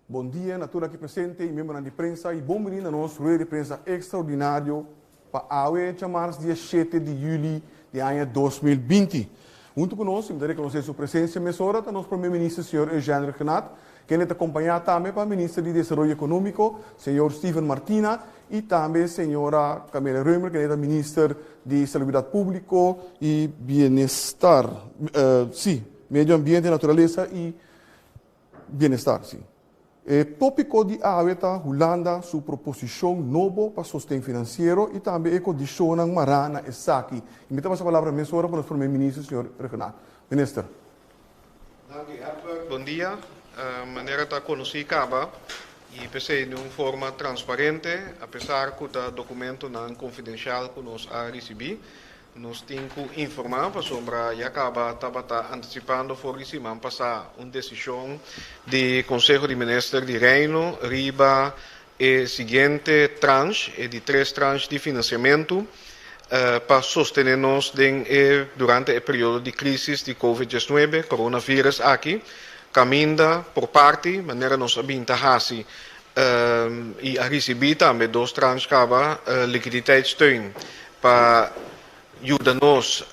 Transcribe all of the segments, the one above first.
Bon dia na tur aki presente y miembronan di prensa y bon bini na nos rueda di prensa extraordinario pa awe djamars dia shete di juli di aña 2020. Hunto cu nos, y mi ta reconoce su presencia mesora, ta nos Prome Minister señor Eugène Rhuggenaath, kende ta acompaña tambe pa Minister di Desaroyo Economico, señor Steven Martina, y tambe señora Camelia Römer, kende ta Minister di Salubridad Publico y Bienestar, sí, Medio Ambiente, Naturalesa y Bienestar, sí. E tópiko di awe ta Hulanda su proposishon nobo pa sosten finansiero i tambe e kondishonnan mará na esaki. I mi ta pasa palabra mesora pa nos Prome Minister, señor Rhuggenaath. Minister. Danki Herbert, bon dia. Manera ta konosí kaba i p'esei den un forma transparente, apesar ku ta dokumentonan konfidenshal ku nos a risibí, Nos tin ku informá pasobra ya kaba tabata antisipando for di siman pasá un desishon di Konseho di Minister di Reino riba e siguiente tranche, e di tres tranche di finansiamentu pa sostené nos den e durante e periodo di krísis di Covid 19, coronavirus, aki, kaminda por parti manera nos a bin ta hasi i a risibí tambe dos tranche kaba likiditeitssteun pa yuda nos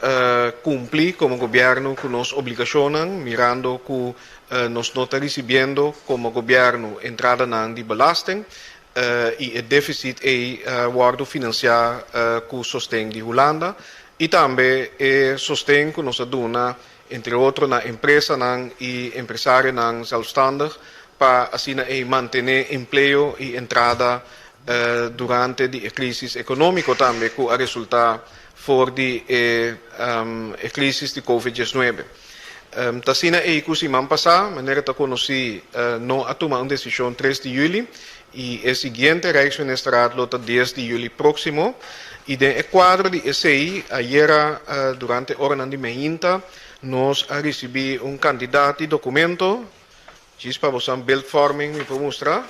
kumpli komo gobièrnu ku nos obligashonnan, mirando ku nos no ta risibiendo komo gobièrnu entradanan di belasting i e défisit ei wòrdu finansiá ku sosten di Hulanda i tambe e sosten ku nos a duna entre otro na empresanan i empresarionan zelfstandig pa asina ei mantené empleo i entrada durante di e crisis economico tambe cu a resulta for di e e crisis di Covid 19. Ta asina ei cu siman pasa, manera ta conoci, no a tuma un decision 3 di juli y e siguiente Rijksministerraad lo ta 10 di juli proximo y den e cuadro di esey ayera durante oranan di meinta nos a ricibi un cantidad di documento. Djis pa bosan beeldvorming mi por mustra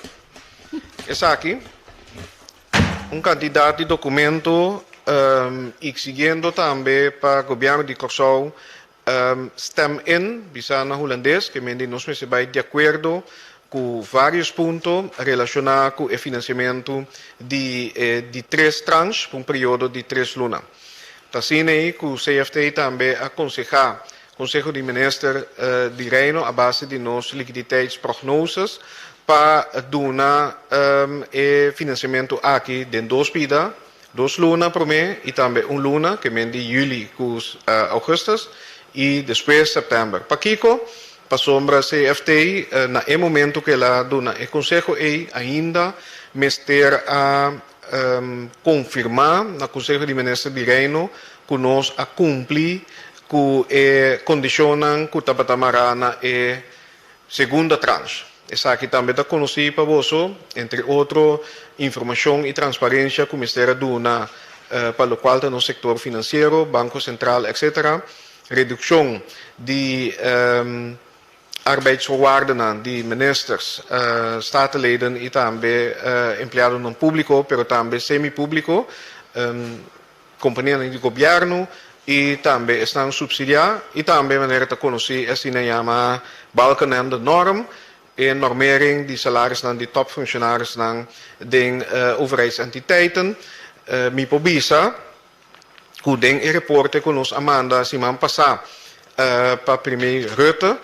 esaki. Un kantidat di dokumento i siguiendo tambe pa gobièrnu di Kòrsou stem in, bisa na hulandes, ke men di nos mester bai di akuerdo ku vários punto relashoná ku e finansiamentu di e di tres tranche pa un periodo di tres luna. Ta asina ei ku CFT tambe a konsehá Konseho di Minister di Reino a base di nos likiditeitsprognoses pa duna e finansiamentu aki den dos pida, dos luna promé i tambe un luna, ke men di yüli ku ougùstus i despues sèptèmber. Pakiko? Pasobra CFT na e momentu ku el a duna e konseho ei ainda mester a konfirmá na Konseho di Minister di Reino ku nos a kumpli ku e kondishonnan ku tabata mará na e segunda tranche. Esaki tambe ta konosí pa boso, entre otro informashon i transparensia ku mester a duna pa lokual ta nos sektor finansiero, Banko Sentral etc. Redukshon di Arbeidsvoorwaardennan di ministers, statenleden y tambe empleadonan publico, pero tambe semi-publico, companianan di gobierno y tambe esnan subsidia y tambe manera ta conoci asina yama Balkenende norm, e normering di salarisnan di topfunctionarisnan den overheidsentiteiten. Mi por bisa ku den e reporte ku nos a manda siman pasá pa Premier Rutte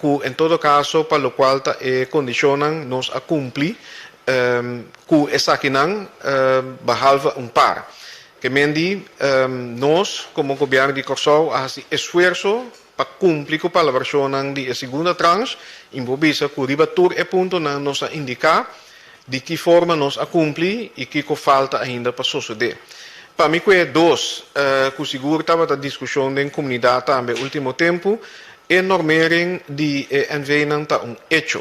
ku en todo kaso pa lokual ta e kondishonnan nos a kumpli ku esakinan behalve un par. Ke men di nos komo gobièrnu di Kòrsou a hasi esfuerso pa kumpli ku palabrashonnan di e segunda tranche i bo bisa ku riba tur e puntonan nos a indiká Di ki forma nos a kumpli i kiko falta ainda pa sosodé? Pa mi ku e dos ku sigur tabata diskushon den komunidat tambe último tempu, e normering di e NV-nan ta un echo.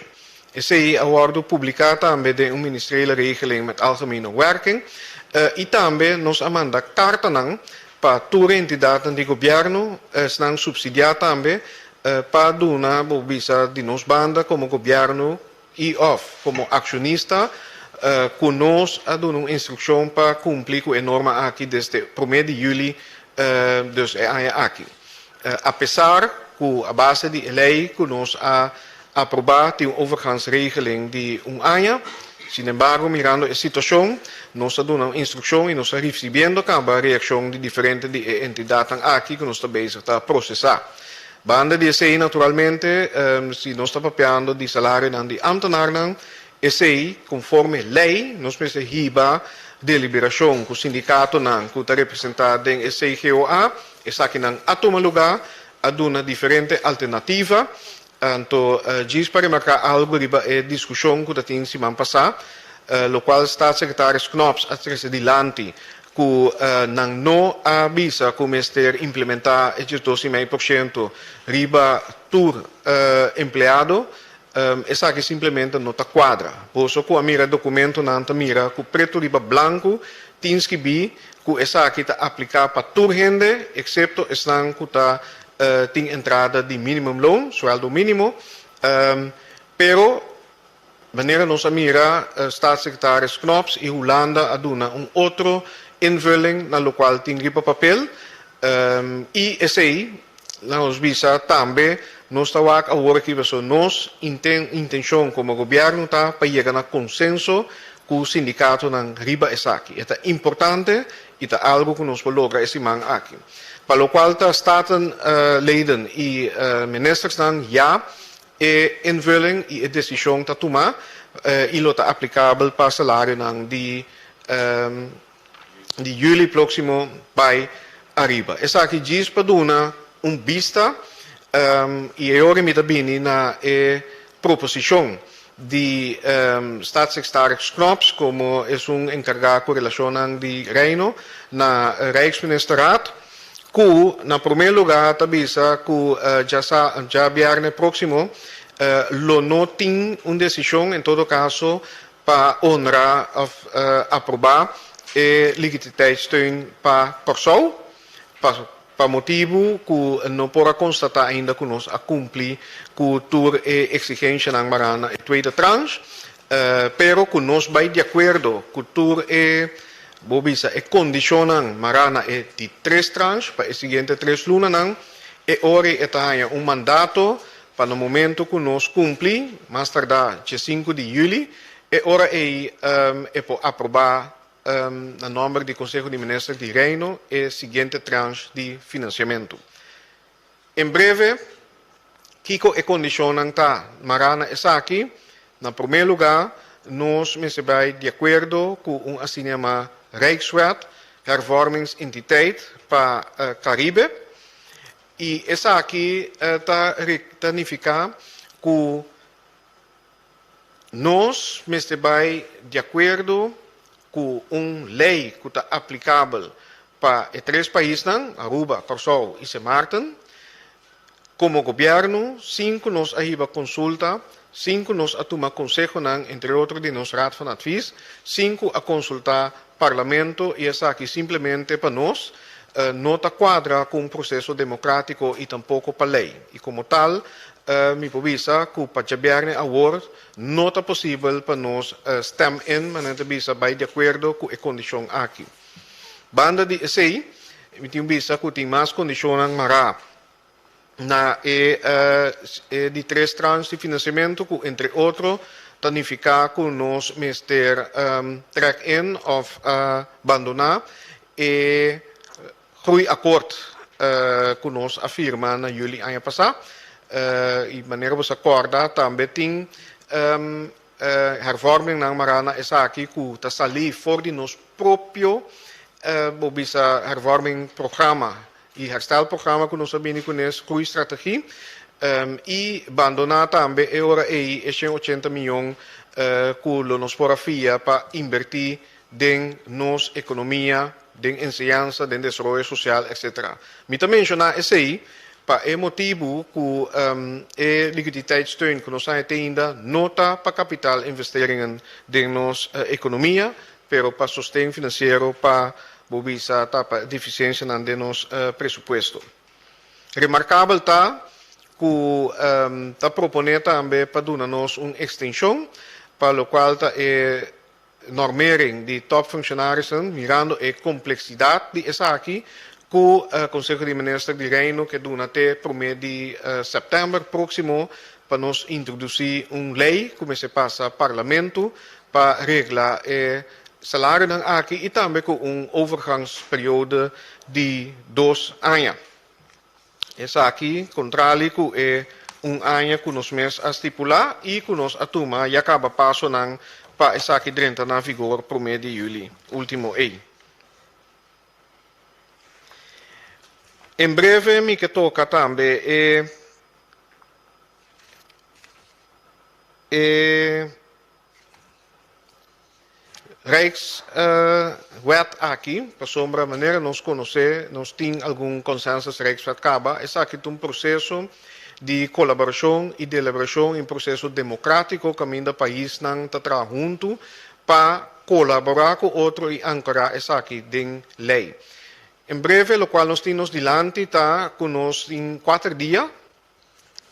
Esei a wòrdu publiká tambe den un Ministeriële Regeling met Algemene Werking i tambe nos a manda kartanan pa tur e entidatnan di gobièrnu, esnan supsidiá tambe, pa duna bo bisa di nos banda komo gobièrnu i òf komo akshonista ku nos a duna un instrukshon pa kumpli ku e norma aki desde promé di yüli dus e aña aki. Apesar ku a base di e lei ku nos a aprobá tin un overgangsregeling di un aña. Sinembargo, mirando e situashon, nos a duna un instrukshon i nos ta risibiendo kaba reakshon di diferente di e entidatnan aki ku nos ta bezig ta prosesá. Banda di esei, naturalmente, si nos ta papiando di salarionan di ámtenarnan, esei konforme lei nos mester hiba deliberashon ku sindikatonan ku ta representá den e CGOA. Esakinan a tuma lugá, a duna diferente alternativa. Anto djis pa remarká algu riba e diskushon ku ta tin siman pasá, lokual Staatssecretaris Knops a trese dilanti ku nan no a bisa ku mester implementá e 12,5% riba tur empleado, esaki simplemente no ta kuadra. Boso ku a mira e dokumentonan ta mira ku pretu riba blanku tin skibí ku esaki ta apliká pa tur hende eksepto esnan ku ta tin entrada di minimumloon, sueldo mínimo, pero manera nos a mira Staatssecretaris Knops y Hulanda a duna un otro invulling na locual tin riba papel y esey laga nos bisa tambe nos ta wak awor aki pasobra nos intencion como gobierno ta pa yega na consenso cu sindicatonan riba esaki. E ta importante y ta algo cu nos por logra e siman aki. Pa locual ta Statenleden y ministersnan ya e invulling y e decision ta tuma y lo ta aplicabel pa salarionan di di juli proximo bay ariba. Esaki djis pa duna un bista y e ora mi ta bini na e proposicion di Staatssecretaris Knops komo esun enkargá ku relashonnan di Reino na Rijksministerraad ku na promé lugá ta bisa ku djabièrnè próksimo lo no tin un desishon en todo kaso pa honra òf aprobá e liquiditeitssteun pa Kòrsou. Pa motibu ku no por a konstatá ainda ku nos a kumpli ku tur e eksigenshanan mará na e tweede tranche, pero ku nos bai di akuerdo ku tur e, bo bisa, e kondishonnan mará na e di tres tranche pa e siguiente tres lunanan, e ora ei e ta haña un mandato pa na momento ku nos kumpli, mas tardá dje sinku di yüli, e ora ei e por aprobá Na nòmber di Konseho di Minister di Reino e siguiente tranche di finansiamentu. En breve, kiko e kondishonnan ta mará na esaki? Na promé lugá, nos mester bai di akuerdo ku un asina yamá Rijkswet Hervormingsentiteit pa Karibe i esaki ta nifiká ku Nos mester bai di akuerdo ku un lei ku ta aplikabel pa e tres paisnan, Aruba, Kòrsou i Sint Maarten. Komo gobièrnu, sin ku nos a hiba konsulta, sin ku nos a tuma konsehonan, entre otro di nos Raad van Advies, sin ku a konsultá Parlamento i esaki simplemente pa nos no ta kuadra ku un proseso demokratiko i tampoko pa lei. I komo tal, Mi por bisa ku pa djabièrnè awor no ta posibel pa nos stem in, manera ta bisa bai di akuerdo ku e kondishon aki. Banda di esei, mi tin bisa ku tin mas kondishonnan mará na e di tres tranche di finansiamentu ku entre otro ta nifiká ku nos mester trek in òf bandoná e Groeiakkoord ku nos a firma na juli aña pasá. I manera bo sa kòrda tambe tin hervormingnan mará na esaki ku ta salí for di nos propio bo bisa hervormingprograma i herstelprograma ku nos a bini kunes, Groeistrategie, i bandoná tambe e ora ei e 180 mion ku lo nos por a fia pa inbertí den nos ekonomia, den enseñansa, den desaroyo sosial, etc. Mi ta menshoná esei pa e motibu ku e liquiditeitssteun ku nos haña te ainda no ta pa kapitaalinvesteringen den nos ekonomia, pero pa sosten finansiero pa bo bisa tapa defisiensianan den nos presupuesto. Remarkabel ta ku ta proponé tambe pa duna nos un ekstenshon pa lokual ta e Normering di topfunctionarissen, mirando e complexidad di esaki, cu Conseho di Minister di Reino ke duna te prome di september proximo pa nos introdusí un lei ku mester pasa parlamento pa regla e salarionan aki i tambe ku un overgangsperiode di dos aña. Esaki kontrali ku e un aña ku nos mes a stipulá i ku nos a tuma ya kaba pasonan pa esaki drenta na vigor promé di yüli último ei. En breve mi ke toka tambe e e Rijkswet aki, pasobra manera nos konosé nos tin algun consensus Rijkswet kaba, esaki ta un proseso di kolaborashon i deliberashon i un proseso demokratiko kaminda paisnan ta traha huntu pa kolaborá ku otro i ankorá esaki den lei. En breve lokual nos tin nos dilanti ta ku nos tin kuater dia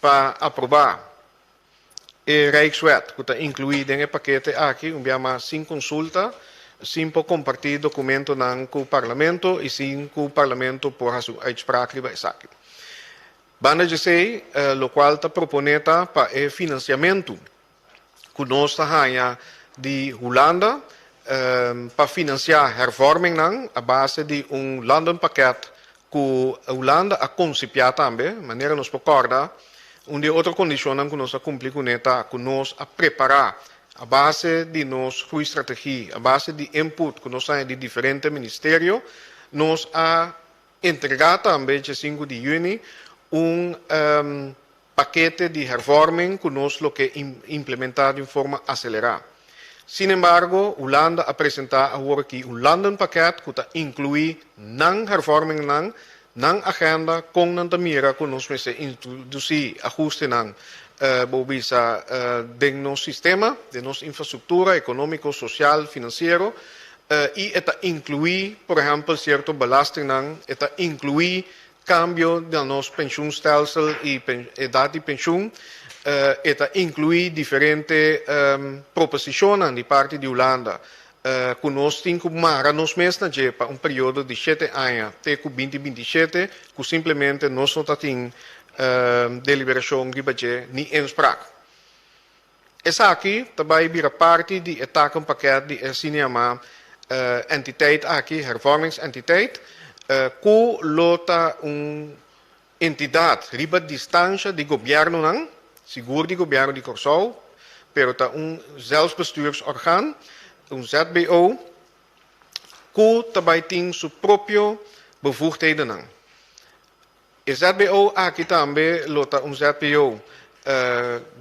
pa aprobá e Rijkswet ku ta inkluí den e pakete aki, un bia mas sin konsulta, sin por kompartí dokumentonan ku Parlamento i sin ku Parlamento por hasi un uitspraak riba esaki. Banda di esei, lokual ta proponé ta pa e finansiamentu ku nos ta haña di Hulanda pa finansiá hervormingnan a base di un landenpakket ku Hulanda a konsipiá tambe. Manera nos por kòrda, un di e otro kondishonnan ku nos a kumpli kuné ta ku nos a prepará a base di nos groeistrategie, a base di input ku nos haña di diferente ministerio, nos a entregá tambe dje sinku di yüni un pakete di hervorming ku nos lo ke implementá di un forma aselerá. Sin embargo, Hulanda a presentá awor aki un landenpakket ku ta inkluí nan hervormingnan, nan agenda, kon nan ta mira ku nos mester introdusí ahustenan, bo bisa, den nos sistema, den nos infrastruktura ekonómiko, sosial, finansiero, i e ta inkluí, por ehèmpel, sierto belastingnan, e ta inkluí Kambio na nos penshunstelsel i edat di penshun e ta inkluí diferente proposishonnan di parti di Hulanda ku nos tin ku mara nos mes na dje pa un periodo di shete aña te ku binti 27 ku simplemente nos no ta tin deliberashon riba dje ni inspraak. Esaki ta bai bira parti di e takenpakket di e asina yamá entiteit aki, hervormingsentiteit, ku lo ta un entidat riba distansha di gobièrnunan, sigur di gobièrnu di Kòrsou, pero ta un zelfbestuursorgaan, un ZBO, ku ta bai tin su propio bevoegdhedennan. E ZBO aki tambe lo ta un ZBO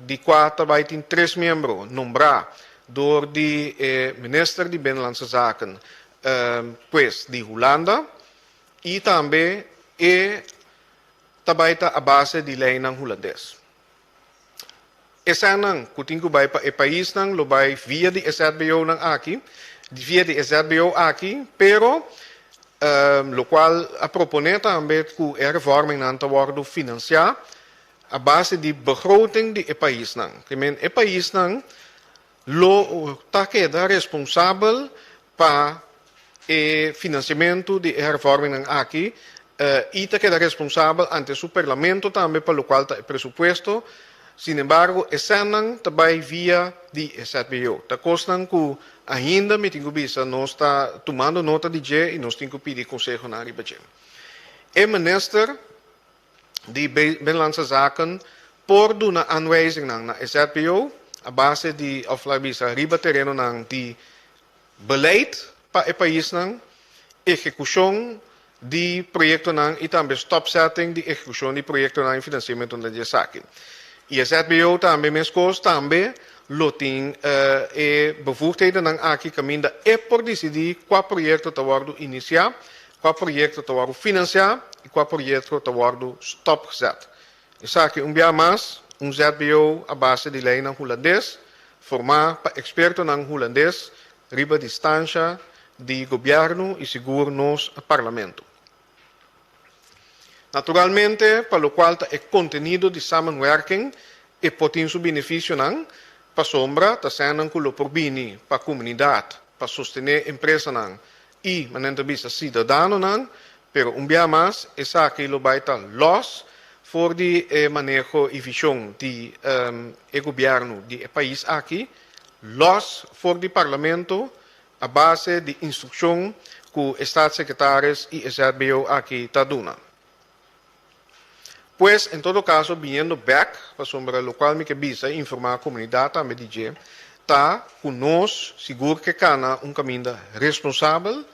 di kua ta bai tin tres miembro nombrá dor di e Minister di Binnenlandse Zaken, pues di Hulanda, i tambe e ta bai ta a base di leinan hulandes. Esènnan ku tin ku bai pa e paisnan lo bai via di e ZBOnan aki, via di e ZBO aki, pero lokual a proponé tambe ku e hervormingnan ta wòrdu finansiá a base di begroting di e paisnan. Ke men e paisnan lo ta keda responsabel pa e finansiamentu di e hervormingnan aki i ta keda responsabel ante su parlamento tambe pa lokual ta e presupuesto. Sin embargo, e sènnan ta bai via di e ZBO. Ta kosnan ku ainda mi tin ku bisa nos ta tumando nota di dje i nos tin ku pidi konsehonan riba dje. E minister di Binnenlandse Zaken por duna aanwijzingnan na e ZBO a base di òf laga bisa riba terenonan di Beleid pa e paisnan, ehekushon di proyektonan i tambe stopzetting di ehekushon di proyektonan i finansiamentunan di esaki. I e ZBO tambe meskos tambe lo tin e bevoegdhedennan aki kaminda e por disidí kua proyekto ta wòrdu inisiá, kua proyekto ta wòrdu finansiá i kua proyekto ta wòrdu stopgezet. Esaki un bia mas un ZBO a base di leinan hulandes, formá pa ekspertonan hulandes riba distansha di gobièrnu i sigur nos parlamento. Naturalmente pa lokual ta e kontenido di samenwerking e por tin su benefisionan, pasobra ta sènnan ku lo por bini pa komunidat pa sostené empresanan i, manera ta bisa, siudadanonan, pero un bia mas esaki lo bai ta lòs. for di e maneho i vishon di e gobièrnu di e pais aki, lòs for di Parlamento a base di instrukshon ku e Staatssecretaris i e ZBO aki ta duna. Pues, en todo kaso, biniendo bèk, pasobra lokual mi ke bisa i informá komunidat tambe di dje, ta ku nos sigur ke kana un kaminda responsabel,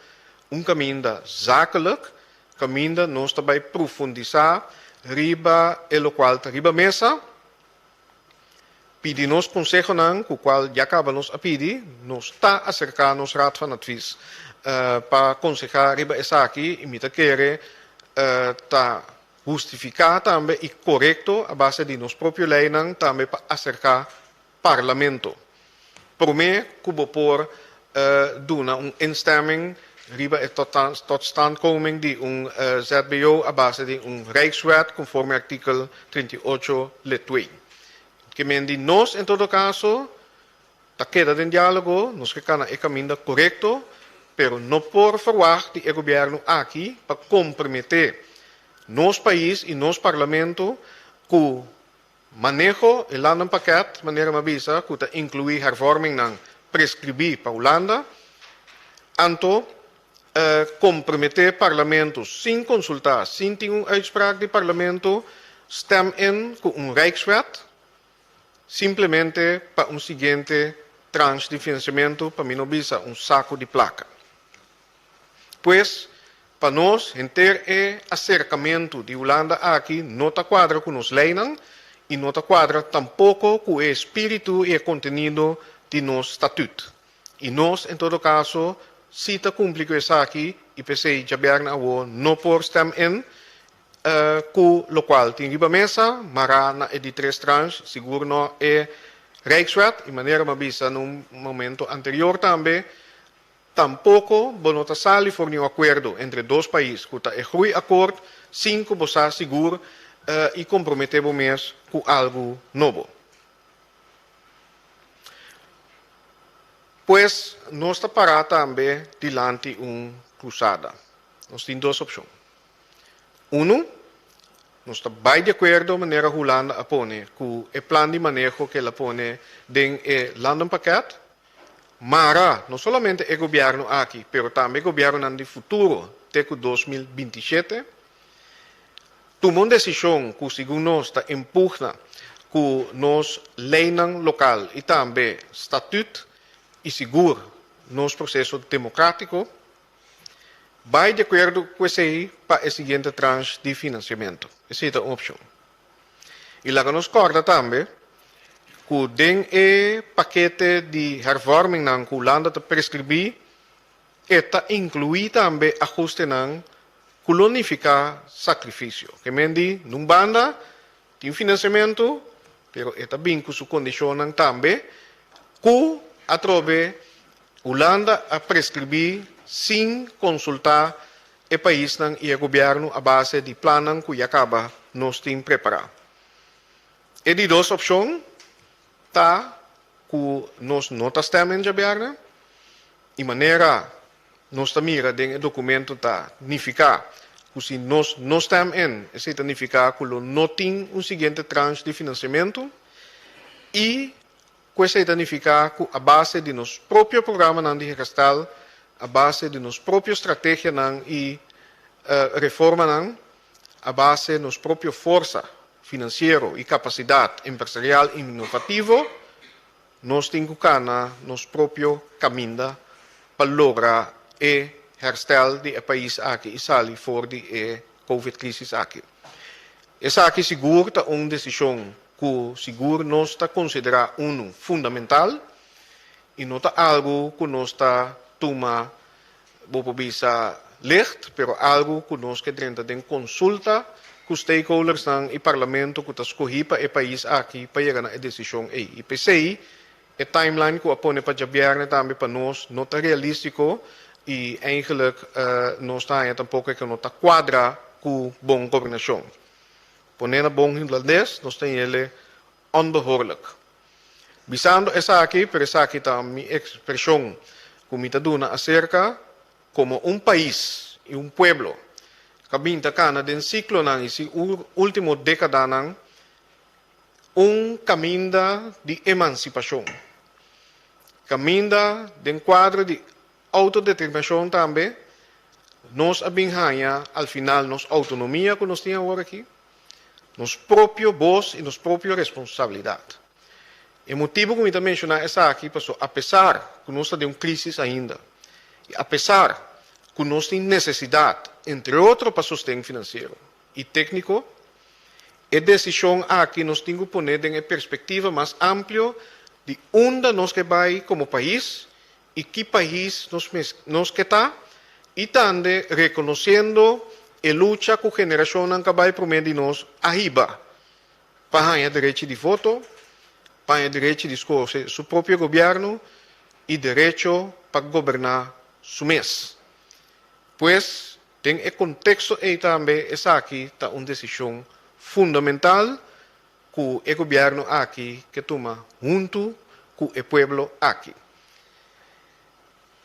un kaminda zakelijk, kaminda nos ta bai profundisá riba e lokual ta riba mesa, pidi nos konsehonan ku kual ya kaba nos a pidi, nos ta aserká nos Raad van Advies pa konsehá riba esaki i mi ta kere ta hustifiká tambe i korekto a base di nos propio leinan tambe pa aserká Parlamento. Promé ku bo por duna un instemming riba e totstandkoming di un ZBO a base di un Rijkswet konforme artikel 38 lid 2. Ke men di nos en todo kaso ta keda den diálogo, nos ke kana e kaminda korekto, pero no por ferwagt di e gobièrnu aki pa komprometé nos pais i nos Parlamento ku Maneho e landenpakket, manera mi a bisa, ku ta inkluí hervormingnan preskribí pa Hulanda, anto komprometé Parlamento sin konsultá, sin tin un uitspraak di Parlamento, stem in ku un Rijkswet, simplemente pa un siguiente tranche di finansiamentu, pa mi no bisa un saku di plaka. Pues, pa nos, henter e aserkamentu di Hulanda aki no ta kuadra ku nos leinan i no ta kuadra tampoko ku e espíritu i e kontenido di nos statüt. I nos, en todo kaso, si ta kumpli ku esaki i p'esei djabièrnè awo no por stem in ku lokual tin riba mesa, mará na e di tres tranche, sigur no e Rijkswet, i manera mi a bisa na un momento anterior tambe, Tampoko bo no ta sali for ni un akuerdo entre dos pais ku ta e groeiakkoord sin ku bo sa sigur i komprometé bo mes ku algu nobo. Pues nos ta pará tambe dilanti un krusada. Nos tin dos opshon. Unu, nos ta bai di akuerdo manera Hulanda a pone ku e plan di maneho ku el a pone den e landenpakket. Mara no solamente e gobièrnu aki, pero tambe gobièrnunan di futuro te ku 2027, tuma un desishon ku segun nos ta empugna ku nos leinan lokal i tambe statüt i sigur nos proseso demokratiko, bai di akuerdo ku esei pa e siguiente tranche di finansiamentu. Esei ta un opshon. I laga nos kòrda tambe ku den e pakete di hervormingnan ku Hulanda ta preskribí, e ta inkluí tambe ahustenan ku lo nifiká sakrifisio. Ke men di, nun banda tin finansiamentu, pero e ta bin ku su kondishonnan tambe ku atrobe Hulanda a preskribí sin konsultá e paisnan i e gobièrnu a base di plannan ku ya kaba nos tin prepará. E di dos opshon ta ku nos no ta stèm en djabièrnè i manera nos ta mira den e dokumento ta nifiká ku si nos no stèm en esei ta nifiká ku lo no tin un siguiente tranche di finansiamentu i Ku esei ta nifiká ku a base di nos propio programanan di herstel, a base di nos propio strategianan i reformanan, a base nos propio forsa finansiero i kapasidat empresarial inovativo, nos tin ku kana nos propio kaminda pa logra e herstel di e pais aki i sali for di e Covid-crisis aki. Esaki sigur ta un desishon ku sigur nos ta konsiderá unu fundamental i no ta algu ku nos ta tuma, bo por bisa, licht, pero algu ku nos ke drenta den konsulta ku stakeholdersnan i parlamento ku ta skohí pa e pais aki pa yega na e desishon ei. I p'esei e timeline ku a pone pa djabièrnè tambe pa nos no ta realístiko i eigenlijk nos ta haña tampoko e ke no ta kuadra ku bon gobernashon. Pone na bon hulandes, nos ta yele onbehoorlijk. Bisando esaki, pero esaki ta mi ekspreshon ku mi ta duna aserka komo un pais i un pueblo. Ku bin ta kana den siklonan i si último dékadanan un kaminda di emansipashon. Kaminda den kuadro di outodeterminashon tambe nos a bin haña al final nos outonomia ku nos tin awor aki, nos propio bos i nos propio responsabilidat. E motibu ku mi ta menshoná esaki paso apesar ku nos ta den un krísis ainda i apesar ku nos tin nesesidat entre otro pa sosten finansiero i tékniko, e desishon aki nos tin ku pone den e perspektiva mas amplio di unda nos ke bai komo pais i ki pais nos nos ke ta i tambe rekonosiendo e lucha ku generashonnan ku a bai promé di nos a hiba pa haña derechi di voto, pa haña derechi di skohe su propio gobièrnu i derecho pa goberná su mes. Pues, den e konteksto ei tambe esaki ta un desishon fundamental ku e gobièrnu aki ke tuma huntu ku e pueblo aki.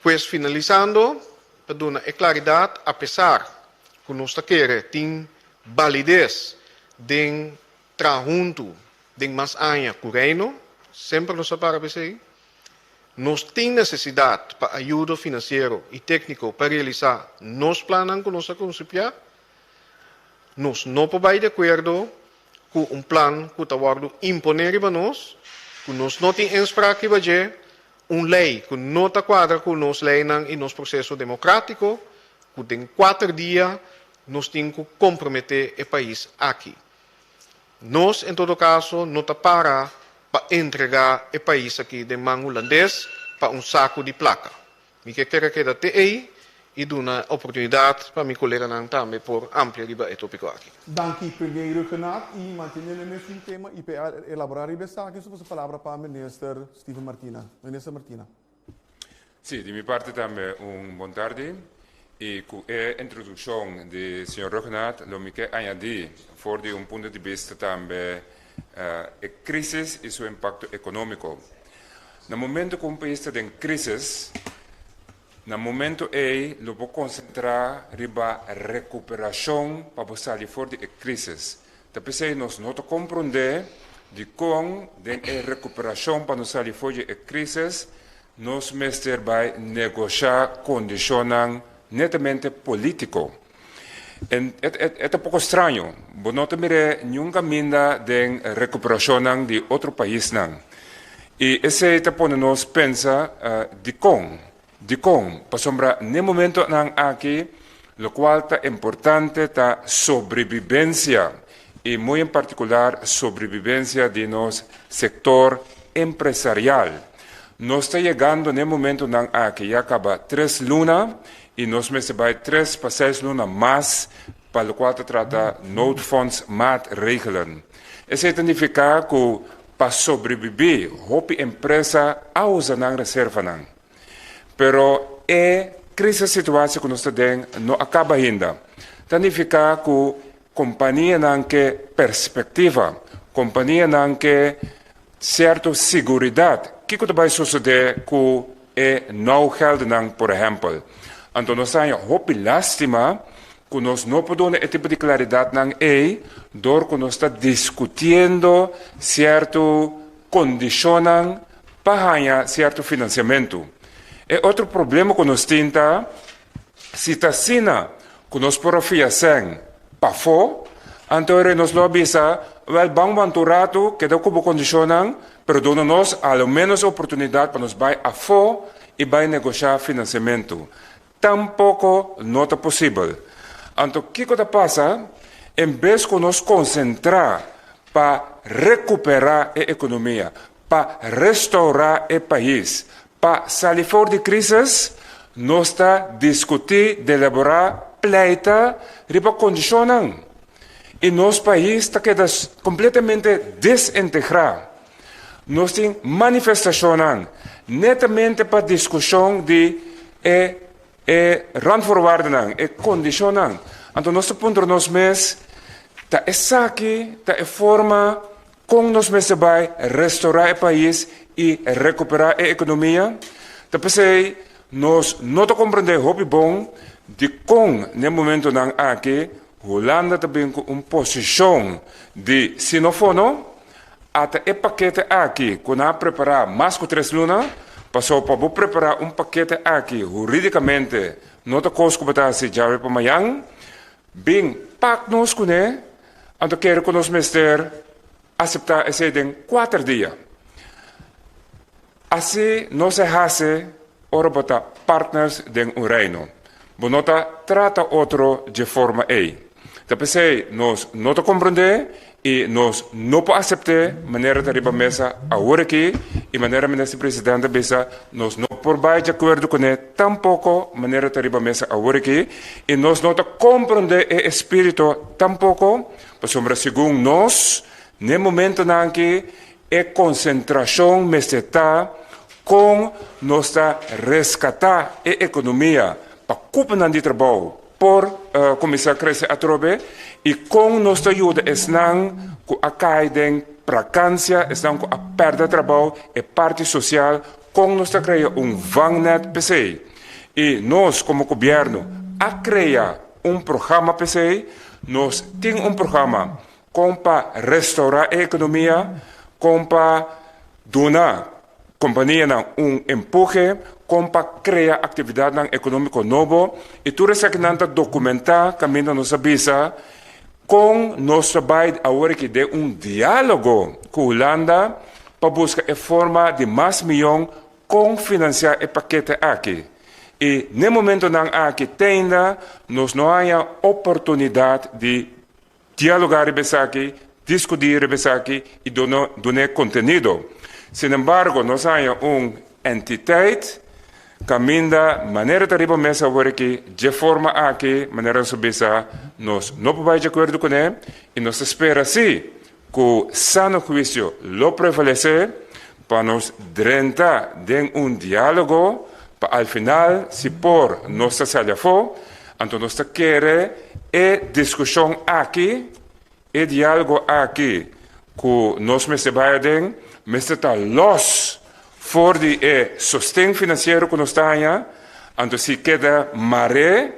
Pues finalisando, pa duna e klaridat apesar ku nos ta kere tin balides den traha huntu den mas aña ku Reino, semper nos a para pa esei, nos tin nesesidat pa ayudo finansiero i tékniko pa realisá nos plannan ku nos a konsipiá. Nos no por bai di akuerdo ku un plan ku ta wòrdu imponé riba nos, ku nos no tin inspraak riba dje, un lei ku no ta kuadra ku nos leinan i nos proseso demokrátiko, ku den kuater dia nos tin ku komprometé e pais aki. Nos en todo kaso no ta para pa entregá e pais aki den man hulandes pa un saku di plaka. Mi ke kere keda te ei i duna oportunidat pa mi koleganan tambe por amplia riba e topiko aki. Danki Premier Rhuggenaath i manteniendo e mesun tema i pa elabora riba esaki su pasa palabra pa Minister Steven Martina. Minister Martina. Sí, di mi parti tambe un bon tardi i ku e introdukshon di señor Rhuggenaath lo mi ke añadí for di un punto di bista tambe e krísis i su impakto ekonómiko. Na momento ku un pais ta den krísis, na momento ei lo bo konsentrá riba rekuperashon pa bo sali for di e krísis. Ta p'esei nos no ta komprondé dikon den e rekuperashon pa nos sali for di e krísis nos mester bai negoshá kondishonnan netamente polítiko. E ta poko straño, bo no ta mir'é niun kaminda den rekuperashonnan di otro paisnan. I esei ta pone nos pensa dikon, dikon? Pasobra n'e momentonan aki lokual ta importante ta sobrebibensia i muy en partikular sobrebibensia di nos sektor empresarial. Nos ta yegando n'e momentonan aki ya kaba tres luna i nos mester bai tres pa seis luna mas pa lokual ta trata noodfondsmaatregelen. Esei ta nifiká ku pa sobrebibí hopi empresa a usa nan reservanan. Pero e crisis situatie ku nos ta den no a kaba ainda. Ta nifiká ku kompanianan ke perspektiva, kompanianan ke sierto siguridat kiko ta bai sosodé ku e nougeldennan por ehèmpel. Anto nos ta haña hopi lástima ku nos no por duna e tipo di klaridatnan ei dor ku nos ta diskutiendo sierto kondishonnan pa haña sierto finansiamentu. E otro problema ku nos tin ta si ta asina ku nos por a fia sèn pafó, anto ora nos lo a bisa, wèl ban wanta un ratu, keda ku bo kondishonnan, pero duna nos a lo ménos oportunidat pa nos bai afó i bai negoshá finansiamentu. Tampoko no ta posibel. Anto kiko ta pasa? En bes ku nos konsentrá pa rekuperá e ekonomia, pa restourá e pais, pa sali for di krísis, nos ta diskutí, delaborá, pleita riba kondishonnan. I nos pais ta keda kompletamente desintegrá. Nos tin manifestashonnan netamente pa diskushon di e e randvoorwaardennan, e kondishonnan. Anto nos ta puntra nos mes, ta esaki ta e forma kon nos mester bai restourá e pais i rekuperá e ekonomia? Ta p'esei nos no ta komprendé hopi bon. Dikon n'e momentonan aki Hulanda ta bin ku un posishon di sinofono? Ata e pakete aki ku nan a prepará mas ku tres luna, pasobra pa bo prepará un pakete aki hurídikamente no ta kos ku bo ta hasi djawe pa mañan. Bin pak nos kuné, anto kere ku nos mester aseptá esei den kuater dia. Así no se hasi ora bo ta partners den un reino. Bo no ta trata otro dje forma ei. Ta p'esei nos no ta komprondé i nos no por asept'é manera ta riba mesa awor aki i manera Minister President a bisa nos no por bai djakuerdo kuné tampoko manera ta riba mesa awor aki i nos no ta komprondé e espírito tampoko pasobra segun nos n'e momentonan aki E konsentrashon mester ta kon nos ta reskatá e ekonomia pa kuponan di trabou por kuminsá krese atrobe i kon nos ta yuda esnan ku a kai den prakansia, esnan ku a pèrdè trabou, e parti sosial, kon nos ta krea un vangnet p'esei. I nos komo gobièrnu a krea un programa p'esei, nos tin un programa Kon pa restaurá e ekonomia, kon pa duna kompanianan un empuhe, kon pa krea aktividatnan ekonómiko nobo i tur esakinan ta dokumentá kaminda nos a bisa kon nos ta bai awor aki den un diálogo ku Hulanda pa buska e forma di mas mion kon finansiá e pakete aki. I n'e momentonan aki te ainda nos no haña oportunidat di Dialogá riba esaki, diskutí riba esaki i duna dun'é kontenido. Sinembargo, nos haña un entiteit kaminda manera ta riba mesa awor aki, dje forma aki, manera nos a bisa, nos no por bai di akuerdo kuné i nos ta spera sí ku sano huisio lo prevalesé pa nos drenta den un diálogo pa al final si por nos ta sali afó. Anto nos ta kere e diskushon aki, e diálogo aki ku nos mester bai aden, mester ta lòs for di e sosten finansiero ku nos ta haña. Anto si keda mar'é,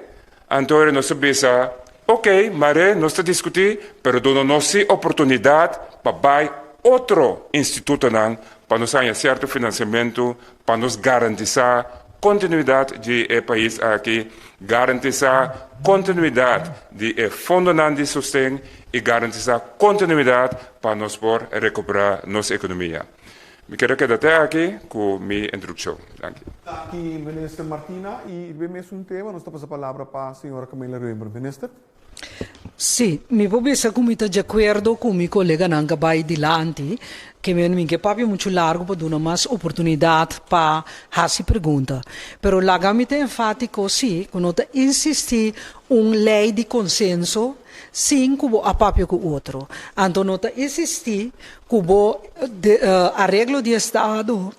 anto ora nos ta bisa, Oke, mar'é, nos ta diskutí, pero duna nos si oportunidat pa bai otro institutonan pa nos haña sierto finansiamentu pa nos garantisá kontinuidat di e pais aki, garantisá kontinuidat di e fondonan di sosten i garantisá kontinuidat pa nos por rekuperá nos ekonomia. Mi kere keda te aki ku mi introdukshon. Danki. Danki Minister Martina i riba e mesun tema nos ta pasa palabra pa señora Camila Römer. Minister. Sí, mi por bisa ku mi ta di akuerdo ku mi koleganan ku a bai dilanti, ke men mi ke papia muchu largu pa duna mas oportunidat pa hasi pregunta. Pero laga mi ta enfátiko sí ku no ta insistí un lei di konsenso sin ku bo a papia ku otro. Anto no ta insistí ku bo areglo di estado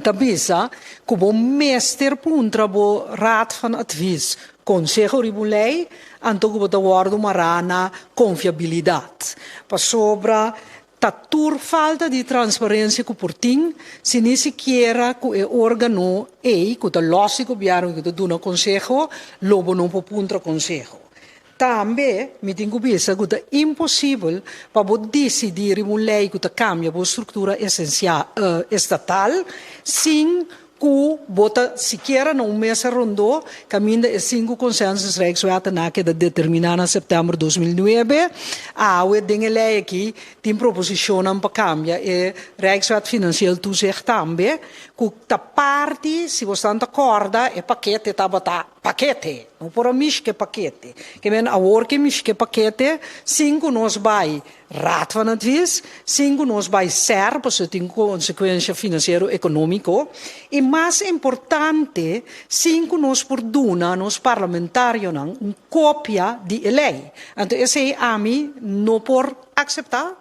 ta bisa ku bo mester puntra bo Raad van Advies konseho riba un lei, anto ku bo ta wòrdu mará na konfiabilidat. Pasobra ta tur falta di transparensia ku por tin si ni sikiera ku e órgano ei ku ta lòs di gobièrnu i ku ta duna konseho lo bo no por puntra konseho. Tambe mi tin ku bisa ku ta imposibel pa bo disidí riba un lei ku ta kambia bo struktura esensial estatal sin ku bo ta sikiera na un mesa rondó kaminda e sinku consensus Rijkswetten a keda determiná na sèptèmber 2009. Awe den e lei aki tin proposishonnan pa kambia e Rijkswet Financieel Toezicht tambe ku ta parti, si bo stan ta kòrda, e pakete tabata. Pakete, no por a mishke pakete. Ke men awor ke mishke pakete sin ku nos bai Raad van Advies, sin ku nos bai ser, pasobra tin konsekuensha finansiero ekonómiko, i mas importante sin ku nos por duna nos parlamentarionan un kopia di e lei. Anto esei ami no por akseptá,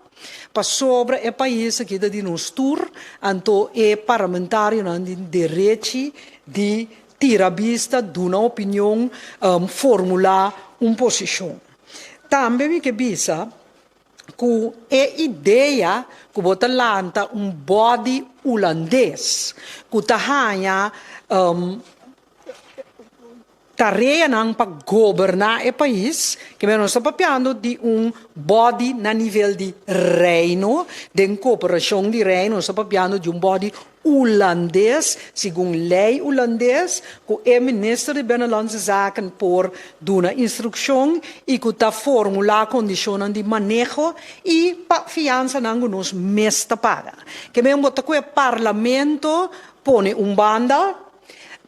pasobra e pais aki ta di nos tur, anto e parlamentarionan tin derechi di Tira bista, duna opinion, formulá un posishon. Tambe mi ke bisa ku e idea ku bo ta lanta un body hulandes ku ta haña. Tareanan pa goberná e pais, ke men nos ta papiando di un body na nivel di Reino, den kooperashon di Reino, nos ta papiando di un body Hulandes, segun lei Hulandes, ku e Minister di Binnenlandse Zaken por duna instrukshon i ku ta formulá kondishonnan di maneho i pa fiansanan ku nos mes ta paga. Ke men bo ta ku e Parlamento pone un banda,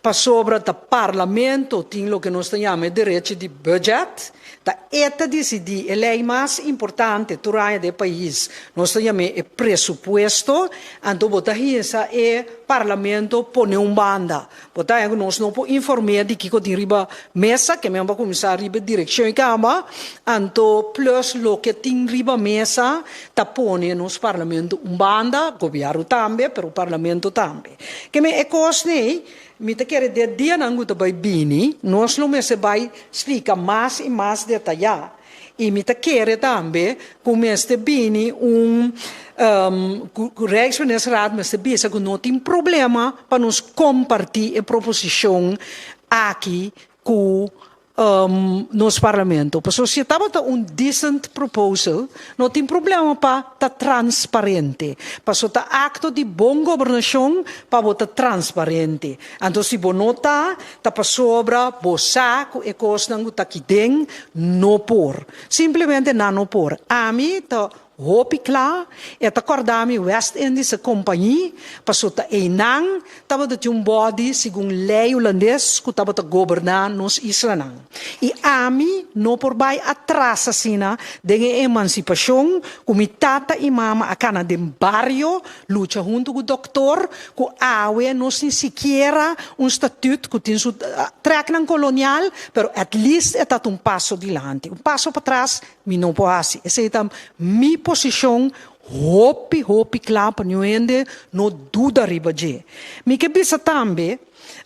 Pasobra ta Parlamento tin loke nos ta yama e derecho di budget, ta e ta disidí e lei mas importante tur aña den e pais, nos ta yam'é e presupuesto, anto bo ta hisa e Parlamento pone un banda. Bo ta haña ku nos no por inform'é di kiko tin riba mesa, ke men bo a kuminsá riba e direkshon i kaba, anto plus loke tin riba mesa ta pone nos Parlamento un banda, gobièrnu tambe, pero Parlamento tambe. Ke men e kos nei, mi ta kere den dianan ku ta bai bini, nos lo mester bai splika mas i mas detayá. I mi ta kere tambe ku mester bini un ku Rijksministerraad mester bisa ku no tin problema pa nos kompartí e proposishon aki ku nos Parlamento. Pasobra si e tabata un decent proposal, no tin problema pa ta transparente. Pasobra ta acto di bon gobernacion pa bo ta transparente. Anto si bo no ta, ta pasobra bo sa cu e cosnan cu ta aki den no por. Simplemente nan no por. Ami ta hopi kla, e ta kòrda mi West Indische Compagnie, paso ta einan tabata tin un body segun lei hulandes ku tabata goberná nos islanan. I ami no por bai atras asina den e emansipashon ku mi tata i mama a kana den bario lucha huntu ku dòktor ku awe nos ni sikiera un statut ku tin su treknan kolonial, pero at least e ta un paso dilanti. Un paso patras mi no por hasi. Esei ta mi posishon hopi, hopi kla pa niun hende no duda riba dje. Mi ke bisa tambe,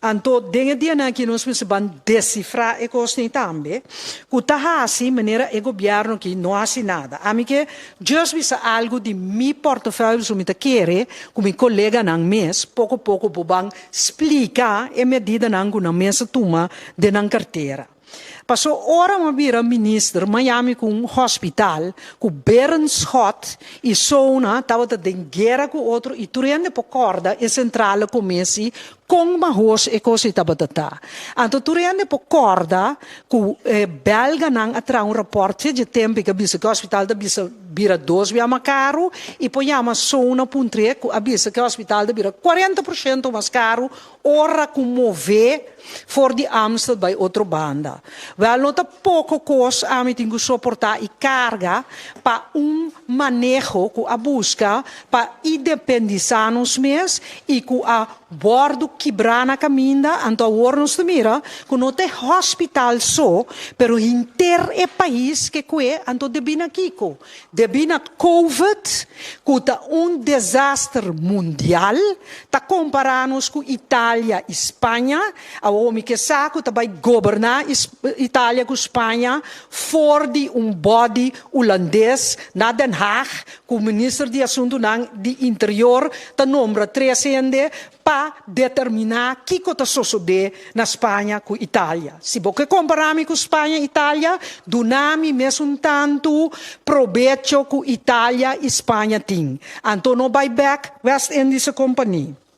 anto den e dianan aki nos mester ban desifrá e kosnan tambe, ku ta hasi manera e gobièrnu aki no hasi nada. Ami ke just bisa algu di mi portefeuille pasobra mi ta kere ku mi koleganan mes poko poko por ban splika e medidanan ku nan mes a tuma den nan kartera. Paso ora m'a bira minister Miami ku un hospital ku Berenschot i Sona tabata den guera ku otro i tur hende por kòrda e sentrale komesi kon mahos e kos ei tabata ta. Anto tur hende por kòrda ku e belganan a traha un rapòrt dje tempu i ku a bisa ku e hospital ta bisa bira dos bia mas karu i por yama Sona puntr'é ku a bisa ku e hospital ta bira 40% mas karu Ora ku move for di Amstel bai otro banda. Wèl no ta poko kos ami tin ku soportá i karga pa un maneho ku a buska pa independisá nos mes i ku a wòrdu kibrá na kaminda, anto awor nos ta mira ku no ta e hospital so, pero henter e pais ke kue, anto debí na kiko? Debí na Covid, ku ta un desaster mundial, ta kompará nos ku Italia i Spaña. Awor mi ke sa ku ta bai goberná Italia ku Spaña for di un body hulandes na Den Haag ku minister di asuntunan di interior ta nombra tres hende pa determiná kiko ta sosodé na Spaña ku Italia. Si bo ke kompará mi ku Spaña i Italia, duna mi mesun tantu probecho ku Italia i Spaña tin. Anto no bai bèk West Indische Compagnie.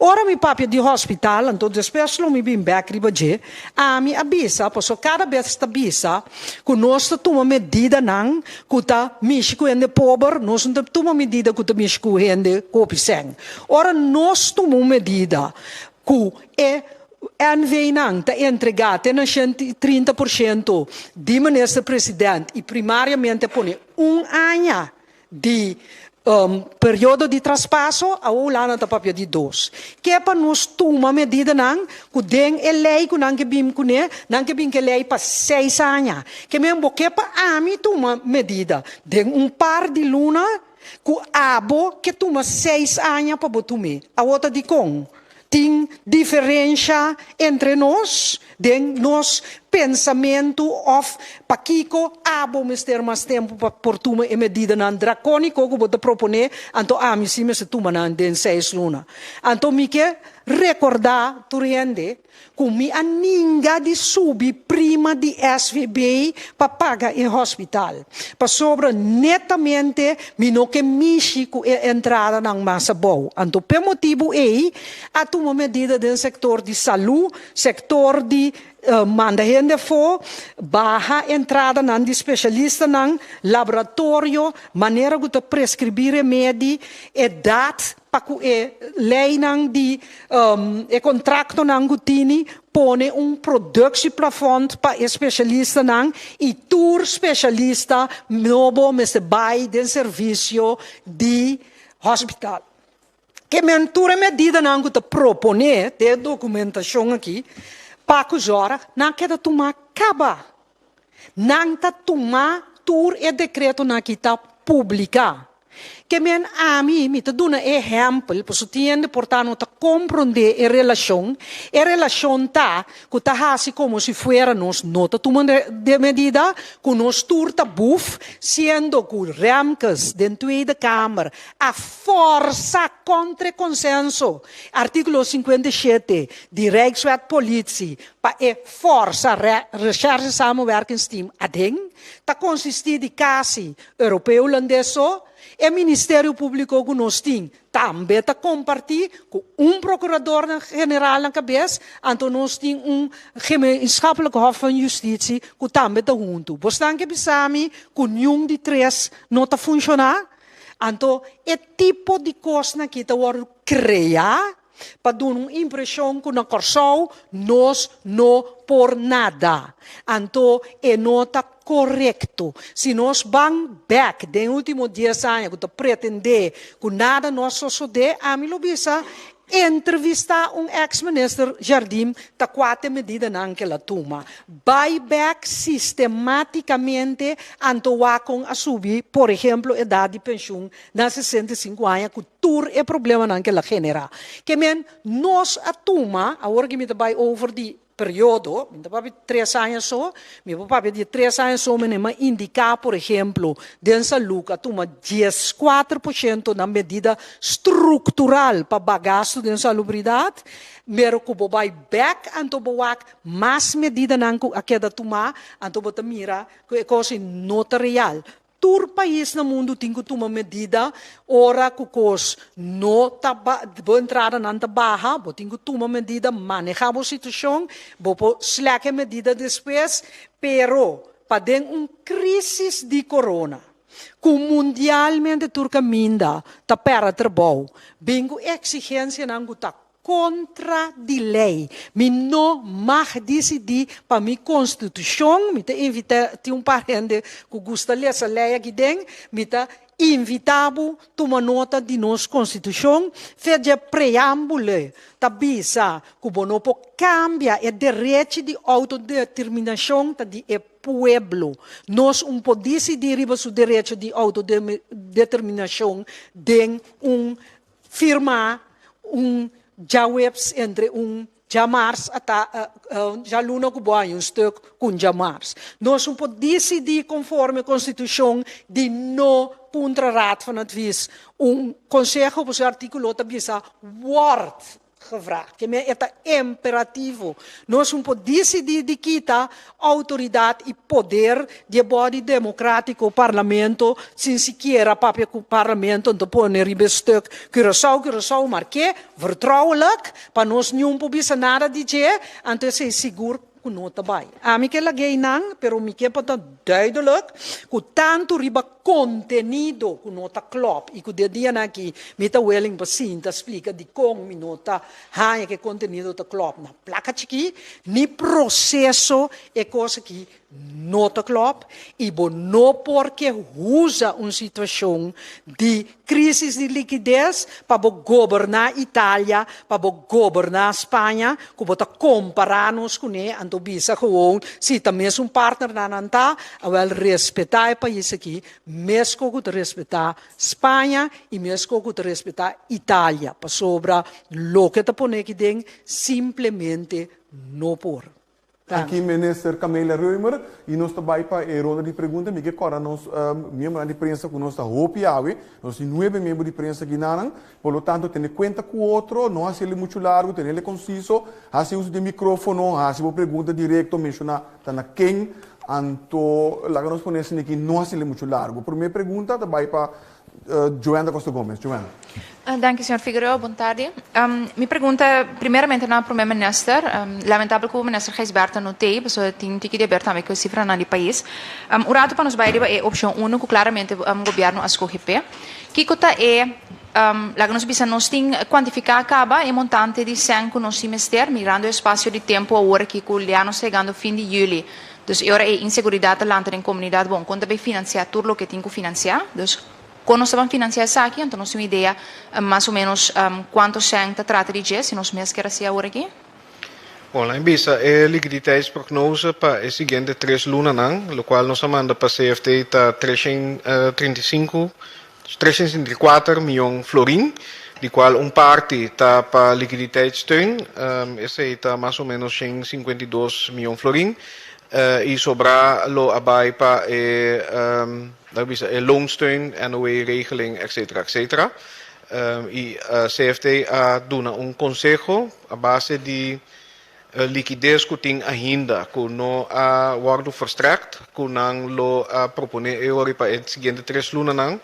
Ora mi papia di hospital, anto despues lo mi bin bèk riba dje, ami a bisa, pasobra kada bes ta bisa ku nos ta tuma medidanan ku ta mishi ku hende pober, nos no ta tuma medida ku ta mishi ku hende ku hopi sèn. Ora nos tuma un medida ku e NV-nan ta entregá te na 130% di minister president i primariamente pone un aña di periodo di traspaso, awor Hulanda ta papia di dos. Ke pa nos tuma medidanan ku den e lei ku nan ke bin kuné, nan ke bin ku e lei pa seis aña. Ke men bo ke pa ami tuma medida den un par di luna ku abo ke tuma seis aña pa bo tum'é. Awor ta dikon tin diferensha entre nos den nos pensamentu òf pakiko abo mester mas tempu pa por tuma e medidanan drakóniko ku bo ta proponé, anto ami si mester tuma nan den seis luna. Anto mi ke. rekordá tur hende ku mi a ninga di subi prima di SVB pa paga e hospital, pasobra netamente mi no ke mishi ku e entradanan mas abou. Anto p'e motibu ei a tuma medida den sektor di salú, sektor di manda hende afó, baha entradanan di spesialistanan, laboratorio, manera ku ta preskribí remedi, edat pa ku e leinan di e kontraktonan ku tini, pone un productieplafond pa e spesialistanan i tur spesialista nobo mester bai den servisio di hospital. Ke men tur e medidanan ku ta proponé den e dokumentashon aki pa ku zòrg, nan keda tumá kaba. Nan ta tuma tur e dekretonan aki ta publiká. Ke men ami, mi ta duna e ehèmpel, pasobra tin hende por ta no ta komprondé e relashon. E relashon ta ku ta hasi komo si fuera nos no ta tuma de medida, ku nos tur ta buf, siendo ku Remkes den Tweede Kamer a forsa kontra e konsenso, artíkulo 57 di Rijkswet Politie, pa e forsa Recherche Samenwerkingsteam aden, ta konsistí di kasi Europeo Hulandes so, e Ministerio Públiko ku nos tin tambe ta kompartí ku un Prokurador General na kabes, anto nos tin un Gemeenschappelijk Hof van Justitie ku tambe ta huntu. Bosnan ke bisa mi ku niun di tres no ta funshoná? Anto e tipo di kosnan aki ta wòrdu kreá pa duna un impreshon ku na Kòrsou nos no por nada. Anto e no ta korekto. Si nos ban bèk den último dies aña ku ta pretendé ku nada no a sosodé, ami lo bisa entrevistá un eks minister Jardim ta kua ta e medidanan ku el a tuma. Bai bèk sistemátikamente anto wak kon a subi por ehemplo edat di penshun na 65 aña ku tur e problemanan ku el a generá. Ke men nos a tuma, awor ku mi ta bai over di periodo, mi ta papia 3 aña so, mi por papia di 3 aña so, mi a indiká, por ehemplo, den salú a tuma 14% na medida struktural pa baha gastu den salubridat, pero ku bo bai bèk anto bo wak mas medidanan ku a keda tumá, anto bo ta mira ku e kos no ta real. Tur pais na mundu tin ku tuma medida ora ku kos no ta bo entradanan ta baha, bo tin ku tuma medida, manehá bo situashon, bo por slèk e medida despues, pero pa den un krísis di corona, ku mundialmente tur kaminda ta pèrdè trabou, bin ku eksigensianan ku ta kontra di lei. Mi no mag disidí pa mi konstitushon, mi ta invitá, tin un par hende ku gusta lesa lei aki den, mi ta invitá bo tuma nota di nos konstitushon, for di preámbulo ta bisa ku bo no por kambia e derecho di outodeterminashon ta di e pueblo. Nos no por disidí riba su derecho di outodeterminashon den un firma un djaweps entre un djamars ata djaluna ku bo un stuk ku djamars. Nos no por disidí konforme konstitushon di no puntra Raad van Advies. Un konseho, pues artíkulo ta bisa wordt gevraagd. Ke men ta imperativo. Nos no por disidí di kita outoridat i poder di body demokrátiko parlamento sin sikiera papia ku parlamento anto pone riba stuk Curaçao, Curaçao, maar ke vertrouwelijk pa nos niun por bisa nada di dje, anto esei sigur ku no ta bai. Ami ke lag'é einan, pero mi ke pa ta duidelijk ku tantu riba kontenido ku no ta klòp i ku de dianan aki mi ta willing pa sinta splika di kon mi no ta haña ku e kontenido ta klòp na plaka chikí, ni proseso e kos aki no ta klòp i bo no por ke usa un situashon di krísis di likides pa bo goberná Italia, pa bo goberná Spaña, ku bo ta kompará nos kuné, anto bisa gewoon, si ta mesun partnernan ta, awèl respetá e pais aki, meskos ku ta respetá Spaña i meskos ku ta respetá Italia, pasobra loke ta pone aki den simplemente no por. Aki Minister Camelia Römer y nos ta bay pa e ronda di pregunta. Mi ke corda nos miembronan di prensa cu nos ta hopi awe. Nos tin nuebe miembro di prensa aki nanan. Por lo tanto tene cuenta cu otro, no haciele mucho largo, tenele conciso. Haci uso di microfono, haci bo pregunta directo, menciona ta na ken. Anto laga nos pone esaki aki, no haciele mucho largo. Prome pregunta ta bay pa Joanne da Costa Gomez. Joanne. Danki, señor Figueroa. Bon tardi. Mi pregunta primeramente na prome minister. Lamentabel ku minister Gijsbertha no t'ei, pasobra tin tiki di haber tambe ku e sifranan di pais. Un ratu pa nos bai riba e opshon uno ku klaramente gobièrnu a skohe p'e. Kiko ta e, laga nos bisa nos tin kuantifiká kaba e montante di sèn ku nos tin mester, mirando e espasio di tempu awor aki ku ya nos ta yegando fin di yüli. Dus e ora e inseguridat ta lanta den komunidat, bon, kon ta bay finansiá tur loke tin ku finansiá? Dus, kon nos ta ban finansiá esaki? Anto nos tin un idea mas o ménos kuantu sèn ta trata di dje, si nos mes kier hasi awor aki? Bon, laat mi bisa, e likiditeitsprognose pa e siguiente tres lunanan, lokual nos a manda pa CFT ta 335, 334 mion florin, di kual un parti ta pa likiditeitssteun, esei ta mas o ménos 152 mion florin, i sobrá lo a bai pa e, laat mi bisa, e loonsteun, NOW-regeling, etcetera, etcetera. I CFT a duna un konseho a base di likides ku tin ainda ku no a wòrdu verstrekt, ku nan lo a proponé e ora pa e siguiente tres lunanan,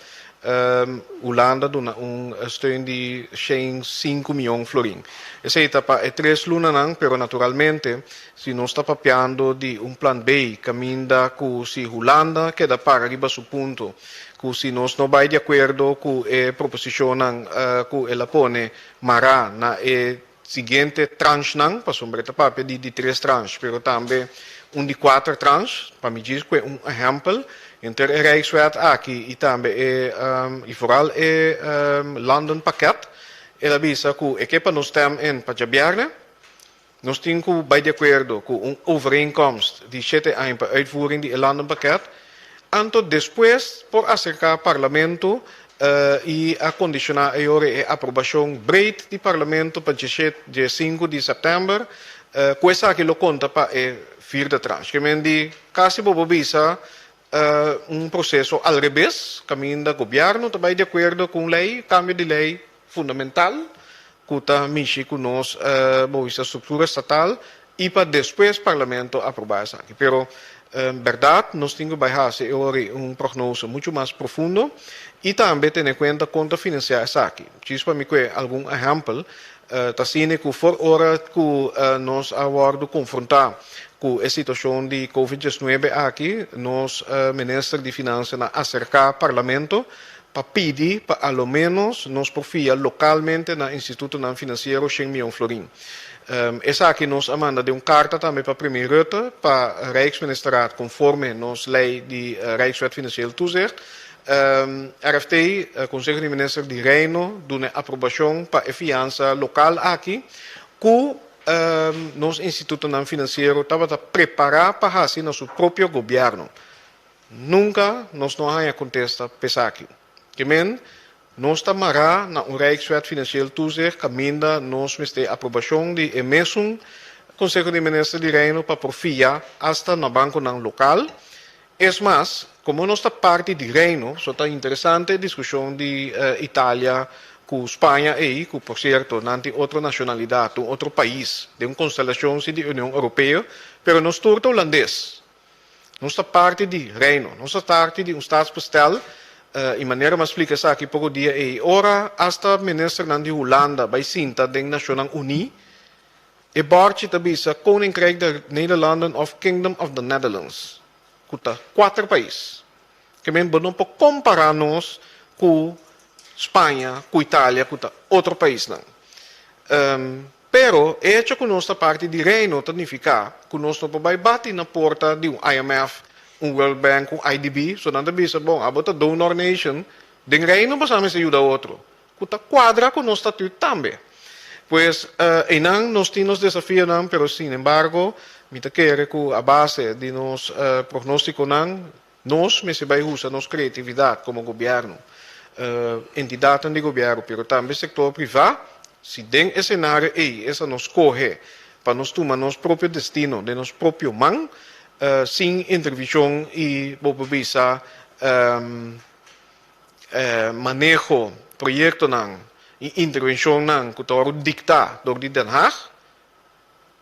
Hulanda duna un steun di 105 mion florin. Esei ta pa e tres lunanan, pero naturalmente si nos ta papiando di un plan B kaminda ku si Hulanda keda para riba su punto ku si nos no bai di akuerdo ku e proposishonnan ku el a pone mará na e siguiente tranchenan, pasobra e ta papia di di tres tranche, pero tambe un di kuater tranche, pa mi djis kue un ehèmpel, henter e Rijkswet aki i tambe e i foral e Landenpakket, el a bisa ku e ke pa nos stem in pa djabièrnè, nos tin ku bai di akuerdo ku un overeenkomst di shete aña pa uitvoering di e Landenpakket, anto despues por aserká Parlamento i a kondishoná e ora e aprobashon breed di Parlamento pa 5 di sèptèmber, ku esaki lo konta pa e vierde tranche. Ke men di kasi bo por bisa un proseso al rebes, kaminda gobièrnu ta bai di akuerdo ku un lei, kambio di lei fundamental ku ta mishi ku nos bo bisa struktura estatal i pa despues Parlamento aprobá esaki. Pero bèrdat nos tin ku bai hasi e ora ei un prognose muchu mas profundo i tambe tene kuenta kon ta finansiá esaki. Djis pa mi kue algun ehèmpel, ta asina ku for ora ku nos a wòrdu konfrontá ku e situashon di Covid 19 aki, nos Minister di Finansa a aserká Parlamento pa pidi pa a lo ménos nos por fia lokalmente na institutonan finansiero shen mion florin. Esaki nos a manda den un karta tambe pa Premier Rutte, pa Rijksministerraad konforme nos lei di Rijkswet Financieel Toezicht. RFT, Konseho di Minister di Reino, duna e aprobashon pa e fiansa lokal aki ku nos institutonan finansiero tabata prepará pa hasi na su propio gobièrnu. Nunka nos no a haña kontesta p'esaki. Ke men, nos ta mará na un Rijkswet Financieel Toezicht kaminda nos mester aprobashon di e mesun Konseho di Minister di Reino pa por fia asta na bankonan lokal. Es mas, komo nos ta parti di Reino, so ta interesante e diskushon di Italia ku Spaña ei, ku por sierto nan tin otro nashonalidat, un otro pais den un konstelashon si di Union Europeo, pero nos tur ta hulandes. Nos ta parti di Reino, nos ta parti di un staatsbestel y manera mi a splica esaki poco dia ey, ora hasta ministernan di Hulanda bay sinta den Nacionnan Uní, e borchi ta bisa Koninkrijk der Nederlanden of Kingdom of the Netherlands, cu ta cuater pais. Ke men bo no por compara nos cu Spaña, cu Italia, cu ta otro paisnan. Pero, e hecho ku nos ta parti di Reino ta nifiká ku nos no por bai bati na porta di un IMF, un World Bank, un IDB, so nan ta bisa, bon, abo ta donor nation, den Reino boso a mester yuda otro, ku ta kuadra ku nos statut tambe. Pues, einan nos tin nos desafionan, pero sin embargo, mi ta kere ku a base di nos prognostikonan, nos mester bai usa nos kreatividat komo gobièrnu, entidatnan di gobièrnu, pero tambe sektor privá, si den e senario ei esa nos skohe. pa nos tuma nos propio destino den nos propio man, sin intervenshon i bo por bisa maneho, proyektonan i intervenshonnan ku ta wòrdu diktá dor di Den Haag.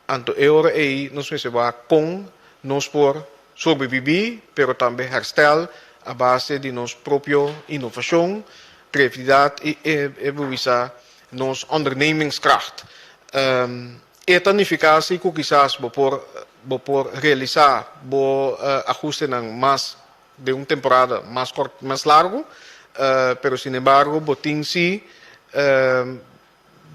Anto e ora ei nos mester wak kon nos por sobrebibí pero tambe herstel a base di nos propio inovashon, kreatividat i e bo bisa nos ondernemingskracht. E ta nifiká si ku kisas bo por bo por realisá bo ahustenan mas den un temporada mas kort mas largu, pero sinembargo bo tin si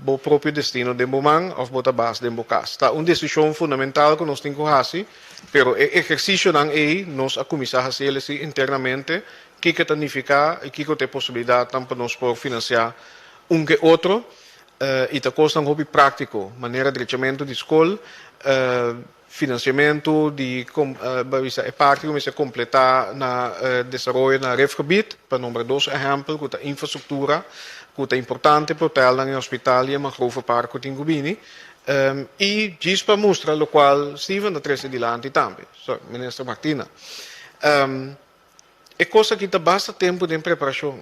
bo propio destino den bo man of bo ta bas den bo kas. Ta un desishon fundamental ku nos tin ku hasi, pero e ehersisionan ei nos a kuminsá hasi el esei internamente, kiko ta nifiká i kiko ta e posibilidatnan pa nos por finansiá un ke otro, i ta kosnan hopi práktiko, manera drechamentu di skol, Financiamento di bisa e parti cu mester completa na desaroyo na Rifgebied, pa nombra dos ehempel cu ta infrastructura cu ta importante pa hotelnan y hospital y e mangrovepark cu tin cu bini. Y djis pa mustra locual Steven ta trece dilanti tambe, sorry, Minister Martina. E cos aki ta basta tempo den preparacion.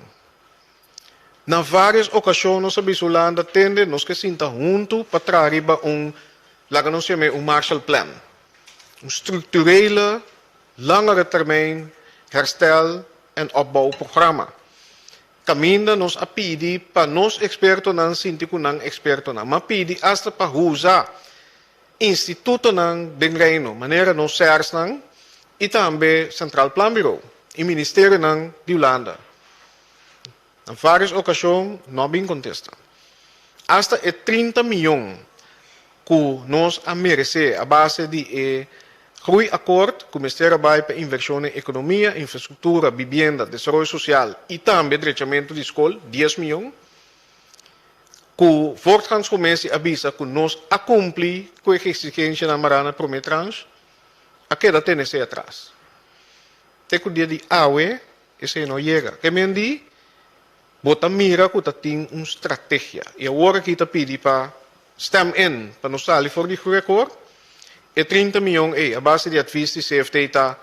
Na varios ocasion nos a bisa Hulanda tende nos ke sinta hunto pa traha riba un, laga nos yam'é un Marshall Plan, un structurele langere termijn herstel en opbouwprogramma. Caminda nos a pidi pa nos expertonan sinti cu nan expertonan, m'a pidi hasta pa usa institutonan den Reino, manera nos CERSnan y tambe Centraal Planbureau y ministerionan di Hulanda. Na varios ocasion no a bin contesta. Hasta e 30 miyon cu nos a merece a base di e Groeiakkoord cu mester a bay pa inversion den economia, infrastructura, bibienda, desaroyo social y tambe drechamento di scol, 10 miyon, Ku Voortgangscommissie a bisa ku nos a kumpli ku e exigencianan mará na promé tranche, a keda tene esei atras. Te ku dia di awe esei no yega. Ke men di, bo ta mira ku ta tin un strategia. I awor aki ta pidi pa stem in pa nos sali for di Groeiakkoord. E 30 miyon ei a base di advies di CFT ta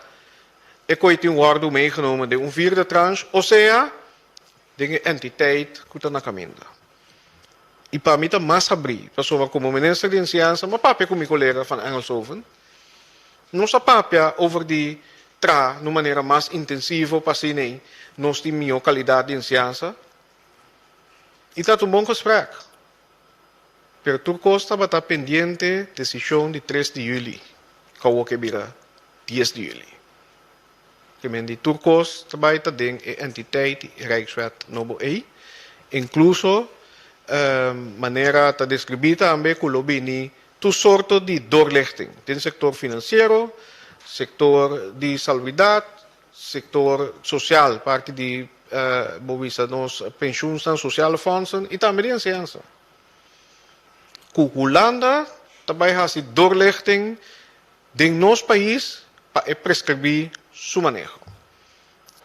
e koe tin wòrdu meegenomen den un vierde tranche, osea den e entiteit ku ta na kaminda. I pa mi ta mas habrí, pasobra komo minister di enseñansa mi a papia ku mi kolega Van Engelshoven, nos a papia over di traha na un manera mas intensivo pa asina ei nos tin mihó kalidat di enseñansa. I ta un bon gesprek. Pero tur kos tabata pendiente desishon di 3 di yüli, ku awor ke bira 10 di yüli. Ke men di tur kos ta bai ta den e entiteit di Rijkswet nobo ei, inkluso manera ta deskribí tambe ku lo bini tur sorto di doorlichting den sektor finansiero, sektor di salubridat, sektor sosial, parti di bo bisa nos penshunnan, sosiale fondsen i tambe di enseñansa. Ku Hulanda ta bai hasi doorlichting Den nos pais pa e prescribí su maneho.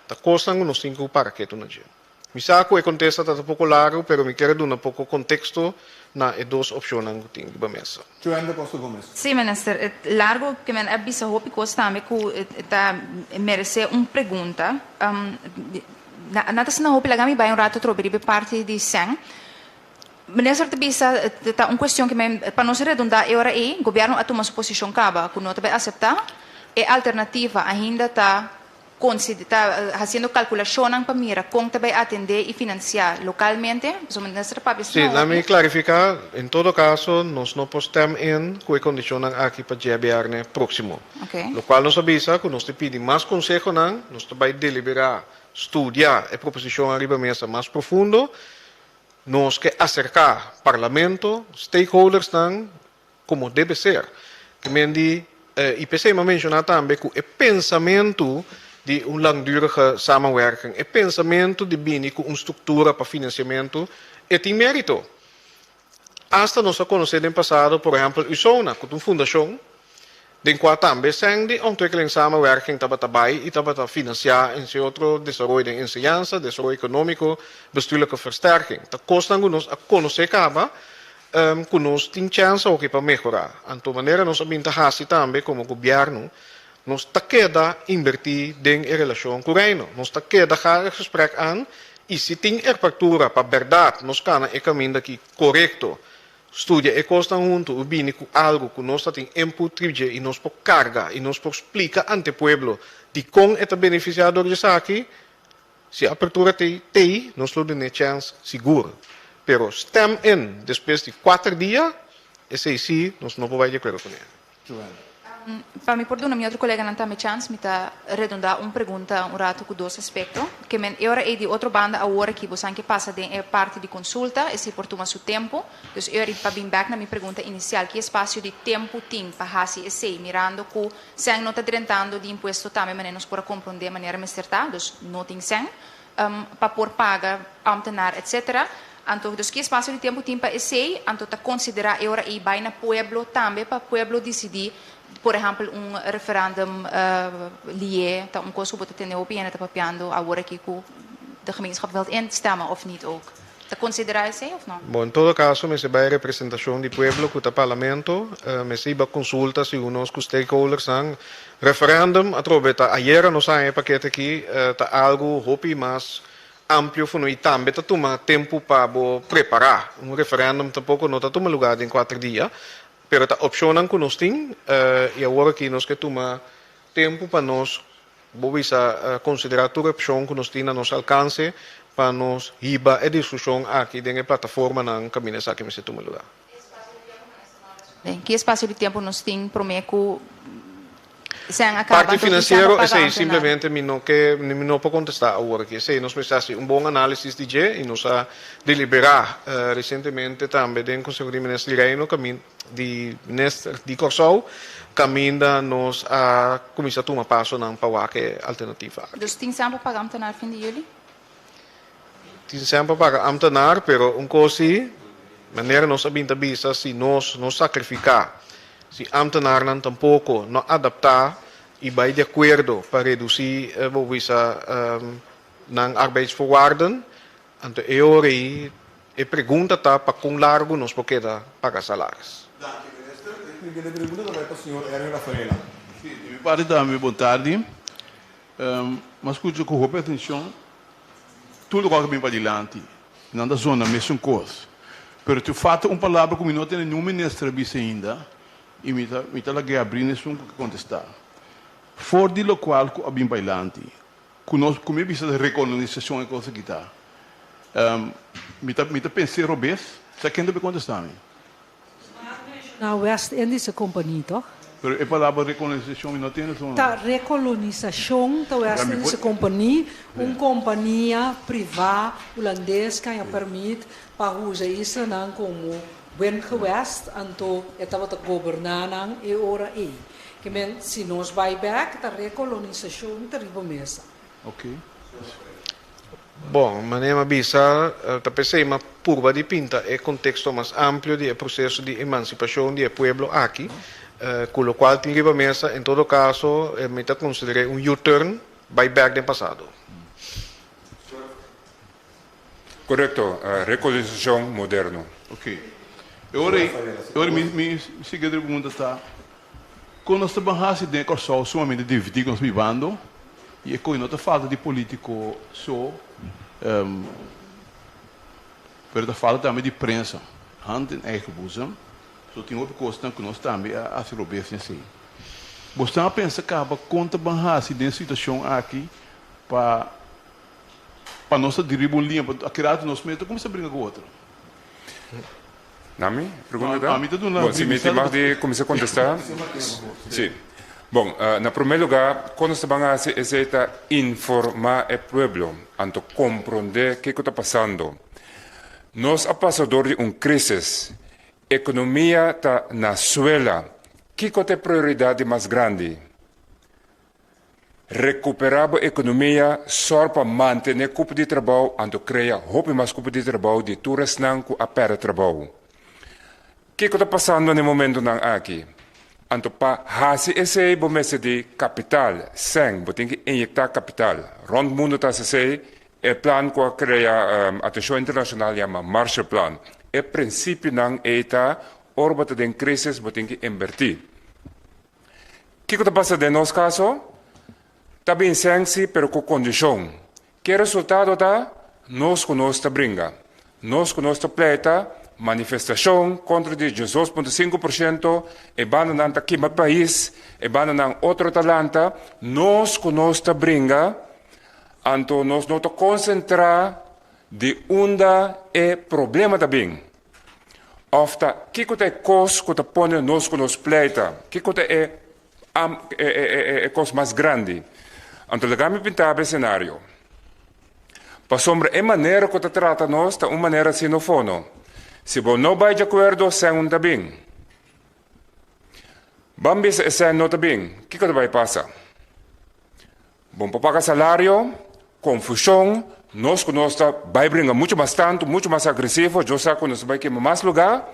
Ta kosnan ku nos tin ku para ketu na dje. Mi sa ku e kontesta ta ta poko largu pero mi kier a duna poko konteksto na e dos opshonnan ku tin riba mesa. Joanne da Costa Gomez. Sí, minister. E largu ke men a bisa hopi kos tambe ku ta meresé un pregunta. Na ta asina hopi laga mi bai un rato trobe riba e parti di sèn. Minister ta bisa ta un cuestion que men pa nos redunda e ora ey gobierno a tuma su posicion caba cu no ta bay acepta e alternativa ainda ta ta haciendo calculacionnan pa mira con ta bay atende y financia localmente pasobra minister ta papia Sí, asina laat mi hopi. clarifica, en todo caso nos no por stem in cu e condicionnan aki pa djebierne proximo. Ok. Locual nos a bisa cu nos ta pidi mas consehonan, nos ta bay delibera, studia e proposicion ariba mesa mas profundo. Nos ke aserká Parlamento, stakeholdersnan komo debe ser. Ke men di i p'esei mi a menshoná tambe ku e pensamentu di un langdurige samenwerking, e pensamentu di bini ku un struktura pa finansiamentu, e tin mérito. Asta nos a konosé den pasado, por ehèmpel, USONA, ku ta un fundashon den kua tambe sèn di ontwikkelingssamenwerking tabata bai i tabata finansiá entre otro desaroyo den enseñansa, desaroyo ekonómiko, bestuurlijke versterking. Ta kosnan ku nos a konosé kaba. Ku nos tin chèns awoki pa mehorá. Anto manera nos a bin ta hasi tambe komo gobièrnu, nos ta keda inbertí den e relashon ku Reino. Nos ta keda ga e gesprek an i si tin erpaktura pa bèrdat nos kana e kaminda aki korekto, studia e kosnan huntu i bini ku algu ku nos ta tin input riba dje i nos por karga i nos por splika ante pueblo dikon e ta benefisiá dor di esaki, Si apertura t'ei t'ei, nos lo dun'é chèns sigur. Pero stem in despues di kuater dia, esei sí nos no por bai di akuerdo kuné. Joanne. Pa mi por duna mi otro koleganan tambe chèns, mi ta redondá un pregunta un ratu ku dos aspekto. Ke men e ora ei di otro banda awor aki bo san ke pasa den e parti di konsulta, esei por tuma su tempu. Dus e ora ei pa bin bèk na mi pregunta inisial, ki espasio di tempu tin pa hasi esei mirando ku Sèn no ta drentando di impuesto tambe manera nos por a komprondé manera mester ta, dus no tin sèn pa por paga ambtenaar etcetera. Anto dus ki espasio di tempu tin pa esei? Anto ta konsiderá e ora ei bai na pueblo tambe pa pueblo disidí, por ehèmpel un referèndum lié ta un kos ku bo ta tende hopi hende ta papiando awor aki ku de gemeenschap wilt instemmen of niet ook. Ta konsiderá esei of no? Bon, en todo kaso mester bai representashon di pueblo ku ta parlamento, mester iba konsulta segun nos ku stakeholdersnan. Referendum atrobe ta ayera nos haña e pakete aki, ta algu hopi mas amplio for no i tambe ta tuma tempu pa bo prepará. Un referendum tampoko no ta tuma lugá den kuater dia, pero ta opshonnan ku nos tin i awor aki nos ke tuma tempu pa nos Bo bisa konsiderá tur opshon ku nos tin na nos alkanse pa nos hiba e diskushon aki den e plataformanan kaminda esaki mester tuma lugá. Den ki espasio di tempu nos tin promé ku sèn a kaba Parti anto tin sèn finansiero pa paga esei ambtenar? simplemente mi no ke mi no por kontestá awor aki. Esei nos mester hasi un bon análisis di dje i nos a deliberá resientemente tambe den Konseho di Minister di Reino kamin di Minister di Kòrsou kaminda nos a kuminsá tuma pasonan pa wak e alternativa aki. Dus tin sèn pa paga ambtenaar fin di yüli? Tin sèn pa paga ambtenaar, pero un kos si, manera nos a bin ta bisa, si nos no sakrifiká, si ambtenaarnan tampoko no adaptá i bai di akuerdo pa redusí bo bisa nan arbeidsvoorwaarden, Anto e ora ei e pregunta ta pa kon largu nos por keda paga salaris. Danki minister. E siguiente pregunta ta bai pa señor Erwin Rafaela. Si, di mi parti tambe bon tardi. Mi a skucha ku hopi atenshon tur lokual ku bin padilanti. Nan ta zona mesun kos. Pero tin falta un palabra ku mi no tende niun minister a bisa ainda i mi ta mi ta lag'é abri na esun ku ke kontestá. For di lokual ku a bin padilanti, Ku nos ku mi bisa rekolonisacion e kos aki ta. Mi ta mi ta pens'é robes, sa ken ta por kontestá mi? Na West Indische Compagnie, toch? Pero e palabra rekolonisacion mi no tende so. Ta rekolonisacion ta West Indische Compagnie, un kompania privá hulandes ku a permit pa usa islanan komo Windgewest, anto e tabata goberná nan e ora ei. Ke men, si nos bai bèk, ta rekolonisashon ta riba mesa. Ok. Bon, manera mi a bisa, ta p'esei mi a purba di pinta e konteksto mas amplio di e proseso di emansipashon di e pueblo aki, ku lokual tin riba mesa, en todo kaso, mi ta konsider'é un U-turn bai bèk den pasado. Korekto, rekolonisashon moderno. Ok. E ora ei, e ora mi mi siguiente pregunta ta, kon nos ta ban hasi den e Kòrsou sumamente dividí ku nos bibando i e koe no ta falta di polítiko so, pero ta falta tambe di prensa, hand in eigen boezem, so tin hopi kosnan ku nos tambe a hasi robes den esei. Bo stan a pensa kaba kon ta ban hasi den e situashon aki pa Pa nos ta di riba un liña, pa aki rato nos mes ta cuminsa bringa cu otro. Na mi pregunta ta? Ami ta duna Bon, si mi tin mag di cuminsa contesta. Si. Bon, na primer lugar, con nos ta ban haci esey ta informa e pueblo, anto compronde kico ta pasando. Nos a pasa door di un crisis, economia ta na suela, kico ta e prioridad di mas grandi? Recuperá bo economia, sòr pa mantené cupo di trabou anto crea hopi mas cupo di trabou di tur esnan cu a perde trabou. Kico ta pasando na e momentonan aki? Anto pa haci esey bo mester di capital, sèn, bo tin ki inyectá capital. Rond mundo ta haci esey, e plan cu a crea atencion internacional yama Marshall Plan. E prinsipionan ei ta, ora bo ta den krísis bo tin ki inbertí. Kiko ta pasa den nos kaso? Ta bin sèn si, pero ku kondishon. Ke resultado ta? Nos ku nos ta bringa. Nos ku nos ta pleita, manifestashon kontra di 12.5%, e bandanan ta kima pais, e bandanan otro ta lanta. Nos ku nos ta bringa, anto nos no ta konsentrá di unda e problema ta bin. Òf ta kiko ta e kos ku ta pone nos ku nos pleita? Kiko ta e e kos mas grandi? Anto laga mi pinta bo e senario. Pasobra e manera ku ta trata nos ta un manera sinofono. Si bo no bai djakuerdo, sèn un ta bin. Ban bisa e sèn no ta bin, kiko ta bai pasa? Bon pa paga salario, confusion, nos cu nos ta bay bringa mucho mas tanto, mucho mas agresivo, yo sa cu nos ta bay kema mas lugar,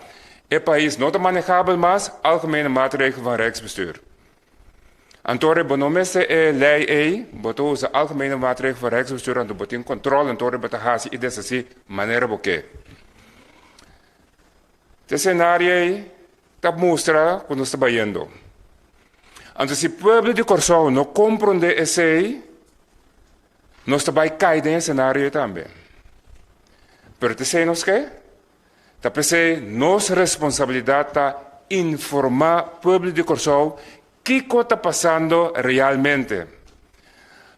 e pais no ta manejabel mas, Algemene Maatregel van Rijksbestuur. Anto bo no mester e ley ey, bo ta usa Algemene Maatregel van Rijksbestuur anto bo tin control anto bo ta haci y deshaci manera bo ke. Te scenario ey ta mustra ku nos ta bayendo. Anto si pueblo di Kòrsou no komprondé esei, nos ta bai kai den e senario ei tambe. Pero ta esei nos ke? Ta p'esei nos responsabilidat ta informá pueblo di Kòrsou kiko ta pasando realmente.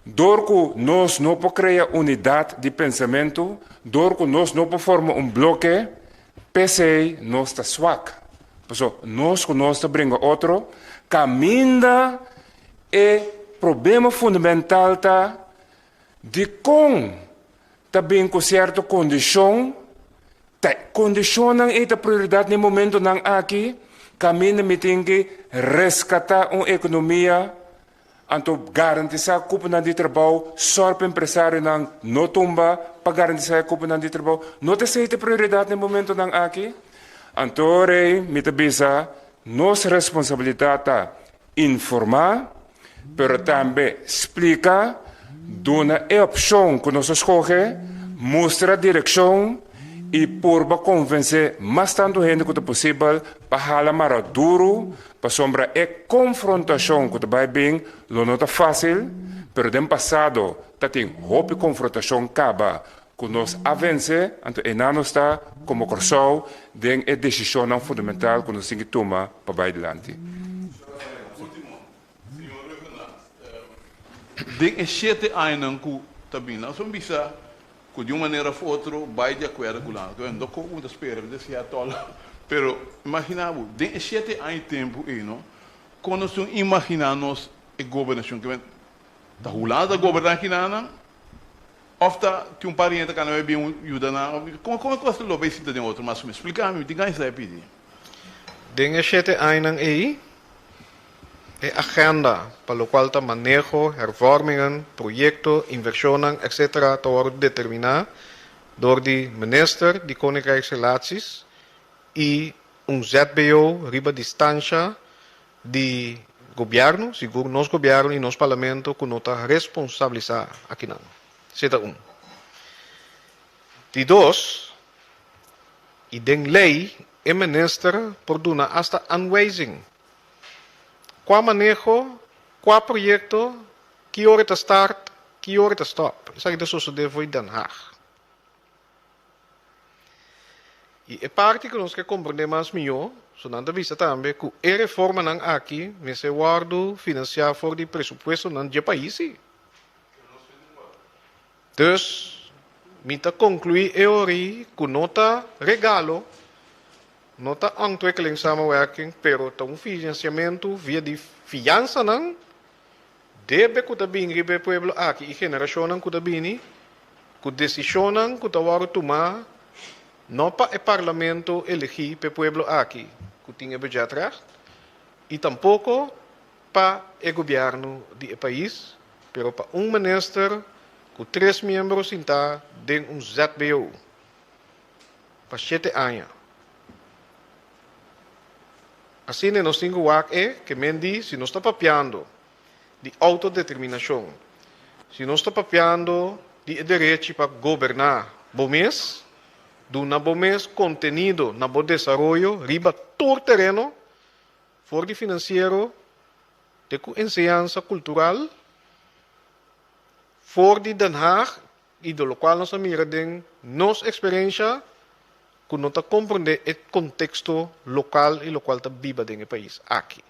Dor ku nos no por krea unidat di pensamentu, dor ku nos no por forma un bloke, p'esei nos ta swak. Paso nos ku nos ta bringa otro, kaminda e problema fundamental ta dikon ta bin ku sierto kondishon, ta e kondishonnan ei ta prioridat na e momentonan aki, kaminda mi tin ki reskatá un ekonomia. Anto garantisá kuponan di trabou, sòr pa empresarionan no tumba pa garantisá e kuponan di trabou. No ta esei ta prioridat na e momentonan aki? Anto rei mi ta bisa nos responsabilidat ta informá, pero tambe splika, duna e opshon ku nos a skohe, mustra direkshon i purba konvensé mas tantu hende ku ta posibel pa hala mara duru. Pasobra e konfrontashon ku ta bai bin lo no ta fásil, pero den pasado ta tin hopi konfrontashon kaba ku nos a vense, anto einan nos ta komo Kòrsou den e desishonnan fundamental ku nos tin ki tuma pa bai dilanti. Den e shete añanan ku ta bin, nos a bisa Ku di un manera of otro bai di akuerdo ku Hulanda. Ku no ku bo ta spera, mi ta siña tòl. Pero imaginá bo, den e shete aña i tempu ei no, kon nos tin imaginá nos e gobernashon ke ta Hulanda ta goberná kinanan òf ta tin un pariente ka nan bin yuda nan? Kon kon e kos ta lo bai sinta den otro mas o menos? Splika mi, mi tin gana di sa e pidi. Den e shete añanan ei, E agenda pa locual ta maneho, hervormingen, proyecto, inversionnan, etc. Ta wordo determina door di Minister di Koninkrijksrelaties y un ZBO riba distancia di Gobierno, sigur nos Gobierno y nos Parlamento cu no ta responsabilisa akinan. Esey ta un. Di dos, y den ley e Minister por duna hasta aanwijzing Kua maneho, kua proyekto, ki ora ta start, ki ora ta stop. Esaki ta sosodé fo'i Den Haag. I e parti ku nos ke komprendé mas mihó, so nan ta bisa tambe ku e reformanan aki mester wòrdu finansiá for di presupuestonan dje pais si. Dus, mi ta konkluí e ora ku no ta regalo, no ta ontwikkelingssamenwerking, pero ta un finansiamentu via di fiansanan, debe ku ta bini riba e pueblo aki i generashonnan ku ta bini, ku desishonnan ku ta wòrdu tumá no pa e parlamento elegí pa e pueblo aki ku tin e budgetrecht i tampoko pa e gobièrnu di e pais, pero pa un minister ku tres miembro sintá den un ZBO. Pa shete aña. Asina nos tin ku wak e ke men di si nos ta papiando di outodeterminashon, si nos ta papiando di e derechi pa goberná bo mes, Duna bo mes kontenido na bo desaroyo riba tur tereno, for di finansiero te ku enseñansa kultural, for di Den Haag i di lokual nos a mira den nos eksperensha ku no ta komprendé e konteksto lokal i lokual ta biba den e pais aki.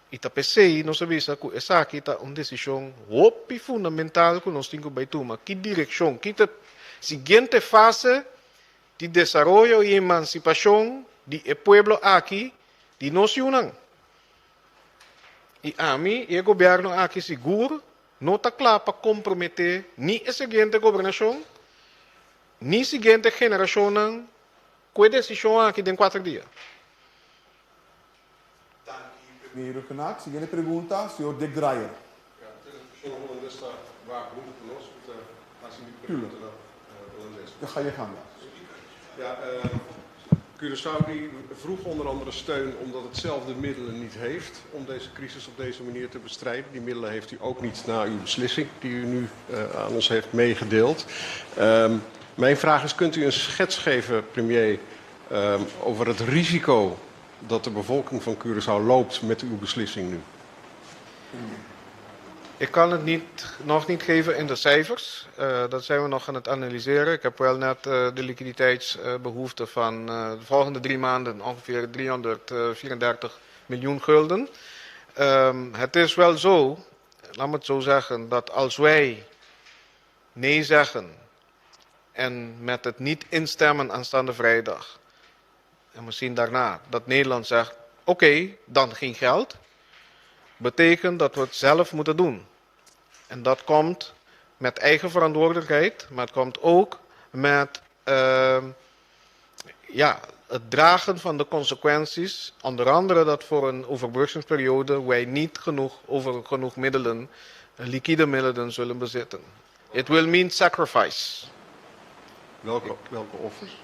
I ta p'esei nos a bisa ku esaki ta un desishon hopi fundamental ku nos tin ku bai tuma, ki direkshon, ki ta siguiente fase di desaroyo i emansipashon di e pueblo aki, di nos yunan. I ami i e gobièrnu aki sigur no ta kla pa komprometé ni e siguiente gobernashon, ni siguiente generashonnan ku e desishon aki den kuater dia. Danki, Premier Rhuggenaath. Siguiente pregunta, señor Dick Drayer. Ja, de persoon holandés ta waak hunto ku nos. Mi ta hasi mi pregunta na holandés. Ja, ga je gang. Ja, Curaçao die vroeg onder andere steun omdat het zelf de middelen niet heeft om deze crisis op deze manier te bestrijden. Die middelen heeft u ook niet na uw beslissing die u nu aan ons heeft meegedeeld. Mijn vraag is, kunt u een schets geven, premier, over het risico dat de bevolking van Curaçao loopt met uw beslissing nu? Ik kan het niet, nog niet geven in de cijfers. Dat zijn we nog aan het analyseren. Ik heb wel net de liquiditeitsbehoefte van de volgende 3 maanden, ongeveer 334 miljoen gulden. Het is wel zo, laat me het zo zeggen, dat als wij nee zeggen en met het niet instemmen aanstaande vrijdag en misschien daarna dat Nederland zegt: oké, okay, dan geen geld, betekent dat we het zelf moeten doen. En dat komt met eigen verantwoordelijkheid, maar het komt ook met ja, het dragen van de consequenties. Onder andere dat voor een overbruggingsperiode wij niet genoeg over genoeg middelen, liquide middelen zullen bezitten. It will mean sacrifice. Welke offers?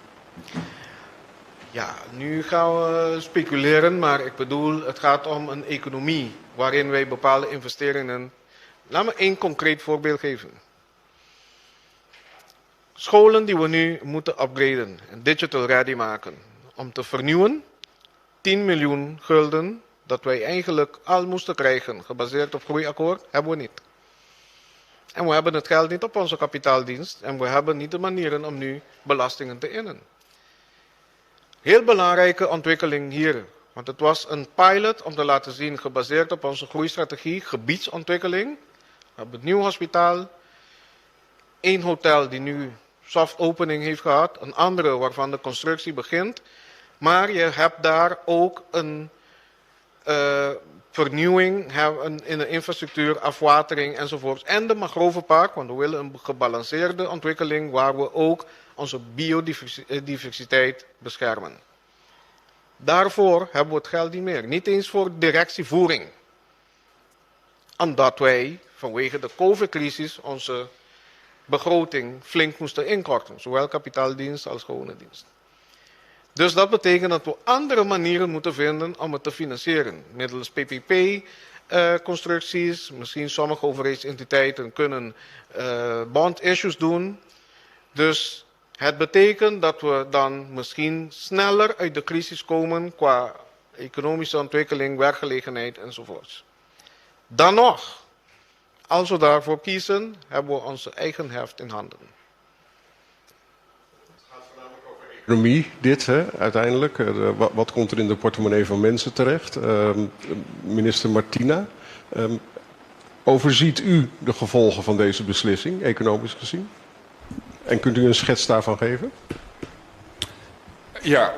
Ja, nu gaan we speculeren, maar ik bedoel, het gaat om een economie waarin wij bepaalde investeringen. Laat me één concreet voorbeeld geven. Scholen die we nu moeten upgraden en digital ready maken om te vernieuwen, 10 miljoen gulden dat wij eigenlijk al moesten krijgen, gebaseerd op groeiakkoord, hebben we niet. En we hebben het geld niet op onze kapitaaldienst en we hebben niet de manieren om nu belastingen te innen. Heel belangrijke ontwikkeling hier, want het was een pilot om te laten zien, gebaseerd op onze groeistrategie, gebiedsontwikkeling. We hebben het nieuw hospitaal, één hotel die nu soft opening heeft gehad, een andere waarvan de constructie begint. Maar je hebt daar ook een vernieuwing in de infrastructuur, afwatering enzovoort. En de mangrovenpark, want we willen een gebalanceerde ontwikkeling waar we ook onze biodiversiteit beschermen. Daarvoor hebben we het geld niet meer. Niet eens voor directievoering. Omdat wij vanwege de COVID-crisis onze begroting flink moesten inkorten. Zowel kapitaaldienst als gewone dienst. Dus dat betekent dat we andere manieren moeten vinden om het te financieren. Middels PPP-constructies, misschien sommige overheidsentiteiten kunnen bond issues doen. Dus het betekent dat we dan misschien sneller uit de crisis komen qua economische ontwikkeling, werkgelegenheid enzovoorts. Dan nog, als we daarvoor kiezen, hebben we onze eigen heft in handen. Het gaat voornamelijk over economie, dit hè, uiteindelijk. Wat komt er in de portemonnee van mensen terecht? Minister Martina, overziet u de gevolgen van deze beslissing, economisch gezien? En kunt u een schets daarvan geven? Ja,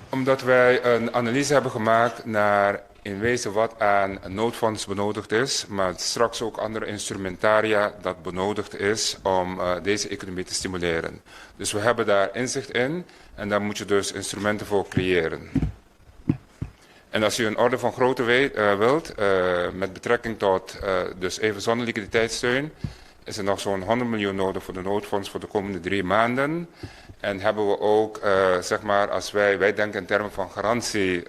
omdat wij een analyse hebben gemaakt naar in wezen wat aan noodfonds benodigd is, maar straks ook andere instrumentaria dat benodigd is om deze economie te stimuleren. Dus we hebben daar inzicht in en daar moet je dus instrumenten voor creëren. En als u een orde van grootte wilt, met betrekking tot dus even zonder liquiditeitssteun, is er nog zo'n 100 miljoen nodig voor de noodfonds voor de komende 3 maanden. En hebben we ook, zeg maar, als wij denken in termen van garantie,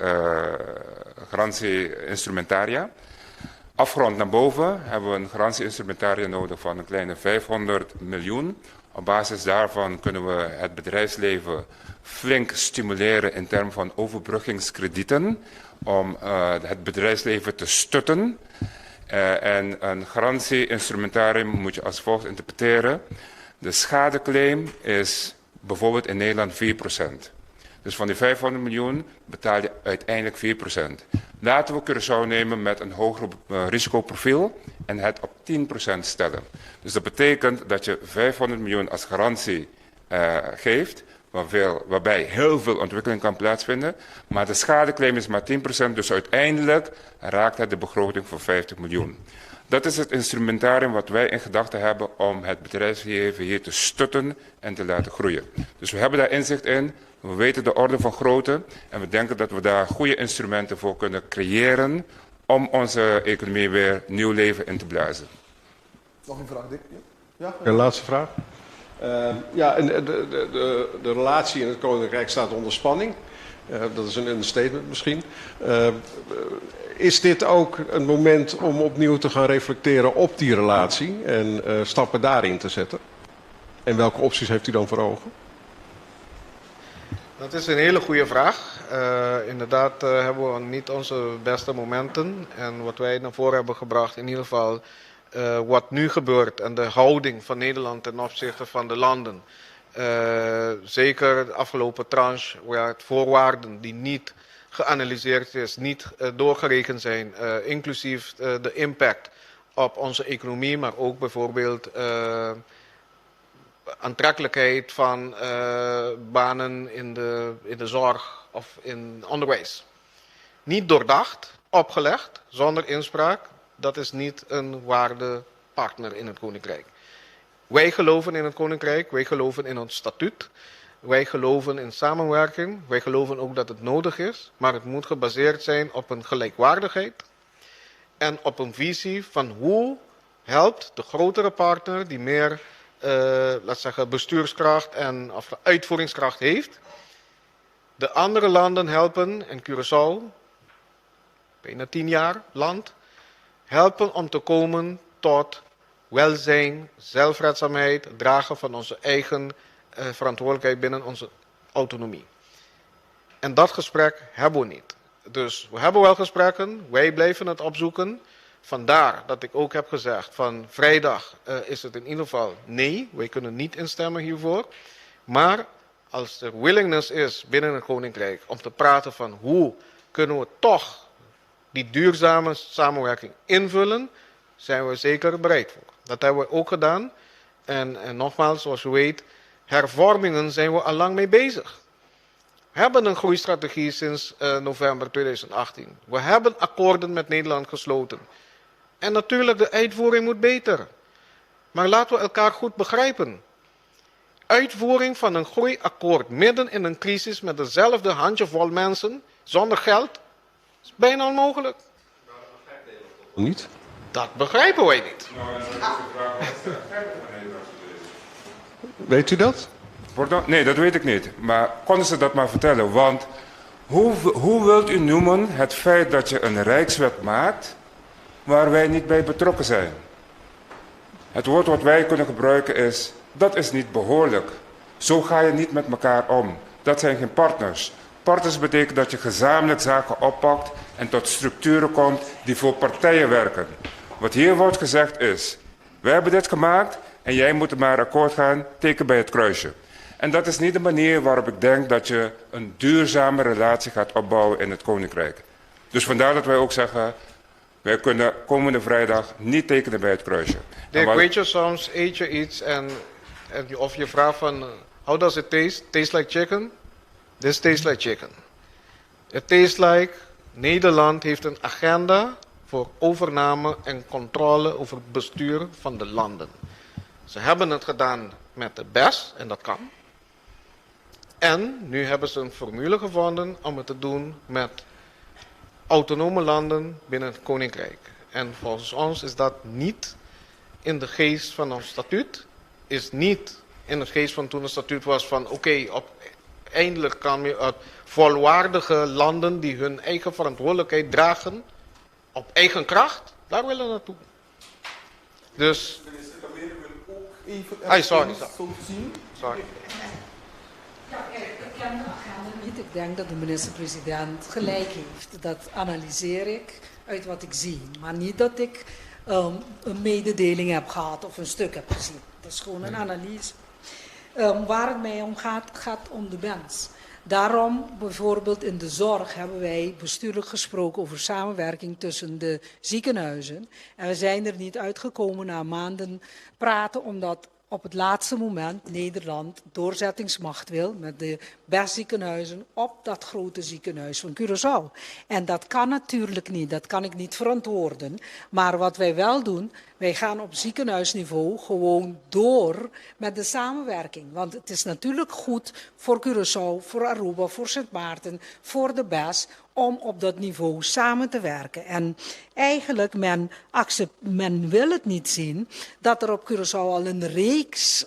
garantie-instrumentaria. Afgerond naar boven hebben we een garantie-instrumentaria nodig van een kleine 500 miljoen. Op basis daarvan kunnen we het bedrijfsleven flink stimuleren in termen van overbruggingskredieten om het bedrijfsleven te stutten. En een garantie-instrumentarium moet je als volgt interpreteren. De schadeclaim is bijvoorbeeld in Nederland 4%. Dus van die 500 miljoen betaal je uiteindelijk 4%. Laten we Curaçao nemen met een hoger risicoprofiel en het op 10% stellen. Dus dat betekent dat je 500 miljoen als garantie geeft, waarbij heel veel ontwikkeling kan plaatsvinden. Maar de schadeclaim is maar 10%, dus uiteindelijk raakt het de begroting voor 50 miljoen. Dat is het instrumentarium wat wij in gedachten hebben om het bedrijfsleven hier te stutten en te laten groeien. Dus we hebben daar inzicht in, we weten de orde van grootte en we denken dat we daar goede instrumenten voor kunnen creëren om onze economie weer nieuw leven in te blazen. Nog een vraag, Dick? Ja? Een laatste vraag. Ja, en de relatie in het Koninkrijk staat onder spanning. Dat is een understatement misschien. Is dit ook een moment om opnieuw te gaan reflecteren op die relatie en stappen daarin te zetten? En welke opties heeft u dan voor ogen? Dat is een hele goede vraag. Inderdaad hebben we niet onze beste momenten. En wat wij naar voren hebben gebracht, in ieder geval wat nu gebeurt en de houding van Nederland ten opzichte van de landen. Zeker de afgelopen tranche, waar het voorwaarden die niet geanalyseerd is, niet doorgerekend zijn, inclusief de impact op onze economie, maar ook bijvoorbeeld aantrekkelijkheid van banen in de zorg of in onderwijs. Niet doordacht, opgelegd, zonder inspraak, dat is niet een waarde partner in het Koninkrijk. Wij geloven in het Koninkrijk, wij geloven in ons statuut, wij geloven in samenwerking, wij geloven ook dat het nodig is, maar het moet gebaseerd zijn op een gelijkwaardigheid en op een visie van hoe helpt de grotere partner die meer, laat zeggen, bestuurskracht en of uitvoeringskracht heeft, de andere landen helpen, en Curaçao, bijna 10 jaar land, helpen om te komen tot welzijn, zelfredzaamheid, het dragen van onze eigen verantwoordelijkheid binnen onze autonomie. En dat gesprek hebben we niet. Dus we hebben wel gesprekken, wij blijven het opzoeken. Vandaar dat ik ook heb gezegd van vrijdag is het in ieder geval nee, wij kunnen niet instemmen hiervoor. Maar als er willingness is binnen het Koninkrijk om te praten van hoe kunnen we toch die duurzame samenwerking invullen, zijn we zeker bereid voor. Dat hebben we ook gedaan. En nogmaals, zoals u weet, hervormingen zijn we al lang mee bezig. We hebben een groeistrategie sinds november 2018. We hebben akkoorden met Nederland gesloten. En natuurlijk, de uitvoering moet beter. Maar laten we elkaar goed begrijpen. Uitvoering van een groeiakkoord midden in een crisis met dezelfde handjevol mensen, zonder geld, is bijna onmogelijk. Niet? Dat begrijpen wij niet. Weet u dat? Pardon? Nee, dat weet ik niet. Maar konden ze dat maar vertellen? Want hoe wilt u noemen het feit dat je een rijkswet maakt waar wij niet bij betrokken zijn? Het woord wat wij kunnen gebruiken is, dat is niet behoorlijk. Zo ga je niet met elkaar om. Dat zijn geen partners. Partners betekent dat je gezamenlijk zaken oppakt en tot structuren komt die voor partijen werken. Wat hier wordt gezegd is, wij hebben dit gemaakt en jij moet er maar akkoord gaan, teken bij het kruisje. En dat is niet de manier waarop ik denk dat je een duurzame relatie gaat opbouwen in het Koninkrijk. Dus vandaar dat wij ook zeggen, wij kunnen komende vrijdag niet tekenen bij het kruisje. Dick, weet je, soms eet je iets en of je vraagt van, how does it taste? Tastes like chicken? This tastes like chicken. It tastes like Nederland heeft een agenda voor overname en controle over het bestuur van de landen. Ze hebben het gedaan met de BES, en dat kan. En nu hebben ze een formule gevonden om het te doen met autonome landen binnen het Koninkrijk. En volgens ons is dat niet in de geest van ons statuut, is niet in de geest van toen het statuut was van oké, eindelijk kan je uit volwaardige landen die hun eigen verantwoordelijkheid dragen op eigen kracht, daar willen we naartoe. Dus Minister Kamere wil ook even Ai, sorry, ergens sorry. zo te zien. Sorry. Ja, kijk, ik ken de agenda niet. Ik denk dat de minister-president gelijk heeft. Dat analyseer ik uit wat ik zie. Maar niet dat ik een mededeling heb gehad of een stuk heb gezien. Dat is gewoon een analyse. Waar het mij om gaat, gaat om de mens. Daarom bijvoorbeeld in de zorg hebben wij bestuurlijk gesproken over samenwerking tussen de ziekenhuizen. En we zijn er niet uitgekomen na maanden praten, omdat op het laatste moment Nederland doorzettingsmacht wil met de best ziekenhuizen op dat grote ziekenhuis van Curaçao. En dat kan natuurlijk niet, dat kan ik niet verantwoorden. Maar wat wij wel doen, wij gaan op ziekenhuisniveau gewoon door met de samenwerking. Want het is natuurlijk goed voor Curaçao, voor Aruba, voor Sint Maarten, voor de BES, om op dat niveau samen te werken. En eigenlijk, men wil het niet zien dat er op Curaçao al een reeks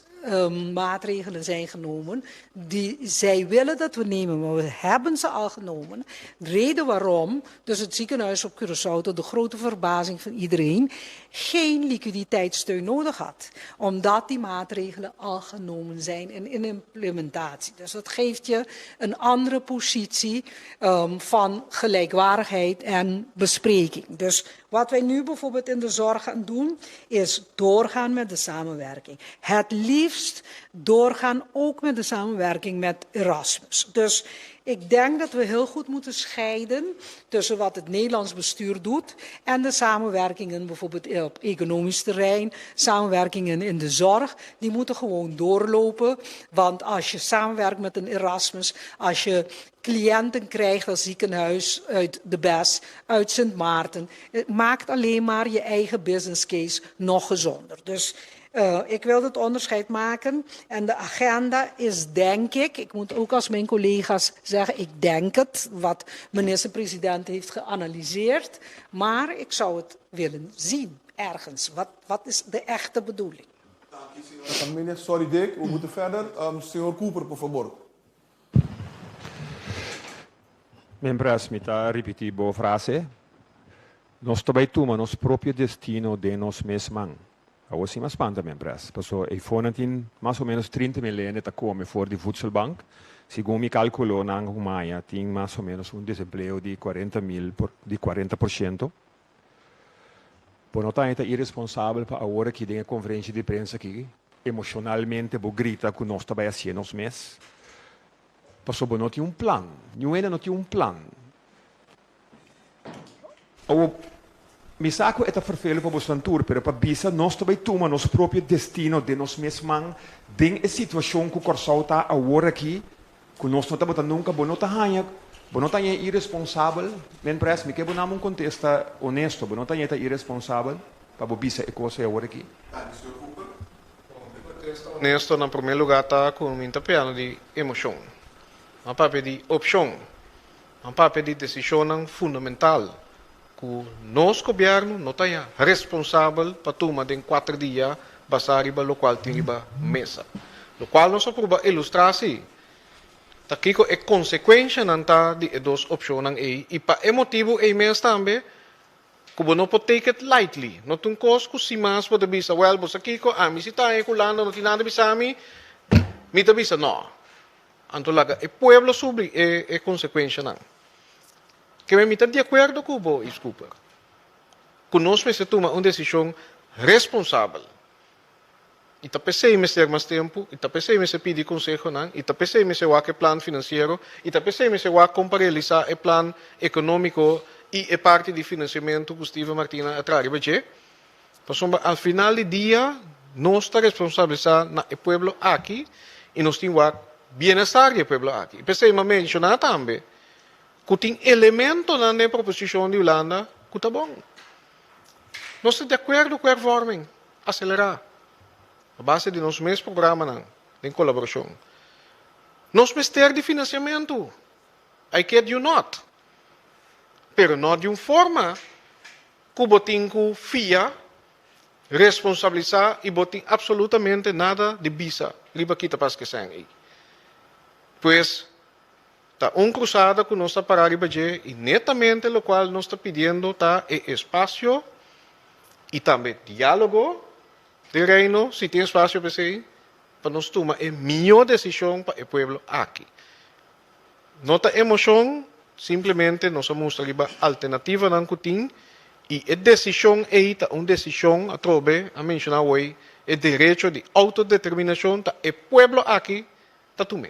maatregelen zijn genomen die zij willen dat we nemen, maar we hebben ze al genomen. De reden waarom dus het ziekenhuis op Curaçao, tot de grote verbazing van iedereen, geen liquiditeitssteun nodig had. Omdat die maatregelen al genomen zijn en in implementatie. Dus dat geeft je een andere positie van gelijkwaardigheid en bespreking. Dus wat wij nu bijvoorbeeld in de zorg gaan doen, is doorgaan met de samenwerking. Het liefst doorgaan ook met de samenwerking met Erasmus. Dus ik denk dat we heel goed moeten scheiden tussen wat het Nederlands bestuur doet en de samenwerkingen bijvoorbeeld op economisch terrein, samenwerkingen in de zorg, die moeten gewoon doorlopen. Want als je samenwerkt met een Erasmus, als je cliënten krijgt als ziekenhuis uit de BES, uit Sint Maarten, het maakt alleen maar je eigen business case nog gezonder. Dus ik wil het onderscheid maken en de agenda is, denk ik, ik moet ook als mijn collega's zeggen, ik denk het, wat minister-president heeft geanalyseerd, maar ik zou het willen zien ergens. Wat is de echte bedoeling? Dank u, señora Camelia. Sorry Dick, we moeten verder. Señor Cooper, por favor. Mientras mi ta ripití bo frase, nos ta bai tuma nos propio destino den nos mes man. Awor si m'a spanta, mientras. Paso eifonan tin mas o menos 30.000 hende ta kome for di voedselbank. Segun mi kálkulonan humaya tin mas o menos un desempleo di 40.000 por, di 40%. Bo no ta iresponsabel pa awor aki den e konferensia di prensa aki emoshonalmente bo grita ku nos ta bai hasié nos mes? Paso bo no tin un plan. Niun hende no tin un plan. Awor, mi sa ku e ta ferfelu pa bosnan tur, pero pa bisa nos ta bai tuma nos propio destino den nos mes man den e situashon ku Kòrsou ta awor aki, ku nos no tabata nunka, bo no ta haña, bo no ta haña iresponsabel? Men Pres, mi ke bo nam un kontesta honesto, bo no ta haña ta iresponsabel pa bo bisa e kos ei awor aki? Danki, señor Cooper. Mi kontesta honesto na promé lugá ta ku mi ta piano di emoshon. Mi a papia di opshon. Mi a papia di desishonnan fundamental ku nos gobièrnu no ta ya responsabel pa tuma den kuater dia basá riba lokual tin riba mesa. Lokual nos a pruba ilustrá si ta kiko e konsekuenshanan ta di e dos opshonnan ei i pa e motibu ei mes tambe ku bo no por take it lightly. No ta un kos ku sin mas bo ta bisa, wèl, bo sa kiko, ami si ta haña ku Hulanda no tin nada bisa mi, mi ta bisa nò. Anto laga e pueblo subri e e konsekuenshanan. Keme mi ta di akuerdo ku bo, Yves Cooper, ku nos mester tuma un desishon responsabel. I ta p'esei mester mas tempu, i ta p'esei mester pidi konsehonan, i ta p'esei mester wak e plan finansiero, i ta p'esei mester wak kon pa realisá e plan ekonómiko i e parti di finansiamentu ku Steven Martina a traha riba dje. Pasobra al final di dia nos ta responsabilisá na e pueblo aki i nos tin wak bienestar di e pueblo aki. I p'esei mi a menshoná tambe ku tin elementonan den e proposishon di Hulanda ku ta bon. Nos ta di akuerdo ku hervorming. Acelerá, a base di nos mes programanan den kolaborashon. Nos mester di finansiamentu, I kid you not, pero no di un forma ku bo tin ku fia, responsabilisá i bo tin absolutamente nada di bisa riba kita pas kesen ei. Pues, ta un krusada ku nos ta pará riba dje i netamente lokual nos ta pidiendo ta e espasio i tambe diálogo. Den Reino si tin espasio pa esei, pa nos tuma e mihó desishon pa e pueblo aki. No ta emoshon, simplemente nos a mustra riba alternativanan ku tin i e desishon ei ta un desishon, atrobe a menshoná awor, e derecho di outodeterminashon ta e pueblo aki ta tum'é.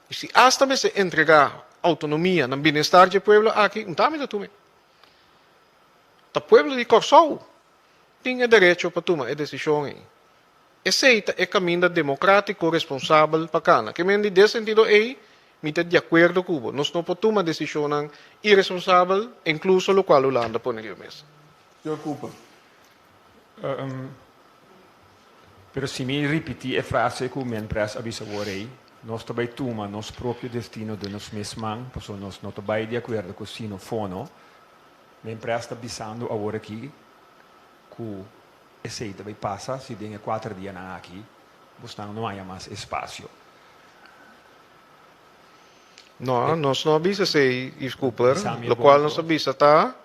I si asta mester entregá outonomia na bienestar dje pueblo aki, un tambe ta tum'é. Ta pueblo di Kòrsou tin e derecho pa tuma e desishon ei. Esei ta e kaminda demokratiko responsabel pa kana. Ke men di den sentido ei mi ta di akuerdo ku bo. Nos no por tuma desishonnan iresponsabel, inkluso lokual Hulanda pone riba mesa. Señor Cooper. Pero si mi ripití e frase ku Menpres a bisa awor ei, nos ta bai tuma nos propio destino den nos mes man, pasobra nos no ta bai di akuerdo ku sino fono. Menpres ta bisando awor aki ku Esei ta bai pasa si den e kuater dianan aki bosnan no haña mas espasio. No, nos no a bisa esei, Yves Cooper. Lokual nos a bisa ta,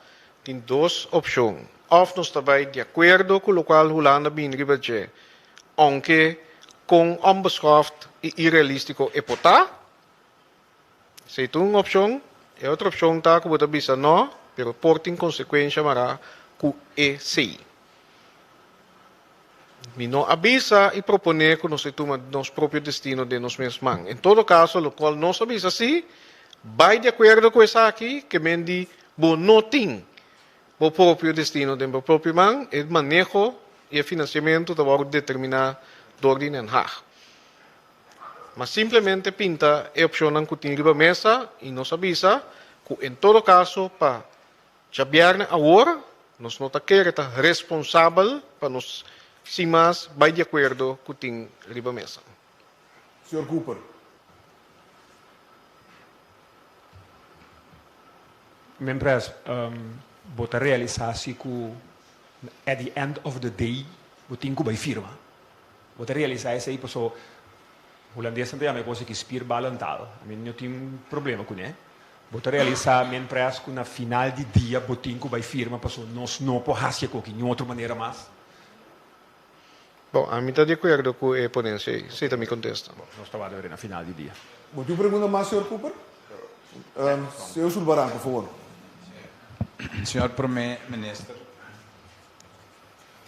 tin dos opshon. Òf nos ta bai di akuerdo ku lokual Hulanda bini riba dje, ounke kon onbeschoft i irealístiko e por ta. Esei ta un opshon. E otro opshon ta ku bo ta bisa no, pero por tin konsekuensha mará ku esei. Mi no a bisa i proponé ku nos ta tuma nos propio destino den nos mes man. En todo kaso, lokual nos a bisa si, bai di akuerdo ku esaki, ke men di bo no tin bo propio destino den bo propio man, e maneho i e finansiamentu ta wòrdu determiná dor di Den Haag. Ma simplemente pinta e opshonnan ku tin riba mesa i nos a bisa ku en todo kaso pa djabièrnè awor nos no ta kere ta responsabel pa nos sin mas bai di akuerdo ku tin riba mesa. Señor Cooper. Mientras bo ta realisá si ku at the end of the day bo tin ku bai firma. Bo ta realisá esei paso hulandesnan ta yama e kos aki spierballentaal. Mi no tin problema kuné. Bo ta realisá men pres ku na final di dia bo tin ku bai firma paso nos no por hasi e koki niun otro manera mas. Bon, ami ta di akuerdo ku e ponensia ei. Esei ta mi kontesta. Bon, nos ta wak na final di dia. Bo tin un pregunta mas, señor Cooper? Señor Sulbaran, por favor. Señor Prome Minister.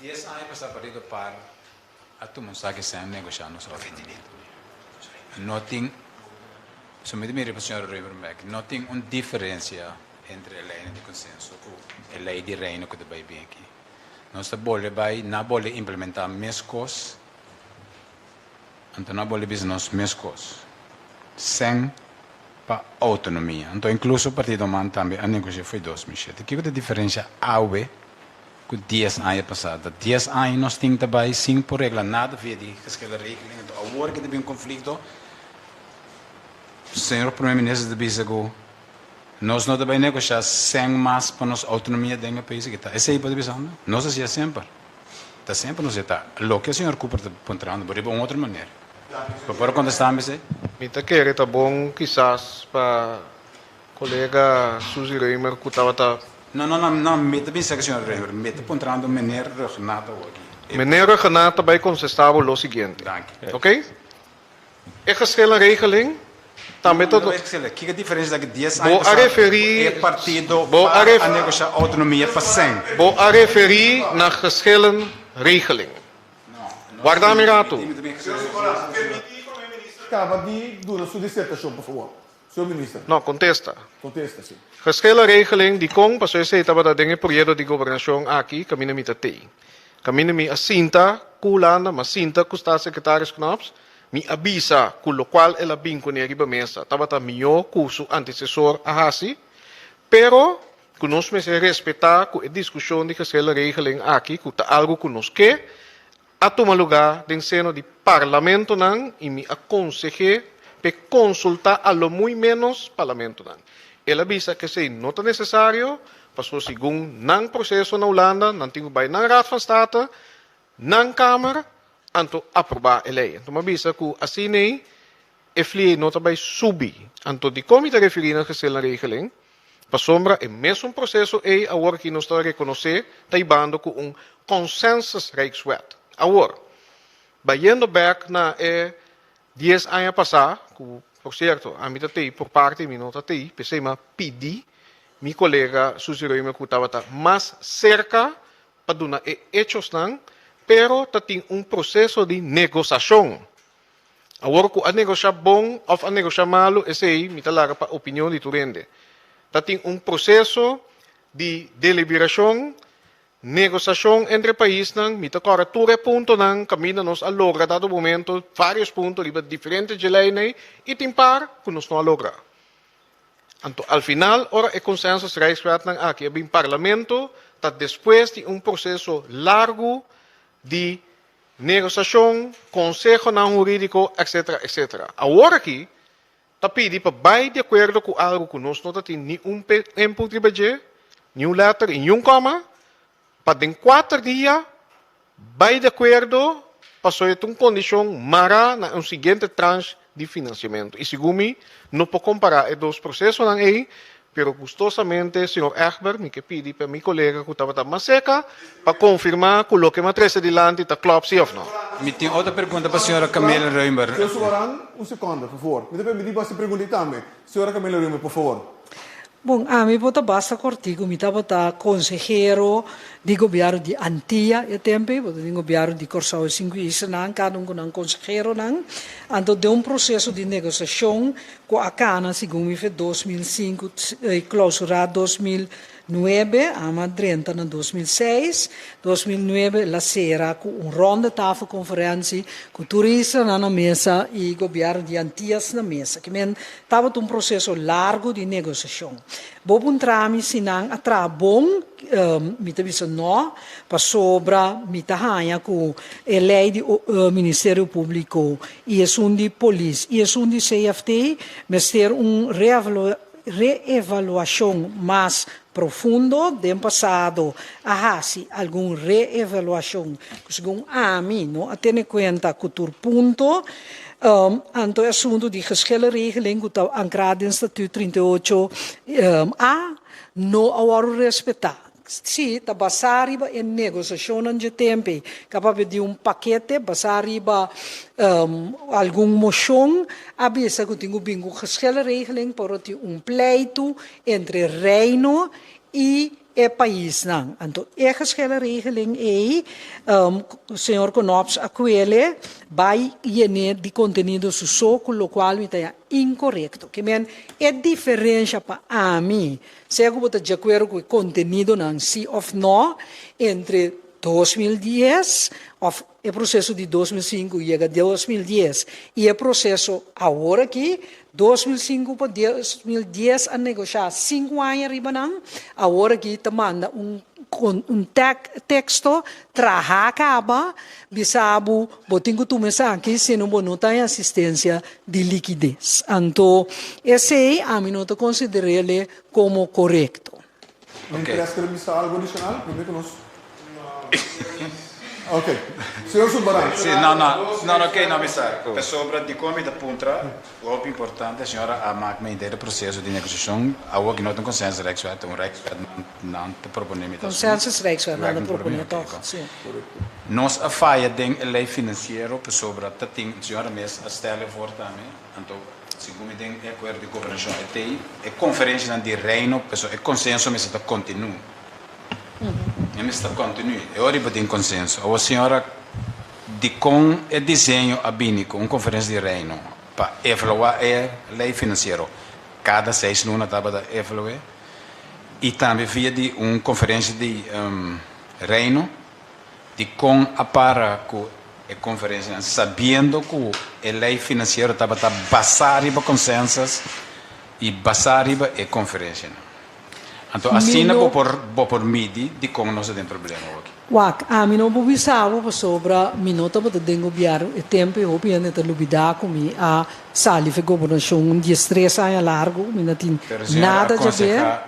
Dies aña pasá Partido par a tuma un saki sèn negoshá nos autonomia. No tin, so mi ta mira pa señor Reubenberg, no tin un diferensia entre e leinan di konsenso ku e lei di Reino ku ta bai bin aki. Nos ta bolbe bai, na bolbe implementá meskos, anto na bolbe bisa nos meskos. Sèn pa autonomia. Anto inkluso Partido man tambe a negoshá fo'i 2007. Kiko ta e diferensia awe Ku dies aña pasá. Ta dies aña nos tin ta bai sin por regla nada via di geschillenregeling. Anto awor ke ta bin konflikto, señor Primer Minister ta bisa ku nos no ta bai negoshá sèn mas pa nos outonomia den e pais aki. Ta esei bo ta bisando? Nos a hasié semper. Ta semper nos a ta. Loke señor Cooper ta puntrando bo riba un otro manera. Bo por kontestá mi esei? Mi ta kere ta bon kisas pa Colega Suzy Römer cu tabata. No, no, no, no, mi ta bisa cu señor Römer, mi ta puntrando meneer Ruggenaath awor aki. Meneer Ruggenaath ta bay contesta bo lo siguiente. Danki. Ok? E geschillenregeling tambe ta. No, no, no, kiko diferencia ta cu dies aña Bo a pasado referi. e partido Bo a par ref. a negocia autonomia pa sèn? Bo a referi na geschillenregeling. No, no, Warda mi rato. mi ta bin Señor Socorro, permiti Prome Minister caba di duna su disertacion, por favor. Señor Minister. No, contesta. Contesta, si. Geschillenregeling dikon pasobra esei tabata den e proyekto di gobernashon aki kaminda mi ta tei. Kaminda mi a sinta ku Hulanda, mi a sinta ku Staatssecretaris Knops, mi a bisa ku lokual el a bin kuné riba mesa tabata mihó ku su antesesor a hasi, pero ku nos mester respetá ku e diskushon di geschillenregeling aki ku ta algu ku nos ke, a tuma lugá den seno di parlamentonan i mi a konseh'é p'e konsultá a lo muy ménos parlamentonan. El a bisa ku esei no ta nesesario, pasobra segun nan proseso na Hulanda nan tin ku bai nan Raad van State, nan Kamer, anto aprobá e lei. Anto mi a bisa ku asin'ei e fliei no ta bai subi. Anto dikon mi ta referí na Gezellenregeling? Pasobra e mesun proseso ei awor aki nos ta rekonosé ta hibando ku un consensus Rijkswet. Awor, bayendo bèk na e dies aña pasá, ku por sierto ami ta tei por parti mi no ta tei, p'esei mi a pidi mi kolega Suzy Römer ku tabata mas serka pa duna e echosnan, pero ta tin un proseso di negosashon. Awor ku a negoshá bon òf a negoshá malu esei mi ta laga pa opinion di tur hende. Ta tin un proseso di deliberashon, negosashon entre paisnan, mi ta kòrda tur e puntonan kaminda nos a logra dado momento vários punto riba diferente dje leinan i tin par ku nos no a logra. Anto al final ora e consensus rijkswetnan aki a bin parlamento ta despues di un proseso largu di Negosiashon, konsehonan hurídiko, etcetera, etcetera. Awor aki ta pidi pa bai di akuerdo ku algu ku nos no ta tin ni un input riba dje, ni un lèter i ni un kòma, pa den kuater dia bai di akuerdo pasobra e ta un kondishon mará na un siguiente tranche di finansiamentu. I segun mi no por kompará e dos prosesonan ei, pero gustosamente señor Egbert mi ke pidi pa mi kolega ku tabata mas seka pa konfirmá ku loke mi a trese dilanti ta klòp si òf no. Mi tin otro pregunta pa señora Camila Römer. Señor Subaran, un sekonde, por favor. Mi ta permití bo hasi pregunta ei tambe. Señora Camila Römer, por favor. Bon, ami por ta basta kortiku. Mi tabata konsehero di gobièrnu di Antia e tempu ei, bo ta tin gobièrnu di Kòrsou e sinku islanan, kada un ku nan konseheronan. Anto den un proseso di negosiashon ku a kana segun mi fe 2005 klousurá 2009, ami a drenta na 2006, 2009 el a sera ku un ronde tafelkonferensi ku tur islanan na mesa i gobièrnu di Antias na mesa. Ki men Tabata un proseso largu di negosiashon. Bo puntra mi si nan a traha bon? Mi ta bisa no, pasobra mi ta haña ku e lei di Ministerio Públiko i esun di polis i esun di CFT mester un reevaluashon mas profundo. Den pasado a hasi algun reevaluashon ku segun ami no a tene kuenta ku tur punto. Anto e asuntu di geschillenregeling ku ta ankrá den Statuut 38 A no a wòrdu respetá. Sí, ta basá riba e negosiashonnan dje tempu ei. Ka papia di un pakete basá riba algun moshon a bisa ku tin ku bin ku geschillenregeling por tin un pleitu entre Reino i e paisnan. Anto e geschillenregeling ei, señor Knops a kuele bai yené di kontenido su so, ku lokual mi ta ya inkorekto. Ke men e diferensha pa ami, sea ku bo ta djakuerdo ku e kontenidonan si òf nò, entre 2010 òf e proseso di 2005 yega 2010 i e proseso awor aki, 2005 pa 2010 a negoshá sinku aña riba nan, awor aki ta manda un un teksto trahá kaba bisa bo bo tin ku tuma esaki sino bo no ta haña asistensia di likides. Anto esei ami no ta konsider'é komo korekto. Mientras ker bisa algo adicional prome ku nos Ok. Señor Sulbaran. Si, no, no. No, no, oké, no mi sa. Pasobra dikon mi ta puntra, hopi importante, señora a mak mi henter e proseso di negosiashon. Awor ki no ta un consensus Rijkswet, ta un Rijkswet nan ta propone mi ta asumi. Consensus Rijkswet nan ta propone tòg, si. Nos a faya den e lei finansiero pasobra ta tin, señora mes a stel e voor tambe, anto. Segun mi den e akuerdo di gobernashon e tei e konferenshanan di Reino pasobra e konsenso mester ta kontinu. E mester ta kontinu. E ora riba tin konsenso. Awor señora dikon e diseño a bini ku un konferensia di Reino pa evaluá e lei finansiero kada seis luna tabata evalu'é i tambe via di un konferensia di Reino Dikon a para ku e konferensianan sabiendo ku e lei finansiero tabata basá riba konsensas i basá riba e konferensianan? Anto asina bo por bo por midi dikon nos ta den problema awoki. Wak, ami no por bisa bo pasobra mi no tabata den gobièrnu e tempu i hopi hende ta lubidá ku mi a sali for e gobernashon un diestres aña largu, mi no tin Pero señora a nada djaber. konsehá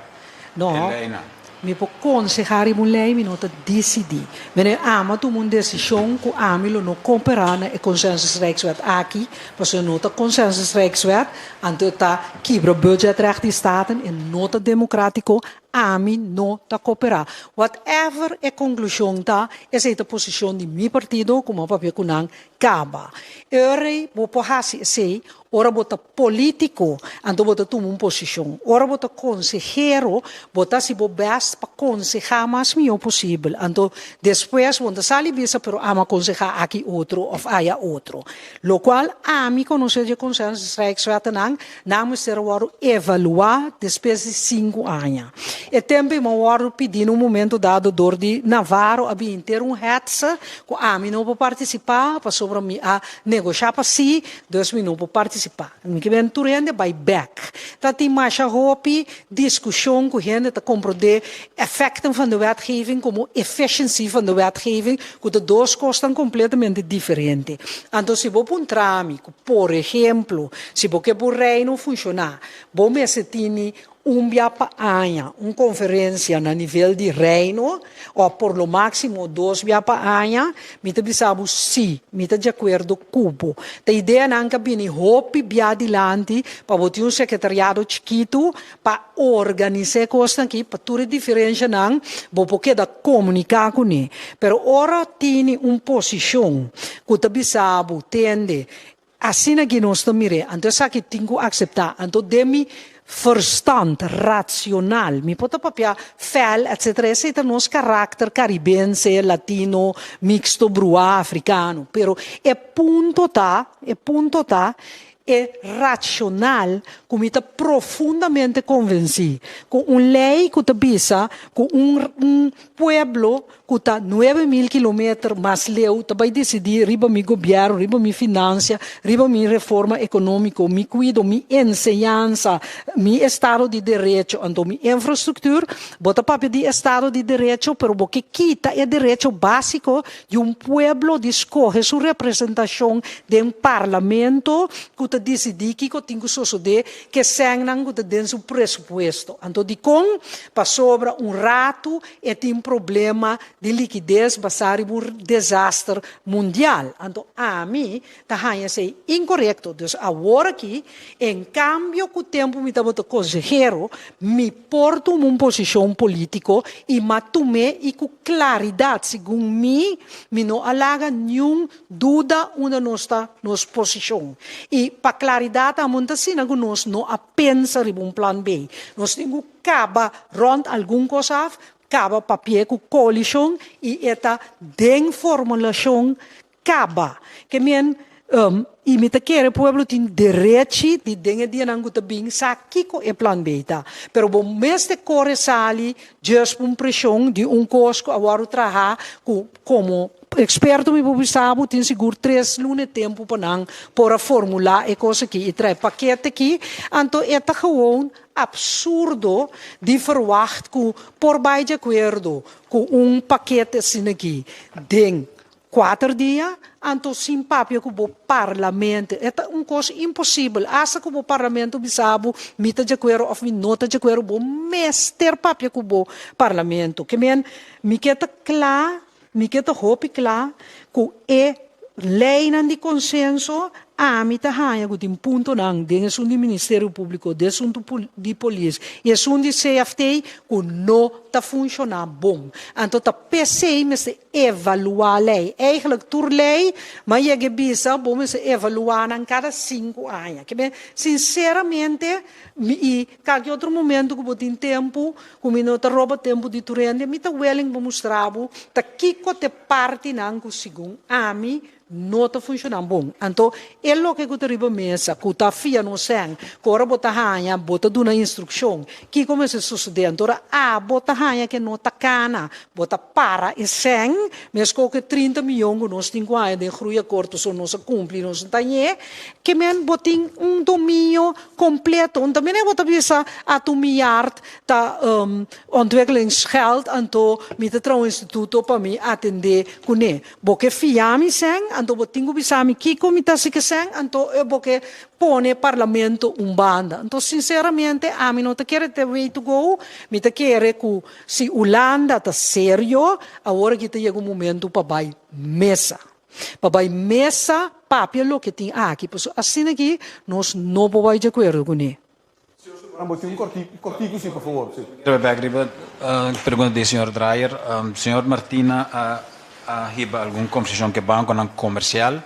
No, e leinan. mi por konsehá riba un lei, mi no ta disidí. Mene ama tuma un desishon ku ami lo no koperá na e Consensus Rijkswet aki, pasobra no ta Consensus Rijkswet, anto e ta kibra budgetrecht di Staten, e no ta demokrátiko. Ami no ta kooperá. Whatever e konklushon ta, esei ta posishon di mi partido ku mi a papia ku nan kaba. Ora bo por hasi esei ora bo ta polítiko, anto bo ta tuma un posishon. Ora bo ta konsehero, bo ta hasi bo bèst pa konsehá mas mihó posibel. Anto despues bo no ta sali bisa pero ami a konsehá aki otro òf aya otro. Lokual ami konosé dje consensusrijkswettenan, nan mester a wòrdu evaluá despues di sinku aña. E tempu ei mi a wòrdu pidí na un momento dado dor di Navarro a bin henter un hetze ku ami no por partisipá pasobra mi a negoshá pa sí, dus mi no por partisipá. Mi ke ben tur hende bai bèk. Ta tin masha hopi diskushon ku hende ta komprondé effecten van de wetgeving komo efficiency van de wetgeving, ku ta dos kosnan kompletamente diferente. Anto si bo puntra mi ku por ehemplo si bo ke bo reino funshoná bo mester tini un bia pa aña un konferensia na nivel di reino òf por lo máksimo dos bia pa aña, mi ta bisa bo sí, mi ta di akuerdo ku bo. Ta ideanan ka bini hopi bia dilanti pa bo tin un sekretariado chikitu pa organisá e kosnan aki pa tur e diferenshanan bo por keda komuniká kuné. Pero ora tini un posishon ku ta bisa bo, tende, Asina ki nos ta mir'é, anto esaki tin ku akseptá. Anto den mi verstand racional, mi por ta papia fèl, etcetera, esei ta nos karakter karibense, latino, mixto, bruá, afrikano. Pero e punto ta, e punto ta, e racional ku mi ta profundamente konvensí ku un lei ku ta bisa ku un un pueblo ku ta 9000 kilometer mas leu ta bai disidí riba mi gobièrnu, riba mi finansia, riba mi reforma ekonómiko, mi kuido, mi enseñansa, mi estado di derecho, anto mi infrastruktur. Bo ta papia di estado di derecho, pero bo ke kita e derecho básiko di un pueblo di skohe su representashon den parlamento ku ta disidí kiko tin ku sosodé ku e sènnan ku ta den su presupuesto. Anto dikon? Pasobra un ratu E tin problema di likides basá riba un desaster mundial. Anto ami ta haña esei inkorekto. Dus awor aki, en kambio ku tempu mi tabata konsehero, mi por tuma un posishon polítiko i m'a tum'é i ku klaridat. Segun mi, mi no a laga niun duda unda nos ta nos posishon. I pa klaridat amo ta asina ku nos no a pensa riba un plan B. Nos tin ku Kaba rònt algun kos af, kaba papié ku koalishon i e ta den formulashon kaba. Ke men, i mi ta kere pueblo tin derechi di den e dianan ku ta bin sa kiko e plan B ta. Pero bo mester kore sali djes pa un preshon di un kos ku a wòrdu traha ku komo eksperto mi por bisa bo tin sigur tres luna e tempu pa nan por a formulá e kos aki i trae pakete aki. Anto e ta gewoon Absurdo di verwacht ku por bai di akuerdo ku un pakete asina aki den kuater dia, anto sin papia ku bo parlamento. E ta un kos imposibel. Asta ku bo parlamento bisa bo mi ta di akuerdo òf mi no ta di akuerdo, bo mester papia ku bo parlamento. Ke men, mi ke ta kla, mi ke ta hopi kla ku e leinan di konsenso Ami ta haña ku tin puntonan den esun di Ministerio Públiko, den esun di polis i esun di CFT ku no ta funshoná bon. Anto ta p'esei mester evaluá lei. Eigenlijk tur lei, m'a yega e bisa, bo mester evaluá nan kada sinku aña. Ke men, sinseramente, mi i kalke otro momento ku bo tin tempu, ku mi no ta roba tempu di tur hende, mi ta willing pa mustra bo ta kiko t'e partinan ku segun ami No ta funshoná bon. Anto, e loke ku ta riba mesa, ku ta fia nos sèn, ku ora bo ta haña, bo ta duna instrukshon kiko mester sosodé. Anto ora abo ta haña ke no ta kana, bo ta para e sèn, meskos ku e 30 miyon ku nos tin ku haña den Groeiakkoord pasobra nos a kumpli, nos no ta hañ'é, ke men bo tin un dominio kompleto. Un ta mene bo ta bisa ata un miard ta ontwikkelingsgeld, anto mi ta traha un instituto pa mi atendé kuné. Bo ke fia mi sèn, anto bo tin ku bisa mi kiko mi ta hasi ke sèn, anto e bo ke pone parlamento un banda. Anto sinseramente ami no ta kere te way to go, mi ta kere ku si Hulanda ta serio, awor aki ta yega un momento pa bai mesa. Pa bai mesa papia loke tin aki, pasobra asina aki nos no por bai di akuerdo kuné. Señor Sumargo. Bo tin un kòrtiku si, por favor. Si. Riba bèk riba pregunta di señor Drayer, señor Martina a hiba algun kombersashon ku e bankonan komersial.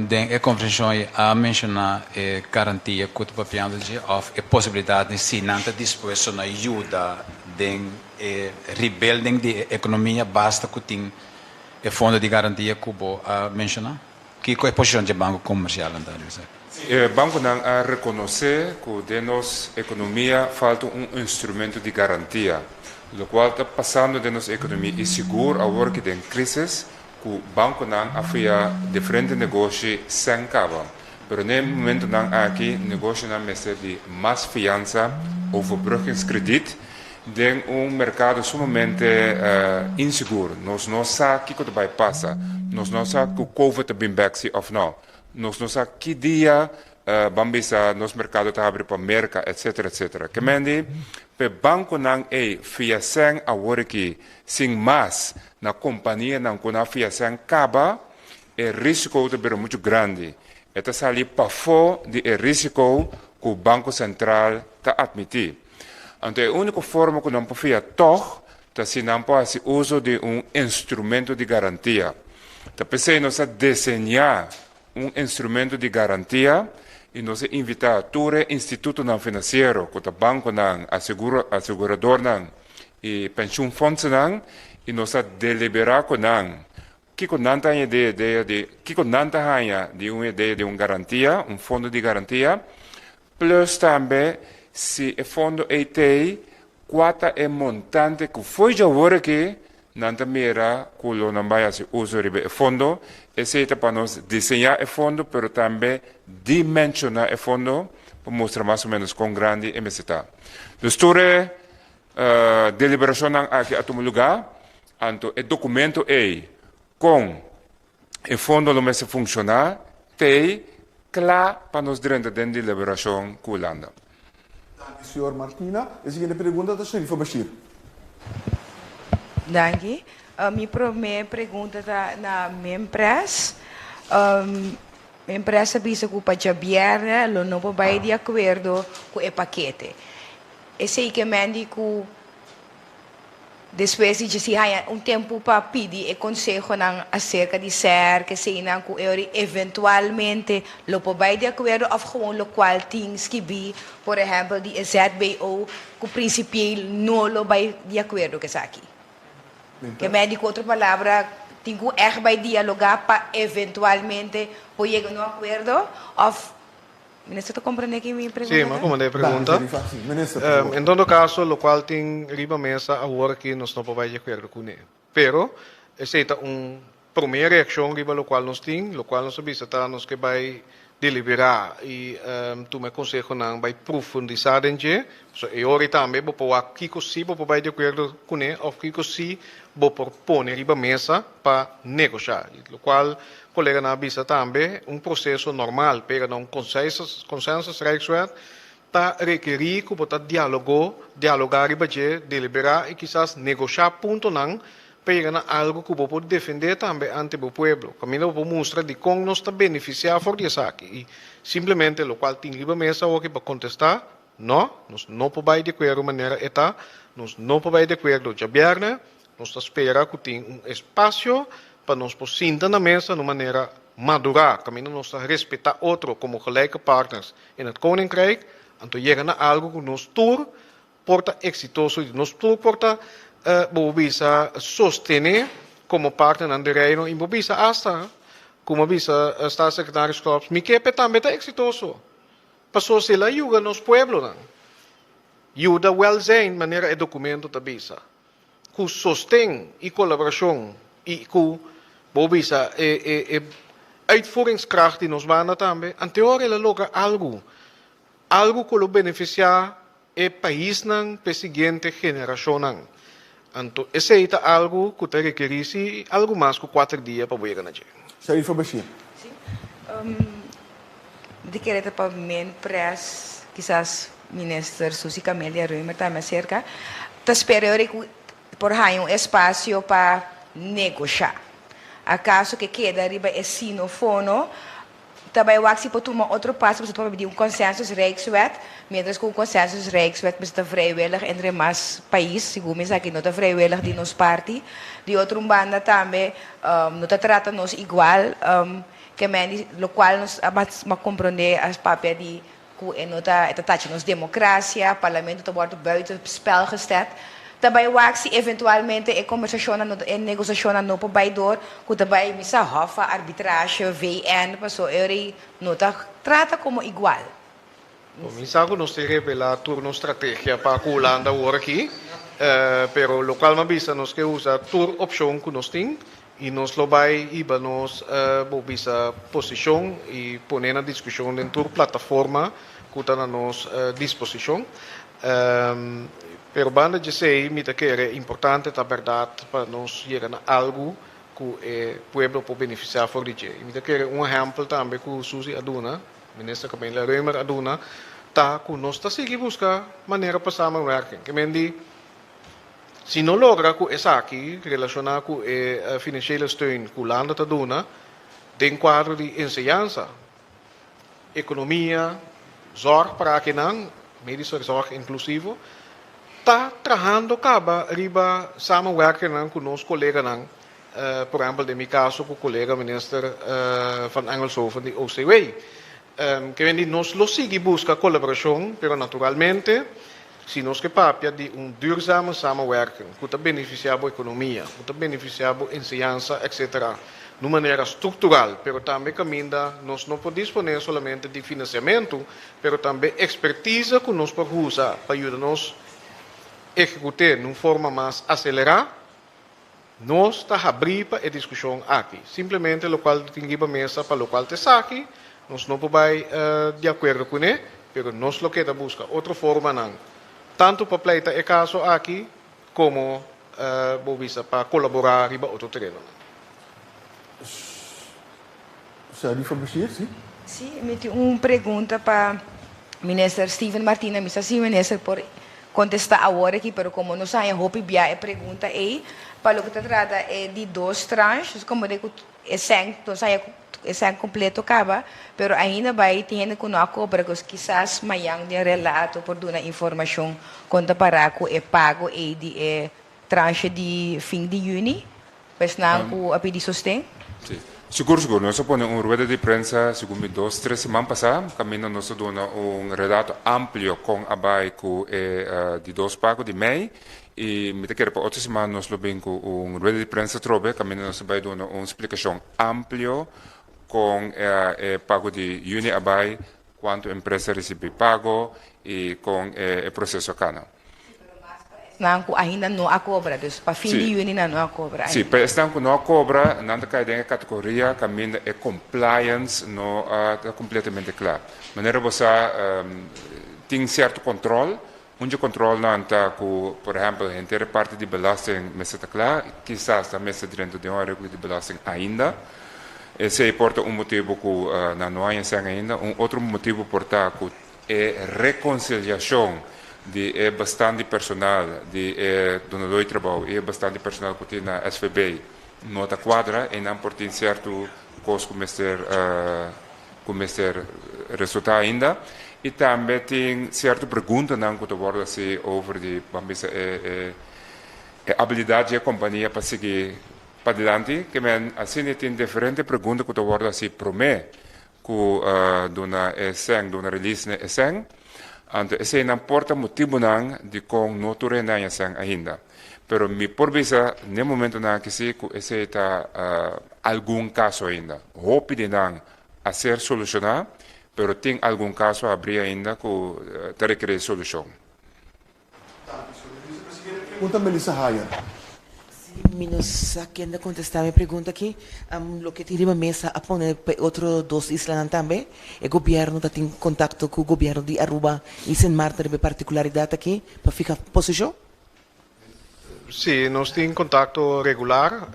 Den e kombersashon ei a menshoná e garantia ku ta papiando dje òf e posibilidat di si nan ta dispuesto na yuda den e rebuilding di e ekonomia basta ku tin e fondo di garantia ku bo a menshoná. Kiko e posishon dje banko komersial ta riba esaki? E bankonan a rekonosé ku den nos ekonomia falta un instrumento di garantia. Lokual ta pasando den nos ekonomia i sigur awor ki den krisis ku bankonan a fia diferente negoshi sen kaba. Pero n'e momentonan aki negoshinan mester di mas fiansa, overbruggingskrediet, Den un merkado sumamente insigur, nos no sa kiko ta bai pasa, nos no sa ku covid ta bin bek si òf no, nos no sa ki dia ban bisa nos merkado ta habri pa Merka etsetera etsetera. Ke men di p'e bankonan ei fia sèn awor aki sin mas na kompanianan ku nan fia sèn kaba, e risiko ta bira muchu grandi. E ta sali pafó di e risiko ku Banko Sentral ta atmití. Anto e úniko forma ku nan por fia tòg ta si nan por hasi uso di un instrumento di garantia. Ta p'esei nos a deseñá un instrumento di garantia i nos a invitá tur e institutonan finansiero ku ta bankonan, aseguradornan i penshunfondsenan i nos a deliberá ku nan kiko nan ta haña di e idea di kiko nan ta haña di un idea di un garantia, un fondo di garantia. Plus tambe si e fondo ei t'ei, kua ta e montante ku fo'i djawor aki nan ta mira ku lo nan bai hasi uso riba e fondo. Esei ta pa nos diseñá e fondo pero tambe dimenshoná e fondo pa mustra mas o ménos kon grandi e mester ta. Dus tur e deliberashonnan aki a tuma lugá, anto e dokumento ei kon E fondo lo mester funshoná t'ei kla pa nos drenta den deliberashon ku Hulanda. Danki señor Martina. E siguiente pregunta ta Sharifa Bashir. Danki. Mi prome pregunta ta na Mempress. Mempress a bisa ku pa djabièrnè lo no por bai di akuerdo ku e pakete. Esei ke men di ku Despues di dje si haña un tempu pa pidi e konsehonan aserka di ser keseinan ku e ora eventualmente lo por bai di akuerdo òf gewoon lokual tin skibí, por ehèmpel di e ZBO ku prinsipieel no lo bai di akuerdo ku esaki. Ke mei di ku otro palabra tin ku ègt bai dialogá pa eventualmente por yega na un akuerdo òf Minister ta comprende ki mi pregunta Sí, mi a ta? comprende e pregunta. Danki, Sharifa. Sí, minister, por favor. En todo caso, locual tin riba mesa awor aki nos no por bay di acuerdo cune. Pero, esey ta un prome reaccion riba locual nos tin. Locual nos a bisa ta nos ke bay delibera y tuma e consehonan bay profundisa den dje. Pasobra e ora tambe bo por wak kico si bo por bay di acuerdo cune of kico si bo por pone riba mesa pa negosha. Locual Koleganan a bisa tambe, un proseso normal pega na un consensus, consensus Rijkswet, ta rekerí ku bo ta dialogo, dialogá riba dje, deliberá i kisas negoshá puntonan pa yega na algu ku bo por defendé tambe ante bo pueblo. Kaminda bo por mustra dikon nos ta benefisiá for di esaki i simplemente lokual tin riba mesa awoki pa kontestá, no, nos no por bai di akuerdo manera e ta, nos no por bai di akuerdo djabièrnè, nos ta spera ku tin un espasio pa nos por sinta na mesa na un manera madurá, kaminda nos ta respetá otro komo gelijke partners in het Koninkrijk, anto yega na algu ku nos tur por ta eksitoso i nos tur por ta, bo por bisa, sostené komo partnernan di Reino i bo bisa asta, komo a bisa Staatssecretaris Knops, mi ke p'e tambe ta eksitoso, pasobra si el a yuda nos pueblonan, yuda welzijn manera e dokumento ta bisa. Ku sosten i kolaborashon i ku, bo bisa, e e e uitvoeringskracht di nos banda tambe, anteor el a logra algu, algu ku lo benefisiá e paisnan p'e siguiente generashonnan. Anto esei ta algu ku ta rekerí si algu mas ku kuater dia pa bo yega na dje. Sharifa Bashir. Sí. Mi ta kere ta pa men pres, kisas Minister Suzy Camelia Römer tambe aserka, ta spera ora ku por haña un espasio pa negoshá. Akaso ke keda riba e sinofono? Ta bai wak si por tuma otro paso pasobra ta papia di un consensus Rijkswet, mientras cu un consensus Rijkswet mester ta vrijwillig entre mas pais, segun mi esaki no ta vrijwillig di nos parti. Di otro un banda tambe no ta trata nos igual ke men di locual nos a a comprende a papia di Ku e no ta e ta tacha nos demokrasia, parlamento ta wòrdu buiten spel gestèt. Ta bai wak si eventualmente e kombersashonnan no e negosiashonnan no por bai dor, ku ta bai misa hòf pa arbitrashe, VN, paso e ora ei no ta trata komo igual. Bo mi sa ku nos tin revelá tur nos strategia pa ku Hulanda awor aki, pero lokual mi a bisa nos ke usa tur opshon ku nos tin I nos lo bai hiba nos, bo bisa, posishon i pone na diskushon den tur plataforma ku ta na nos disposishon. Pero banda djesei mi ta kere importante ta bèrdat pa nos yega na algu ku e pueblo por benefisiá for di dje. I mi ta kere un ehèmpel tambe ku Suzy a duna, Minister Camelia Römer a duna, ta ku nos ta sigui buska manera pa samenwerking. Ke men di. Si no logra ku esaki relashoná ku e financiële steun ku Hulanda ta duna den kuadro di enseñansa, ekonomia, zòrg para akinan, medische zorg inklusivo, ta trahando kaba riba samenwerkingnan ku nos koleganan, por ehèmpel den mi kaso ku kolega minister Van Engelshoven di OCW. Ke men di nos lo sigui buska kolaborashon, pero naturalmente Si nos ke papia di un duurzame samenwerking ku ta benefisiá bo ekonomia, ku ta benefisiá bo enseñansa etc. N'un manera struktural, pero tambe kaminda nos no por disponé solamente di finansiamentu, pero tambe ekspertise ku nos por usa pa yuda nos ehekut'é n'un forma mas aselerá, nos ta habrí pa e diskushon aki. Simplemente lokual tin riba mesa pa lokual ta esaki, nos no por bai di akuerdo kuné. Pero nos lo keda buska otro formanan, tantu pa pleita e kaso aki komo bo bisa pa kolaborá riba otro terenonan. Sharifa Bashir, si. Si, mi tin un pregunta pa Minister Steven Martina. Mi sa si Minister por kontestá awor aki, pero komo nos haña hopi bia e pregunta ei, pa loke ta trata e di dos tranche, nos komprendé ku E sèn, nos haña ku e sèn kompleto kaba, pero ainda bai tin hende ku no a kobra, ku kisas mañan den relato por duna informashon kon ta pará ku e pago ei di e tranche di fin di yüni, pa esnan ku a pidi sosten. Sí. Sigur, sigur. Nos a pone un rueda di prensa segun mi dos, tres siman pasá, kaminda nos a duna un relato amplio kon a bai ku e di dos pago di mei I mi ta kere pa otro siman nos lo bin ku un rueda di prensa atrobe kaminda nos ta bai duna un splikashon amplio kon e pago di yüni a bai, kuantu empresa risibí pago i kon e proseso a kana. Esnan ku ainda no a kobra, dus pa fin di yüni nan no a kobra ainda. Si, pa esnan ku no a kobra nan ta kai den e kategoria kaminda e compliance no ta kompletamente kla. Manera bo sa tin sierto kòntròl. Un dje kontrolnan ta ku, por ehèmpel, henter e parti di belasting mester ta kla, kisas ta mester drenta den un areglo di belasting ainda. Esei por ta un motibu ku nan no haña sèn ainda. Un otro motibu por ta ku e rekonsiliashon di e bestand di personal di e dunadó di trabou i e bestand di personal ku tin na SVB no ta kuadra i nan por tin sierto kos ku mester ku mester resultá ainda i tambe tin sierto preguntanan ku ta wòrdu hasi over di ban bisa e e e abilidat di e kompania pa sigui padilanti ke men asina tin diferente pregunta ku ta wòrdu hasi promé ku duna e sèn duna release na e sèn anto eseinan por ta motibunan dikon no tur hende haña sèn ainda pero mi por bisa n'e momentonan aki si ku esei ta algun kaso ainda. Hopi di nan a ser solushoná, pero tin algun kaso habrí ainda ku ta rekerí solushon. Pregunta Melissa Hayer. Si mi no sa ken ta kontestá mi pregunta aki, loke tin riba mesa a pone pa e otro dos islanan tambe? E gobièrnu ta tin kontakto ku gobièrnu di Aruba i Sint Maarten riba e partikularidat aki pa fiha posishon? Sí, nos tin kontakto regular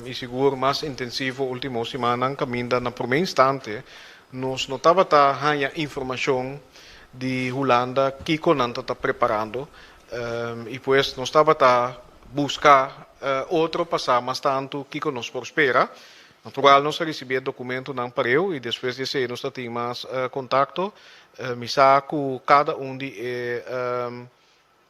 i sigur mas intensivo último simannan kaminda na promé instante nos no tabata haña informashon di Hulanda kiko nan ta ta preparando i pues nos tabata buska otro pa sa mas tantu kiko nos por spera. Natural nos a risibí e dokumentonan pareu i despues di esei nos ta tin mas kontakto. Mi sa ku kada un di e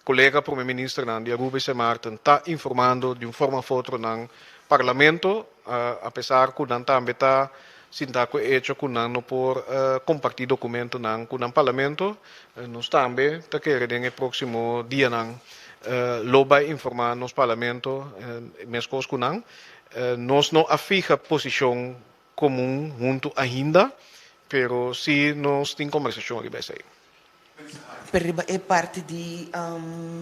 kolega prome ministernan di Aruba i Sint Maarten ta informando di un forma of otro nan parlamento, apesar ku nan tambe ta sinta ku e echo ku nan no por kompartí dokumentonan ku nan parlamento. Nos tambe ta kere den e próksimo dianan lo bai informá nos parlamento meskos ku nan. Nos no a fiha posishon komun huntu ainda, pero sí nos tin kombersashon riba esei. Pero riba e parti di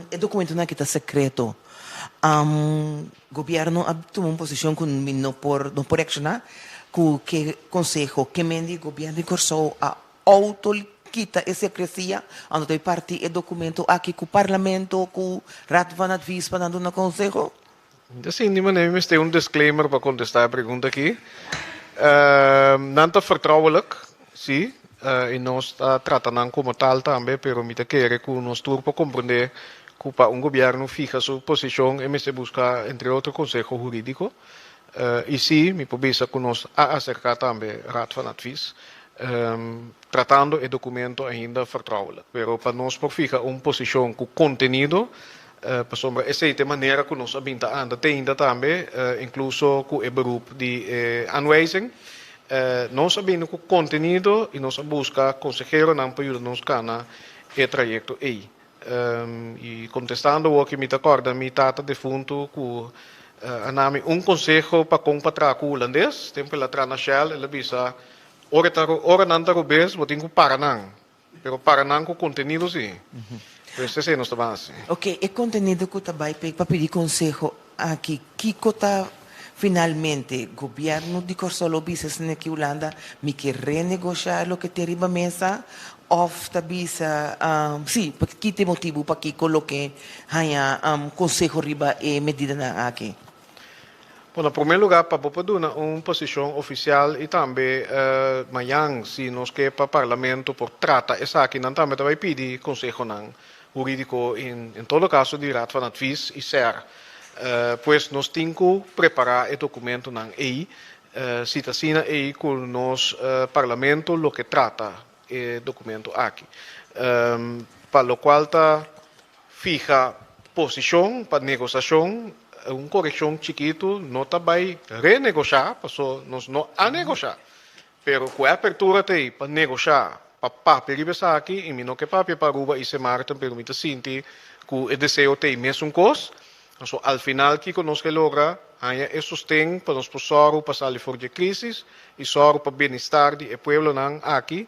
e dokumentonan aki ta sekreto. Gobièrnu a tuma un posishon ku mi no por no por reakshoná ku ke konseho ke men di gobièrnu di Kòrsou a outo kita e sekresia anto ta parti e dokumento aki ku parlamento ku Raad van Advies pa nan duna konseho. Mi ta sinti manera mi mester un disclaimer pa contesta e pregunta aki. Nan ta vertrouwelijk, si, y nos ta trata nan como tal tambe, pero mi ta kere cu nos tur por comprende cu pa un gobierno fija su posicion e mester busca entre otro conseho huridico. Y si, mi por bisa cu nos a acerca tambe Raad van Advies, tratando e documento ainda vertrouwelijk. Pero pa nos por fija un posicion cu contenido, Pasobra esei ta e manera ku nos a bin ta anda te ainda tambe, inkluso ku e beroep di e aanwijzing. Nos a bini ku kontenido i nos a buska konseheronan pa yuda nos kana e trayekto ei. I kontestando awor ki mi ta kòrda mi tata defuntu ku a nami un konseho pa kon pa traha ku hulandes. Tempu el a traha na Shell el a bisa, Ora ta ora nan ta robes bo tin ku para nan. Pero para nan ku kontenido si. Pues esei nos ta ban hasi. Ok, e kontenido ku ta bai pa pidi konseho aki, kiko ta finalmente gobièrnu di Kòrsou lo bisa esaki ki Hulanda mi ke renegoshá loke tin riba mesa òf ta bisa si, ki ta e motibu pakiko lo ke haña konseho riba e medidanan aki? Bon, na promé lugá pa bo por duna un posishon ofisial i tambe mañan si nos ke pa Parlamento por trata esaki nan tambe ta bai pidi konsehonan hurídiko en todo kaso di Raad van Advies i ser. Pues nos tin ku prepará e dokumentonan ei si ta asina ei ku nos Parlamento lo ke trata e dokumento aki. Pa lokual ta Fiha posishon pa negosashon, un korekshon chikitu no ta bai renegoshá, paso nos no a negoshá. Pero ku e apertura ta ei pa negoshá, pa papia riba esaki, i mi no ke papia pa Aruba i Sint Maarten, pero mi ta sinti ku e deseo ta ei mesun kos. Paso al final kiko nos ke logra? Haña e sosten pa nos por sòru pa sali for di e krisis i sòru pa bienestar di e pueblonan aki,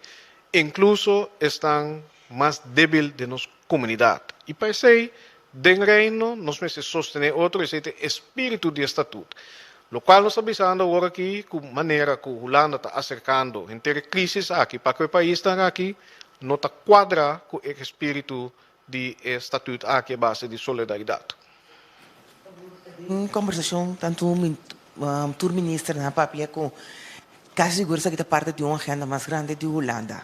inkluso esnan mas débil den nos komunidat. I pa esei, den Reino nos mester sostené otro, esei ta e espíritu di e Statut. Lokual nos ta bisando awor aki ku manera ku Hulanda ta aserkando henter e krísis aki pa ku e paisnan aki no ta kuadra ku e espíritu di e Statut aki a base di solidaridat. Den kombersashon tantu tur ministernan a papia ku kasi sigur esaki ta parti di un agenda mas grandi di Hulanda.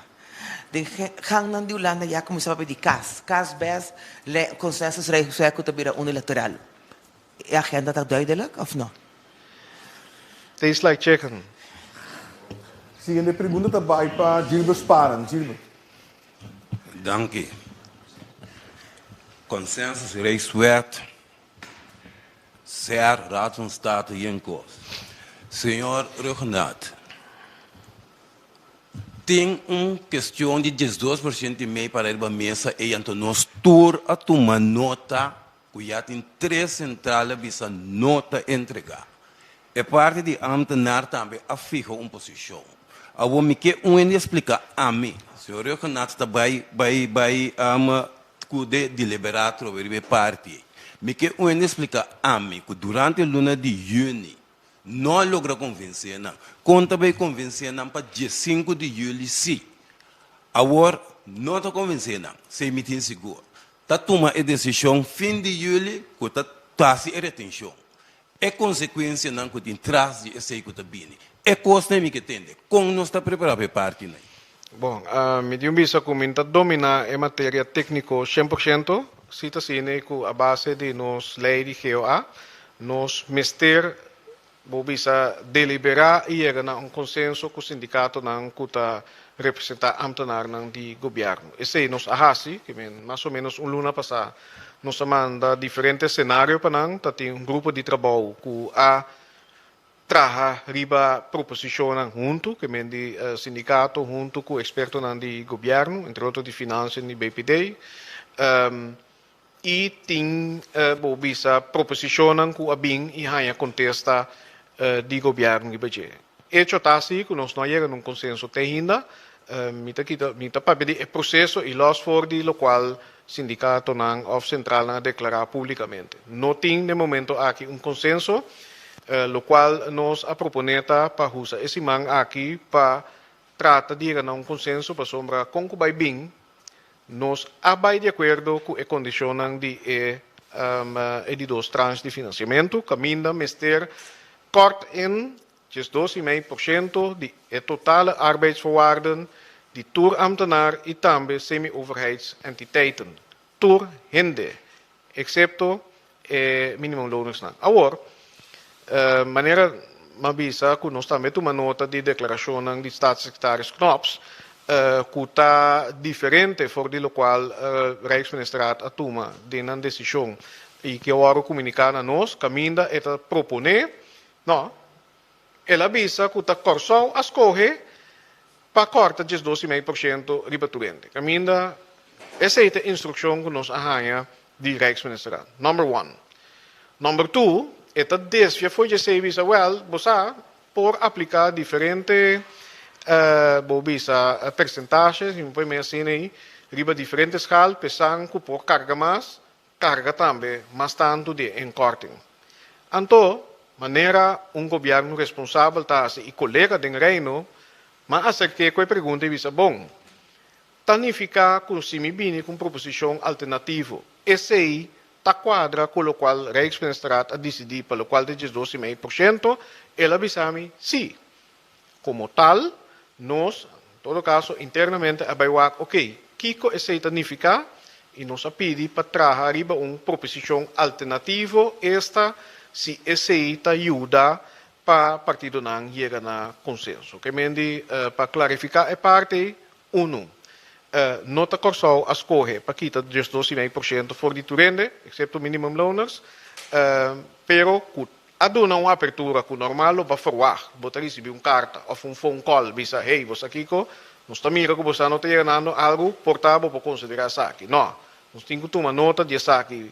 Den gangnan di Hulanda ya kuminsá papia di kas, kas bes consensus rijkswet ku ta bira unilateral. E agenda ta duidelijk of no? Tastes like chicken. Siguiente pregunta ta bai pa Gilbert Sparen. Gilbert. Danki. Consensus Rijkswet, SER, Raad van State yen kos. Señor Ruggenaath, tin un kestion di 12% i mei para riba mesa ei anto nos tur a tuma nota ku ya tin tres sentral a bisa no ta entregá. E parti di ámtenar tambe a fiha un posishon. Awor mi ke un hende splika ami. Señor Ruggenaath ta bai bai bai ku de deliberá atrobe riba e parti ei. Mi ke un hende splika ami ku durante luna di yüni no a logra konvensé nan. Kon ta bai konvensé nan pa diesinku di yüli si? Awor no ta konvensé nan, esei mi tin sigur. Ta tuma e desishon fin di yüli ku ta hasi e retenshon. E konsekuensianan ku tin tras di esei ku ta bini. E kosnan mi ke tende. Kon nos ta prepará pa e partinan? Bon, mi tin un bisa ku mi no ta dominá e materia tékniko 100%. Si ta asina ku a base di nos lei di GOA, nos mester. Bo bisa deliberá i yega na un konsenso ku sindikatonan ku ta representá ámtenarnan di gobièrnu. Esei nos a hasi, ke men mas o ménos un luna pasá nos a manda diferente senario pa nan. Ta tin un grupo di trabou ku a traha riba proposishonnan huntu, ke men di sindikato huntu ku ekspertonan di gobièrnu, entre otro di Finansia di BPD. I tin, bo bisa, proposishonnan ku a bin i haña kontesta di gobièrnu riba dje. Echo ta si ku nos no a yega na un konsenso te ainda. Mi ta kita, mi ta papia di e proseso i lòs for di lokual sindikatonan òf sentralnan a deklará públikamente. No tin den momento aki un konsenso. Lokual nos a proponé ta pa usa e siman aki pa trata di yega na un konsenso pasobra kon ku bai bin Nos a bai di akuerdo ku e kondishonnan di e e di dos tranche di finansiamentu, kaminda mester kòrt in 12,5% di e totale arbeidsvoorwaarden di tur ambtenaar i tambe semi-overheidsentiteiten, tur hende, eksepto e minimumloonsnan. Awor, manera m'a bisa ku nos tambe tuma nota di deklarashonnan di Staatssecretaris Knops ku ta diferente for di lokual Rijksministerraad a tuma den nan desishon i ke a wòrdu komuniká na nos kaminda e ta proponé, no, el a bisa ku ta Kòrsou a skohe pa kòrta 12,5% riba tur hende. Kaminda esei ta e instrukshon ku nos a haña di Rijksministerraad. Number one. Number two, e ta desvia for djesei bisa, wèl, bo sa, por apliká diferente, bo bisa, persentashe, si mi por mei asina ei, riba diferente schaal, p'esan ku por karga mas, karga tambe mas tantu di e inkorting. Anto, manera un gobièrnu responsabel ta hasi i kolega den Reino, m'a aserk'é ku e pregunta i bisa, Bon, ta nifiká ku si mi bini ku un proposishon alternativo, esei ta kuadra ku lokual Rijksministerraad a disidí pa lokual ta 12,5%? El a bisa mi, Sí. Komo tal, nos, en todo kaso, internamente a bai wak, okey, kiko esei ta nifiká? I nos a pidi pa traha riba un proposishon alternativo, esta si esei ta yuda pa partidonan yega na konsenso. Ke men di, pa klarifiká e parti ei, unu, no ta Kòrsou a skohe pa kita 12,5% for di tur hende, eksepto minimumloners, pero ku A duna un apertura ku normal lo ba ferwagt, bo ta risibí un karta òf un phone call bisa, hey, bo sa kiko? Nos ta mira ku bo sa no ta yenando algu, por ta bo por konsiderá esaki. No, nos tin ku tuma nota di esaki,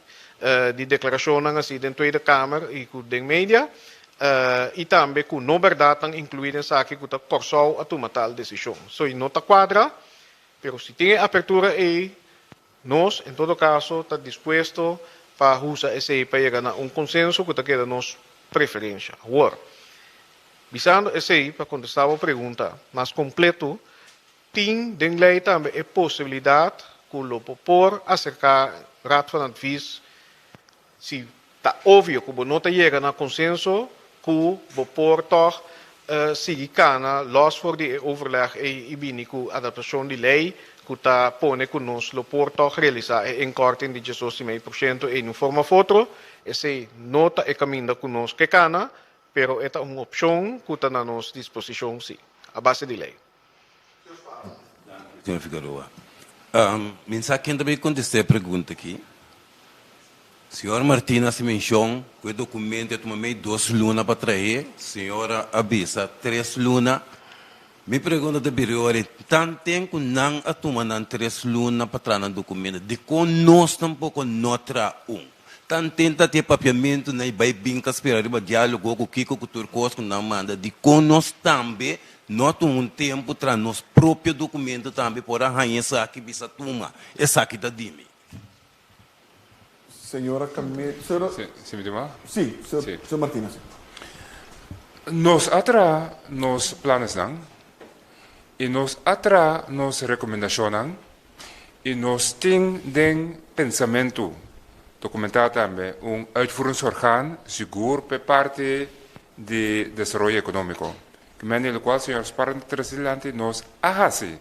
di deklarashonnan así den Tweede Kamer i ku den media, i tambe ku no bèrdatnan inkluí den esaki ku ta Kòrsou a tuma tal desishon. So, i no ta kuadra, pero si tin e apertura ei, Nos, en todo caso, ta dispuesto pa usa esey pa yega na un consenso cu ta keda nos preferencia. Awor, bisando esey, pa contesta bo pregunta mas completo, tin den ley tambe e posibilidad cu lo bo por acerca Raad van Advies si ta obvio cu bo no ta yega na consenso cu bo por tog sigui cana los for di e overleg ey y bini cu adaptacion di ley cu ta pone cu nos lo por tog realisa e inkorting di 12,5% ey di un forma of otro. Esey no ta e caminda cu nos ke cana, pero e ta un opcion cu ta na nos disposicion si, a base di ley. Señor Figueroa, mi sa ken ta bay contesta e pregunta aki. Señor Martina haci mencion cu e documento a tuma mey dos luna pa trahe, señora a bisa tres luna. Mi pregunta ta bira ora, tanten cu nan a tuma nan tres luna pa traha nan documento, dicon nos tampoco no traha un? Tanten ta tin e papiamentu na i bai bin ta spera riba dialogo ku kiko ku tur kos ku nan manda dikon nos tambe no a tuma un tempu traha nos propio dokumento tambe por a haña esaki bisa tuma esaki ta di mi. Señora Camilo, señora. Si, si mi tuma? Si, señor Martina, si. Nos a traha nos planesnan i nos a traha nos rekomendashonnan I nos tin den pensamentu dokumentá tambe un uitvoeringsorgaan sigur p'e parti di desaroyo ekonómiko. Ki mende lokual señor Sparren ta trese dilanti nos a hasi.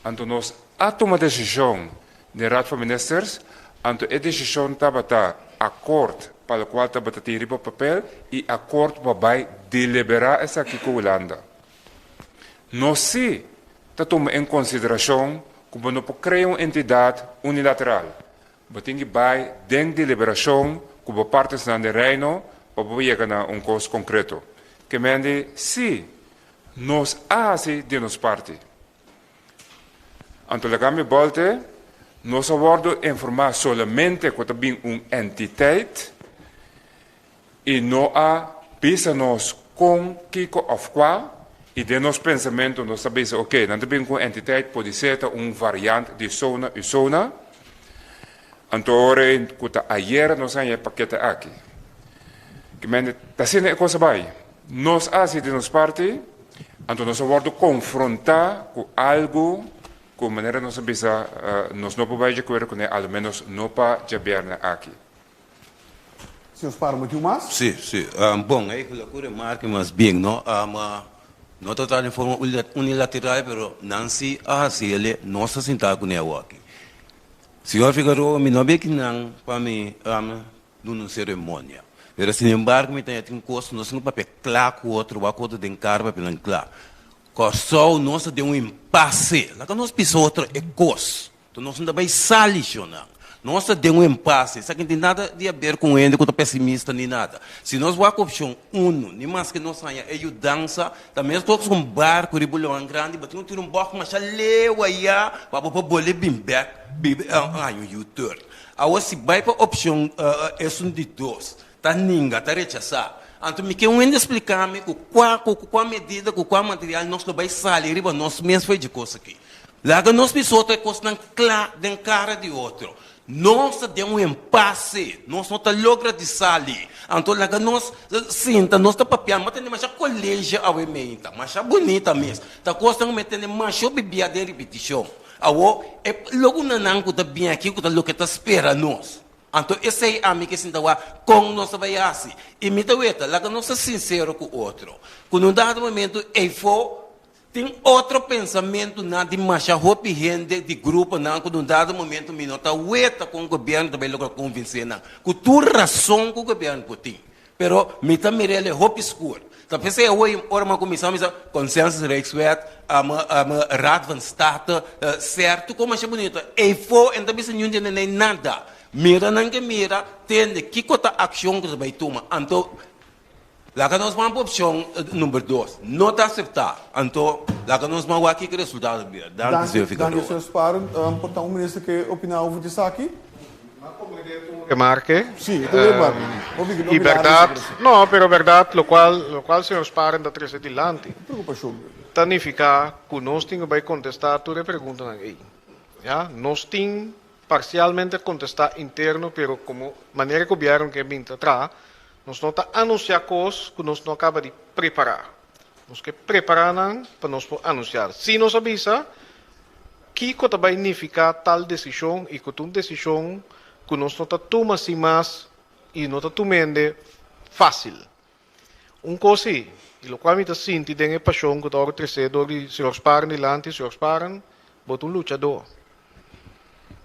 Anto nos a tuma desishon den Raad van Ministers, anto e desishon tabata akort pa lokual tabata tin riba papel i akort pa bai deliberá esaki ku Hulanda. Nos sí ta tuma en konsiderashon ku bo no por krea un entidat unilateral. Bo tin ki bai den deliberashon ku bo partesnan den Reino pa bo yega na un kos konkreto. Ke mende sí nos a hasi di nos parti. Anto laga mi bolte, nos a wòrdu informá solamente ku ta bin un entiteit i no a bisa nos kon, kiko òf kua, i den nos pensamentu nos ta bisa oke, nan ta bin ku un entiteit, podisé ta un variant di sona i sona. Anto ora ku ta ayera nos haña e pakete aki. Kimente ta asina e kos a bai. Nos a hasi di nos parti, anto nos a wòrdu konfrontá ku algu ku manera nos a bisa nos no por bai dje kuerdo kuné, a lo ménos no pa djabièrnè aki. Señor Spar, bo tin un mas? Sí, sí. Bon, eigenlijk ku remarke mas bien, no? No ta trata den forma unilateral, pero nan sí a hasi el'e, nos ta sintá kuné awoki. Señor Figaroa, mi no a bin akinan pa mi duna un seremonia. Pero sinembargo mi ta haña tin kos nos tin ku papia kla ku otro, wak otro den kara papia nan kla. Kòrsou nos ta den un impase. Laga nos bisa otro e kos. Enton nos no ta bai sali shonnan. Nos ta den un impase. Esaki no tin nada di haber ku un hende ku ta pesimista ni nada. Si nos wak opshon unu, ni maske nos haña e yudansa, ta mes kos ku un barku riba un laman grandi, bo tin ku tira un bòg masha leu ayá pa bo por bolbe bin bèk haña un U-turn. Awor si bai pa opshon esun di dos, ta ninga, ta rechasá. Anto mi ke un hende splika mi ku kua ku kua medida, ku kua material nos lo bai sali riba nos mes for dje kos aki. Laga nos bisa otro e kosnan kla den kara di otro. Nos ta den un empase, nos no ta logra di sali. Anto laga nos sinta, nos ta papia, mi a tende masha kolegio awe meinta, masha bunita mes. Ta kosnan ku mi a tende masha hopi bia den ripitishon. Awor, e logunanan ku ta bin aki ku ta loke ta spera nos. Anto esei ami ke sinta wak kon nos ta bai hasi. I mi ta weta, laga nos ta sinsero ku otro. Ku na un dado momento eifo tin otro pensamentunan di masha hopi hende di gruponan ku na un dado momento mi no ta weta kon gobièrnu ta bai logra konvensé nan. Ku tur rason ku gobièrnu por tin. Pero mi ta mira el e hopi skur. Ta p'esei awor ora mi a kuminsá mi sa Consensus Rijkswet, Raad van State, sèrtu kon masha bunita. Eifo e no ta bisa niun dje nenei nada. Mira nan ke mira, tende kiko ta akshon ku ta bai tuma. Anto laga nos ban pa opshon number dos. No ta aseptá. Anto laga nos ban wak kiko resultado ta bira. Danki señor Danki, Figueroa. señor Sparen. Por ta un minister ke opiná over di esaki? Remarke. Sí, e ta un remarke. Hopi Y hopi largo berdad, esaki. no, pero berdad locual, locual señor Sparen ta trece dilanti, Preocupacion. ta nifica cu nos tin cu bay contesta tur e preguntanan ey. Ya, nos tin parcialmente contesta interno, pero como manera e gobierno ke bin ta traha, nos no ta anuncia cos cu nos no a caba di prepara. Nos ke prepara nan pa nos por anuncia. Si nos a bisa Kiko ta bai nifiká tal desishon i ku ta un desishon ku nos no ta tuma sin mas i no ta tumende fásil? Un kos sí, i lokual mi ta sinti den e pashon ku ta wòrdu tresé dor di señor Sparen dilanti, señor Sparen, bo ta un luchadó.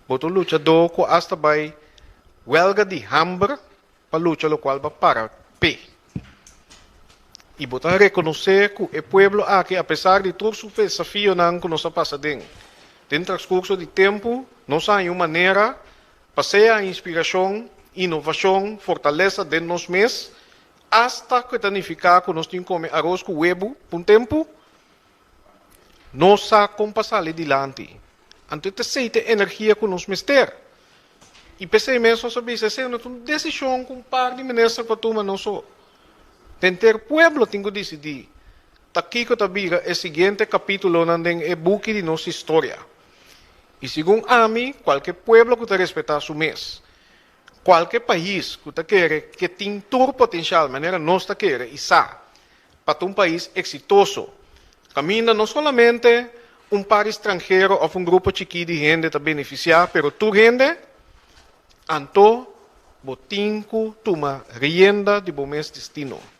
Bo ta un luchadó ku asta bai wèlga di hamber pa lucha lokual bo a para p'e. I bo ta rekonosé ku e pueblo aki, apesar di tur su desafionan ku nos a pasa den, den transkurso di tempu nos a haña un manera pa sea inspirashon, inovashon, fortalesa den nos mes, asta ku e ta nifiká ku nos tin kome aros ku webu pa un tempu, nos sa kon pa sali dilanti. Anto e ta esei ta e energia ku nos mester. I p'esei mes nos a bisa esei no ta un desishon ku un par di minister por tuma no so. Henter pueblo tin ku disidí ta kiko ta bira e siguiente kapitulonan den e buki di nos historia. I segun ami kualke pueblo ku ta respetá su mes, kualke pais ku ta kere ke tin tur potenshal manera nos ta kere i sa pa ta un pais eksitoso, kaminda no solamente un par di stranhero òf un grupo chikí di hende ta benefisiá, pero tur hende, anto bo tin ku tuma rienda di bo mes destino.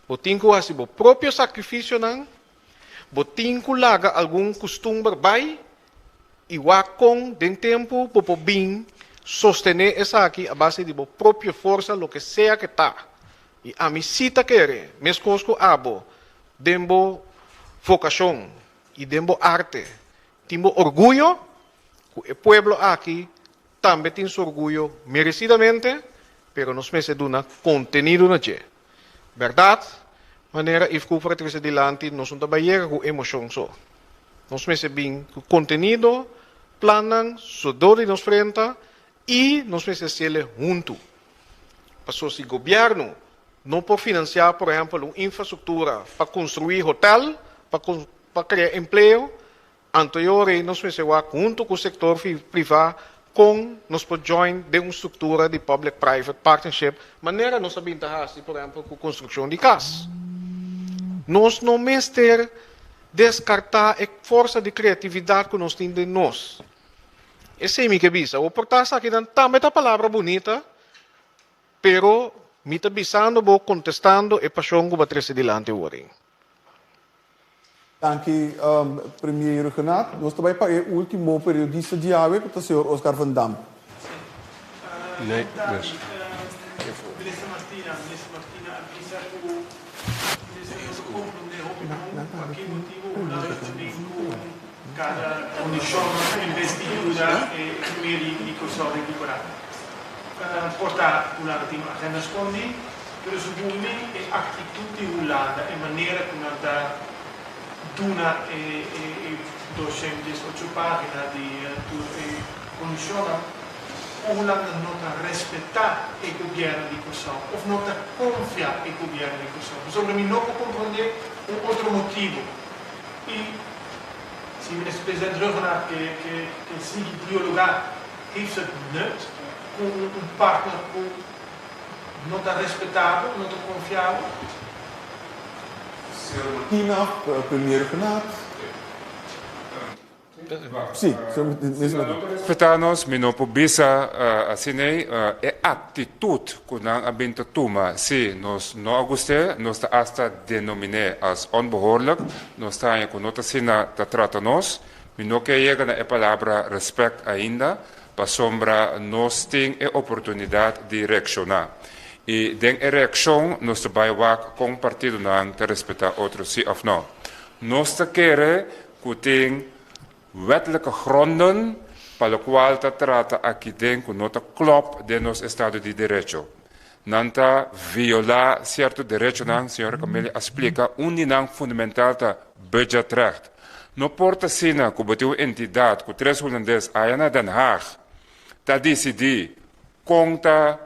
Bo tin ku hasi bo propio sakrifisionan, bo tin ku laga algun kustumber bai i wak kon den tempu bo por bin sostené esaki a base di bo propio forsa, loke sea ke ta. I ami sí ta kere, meskos ku abo, den bo vokashon i den bo arte tin bo orguyo, ku e pueblo aki tambe tin su orguyo meresidamente, pero nos mester duna kontenido na dje. Bèrdat, manera Yves Cooper a trese dilanti, nos no ta bai yega ku emoshon so. Nos mester bin ku kontenido, plannan, sodó di nos frenta i nos mester hasiel huntu. Pasobra si gobièrnu no por finansiá, por ehèmpel, un infrastruktura pa konstruí hotèl, pa pa krea empleo, anto e ora ei nos mester wak huntu ku sektor privá kon nos por join den un struktura di public private partnership manera nos a bin ta hasi, por ehèmpel, ku konstrukshon di kas. Nos no mester deskartá e forsa di kreatividat ku nos tin den nos. Esei mi ke bisa. Bo por ta esakinan tambe ta palabra bunita, pero mi ta bisando bo kontestando e pashon ku bo a trese dilanti awor ei. Danki Premier Rhuggenaath. Nos ta bai pa e ultimo periodista di awe ku ta señor Oscar van Dam. Nee, dus. Minister Martina, Minister Martina a bisa ku minister no ta komprondé hopi bon pa ki motibu Hulanda ta bin ku Kada kondishon en bes di yuda e ekonomia di Kòrsou rekuperá. Por ta Hulanda tin un agenda skondí, pero segun mi e aktitut di Hulanda, e manera ku nan ta duna e 218 página di tur e kondishonnan, ku Hulanda no ta respetá e gobièrnu di Kòrsou òf no ta konfia e gobièrnu di Kòrsou. Pasobra mi no por komprondé un otro motibu. I si Minister President Rhuggenaath ke ke ke sigui dialogá, heeft het nut ku un un partner ku no ta respetá bo, no ta konfiá bo? Señor Martina, Premier Rhuggenaath. Sí, señor Minister Martina. Respetá nos, mi no por bisa asin'ei. E aktitut ku nan a bin ta tuma, si nos no a gust'é, nos ta asta denomin'é as onbehoorlijk. Nos ta haña ku no ta asina ta trata nos. Mi no ke yega na e palabra respèkt ainda, pasobra nos tin e oportunidat di reakshoná. I den e reakshon nos ta bai wak kon partidonan ta respetá otro sí òf nò. Nos ta kere ku tin wettelijke gronden pa lokual ta trata aki den ku no ta klòp den nos estado di derecho. Nan ta violá sierto derechonan, señora Camelia a splika, un di nan fundamental ta budgetrecht. No por ta asina ku bo tin un entidat ku tres hulandes aya na Den Haag ta disidí kon ta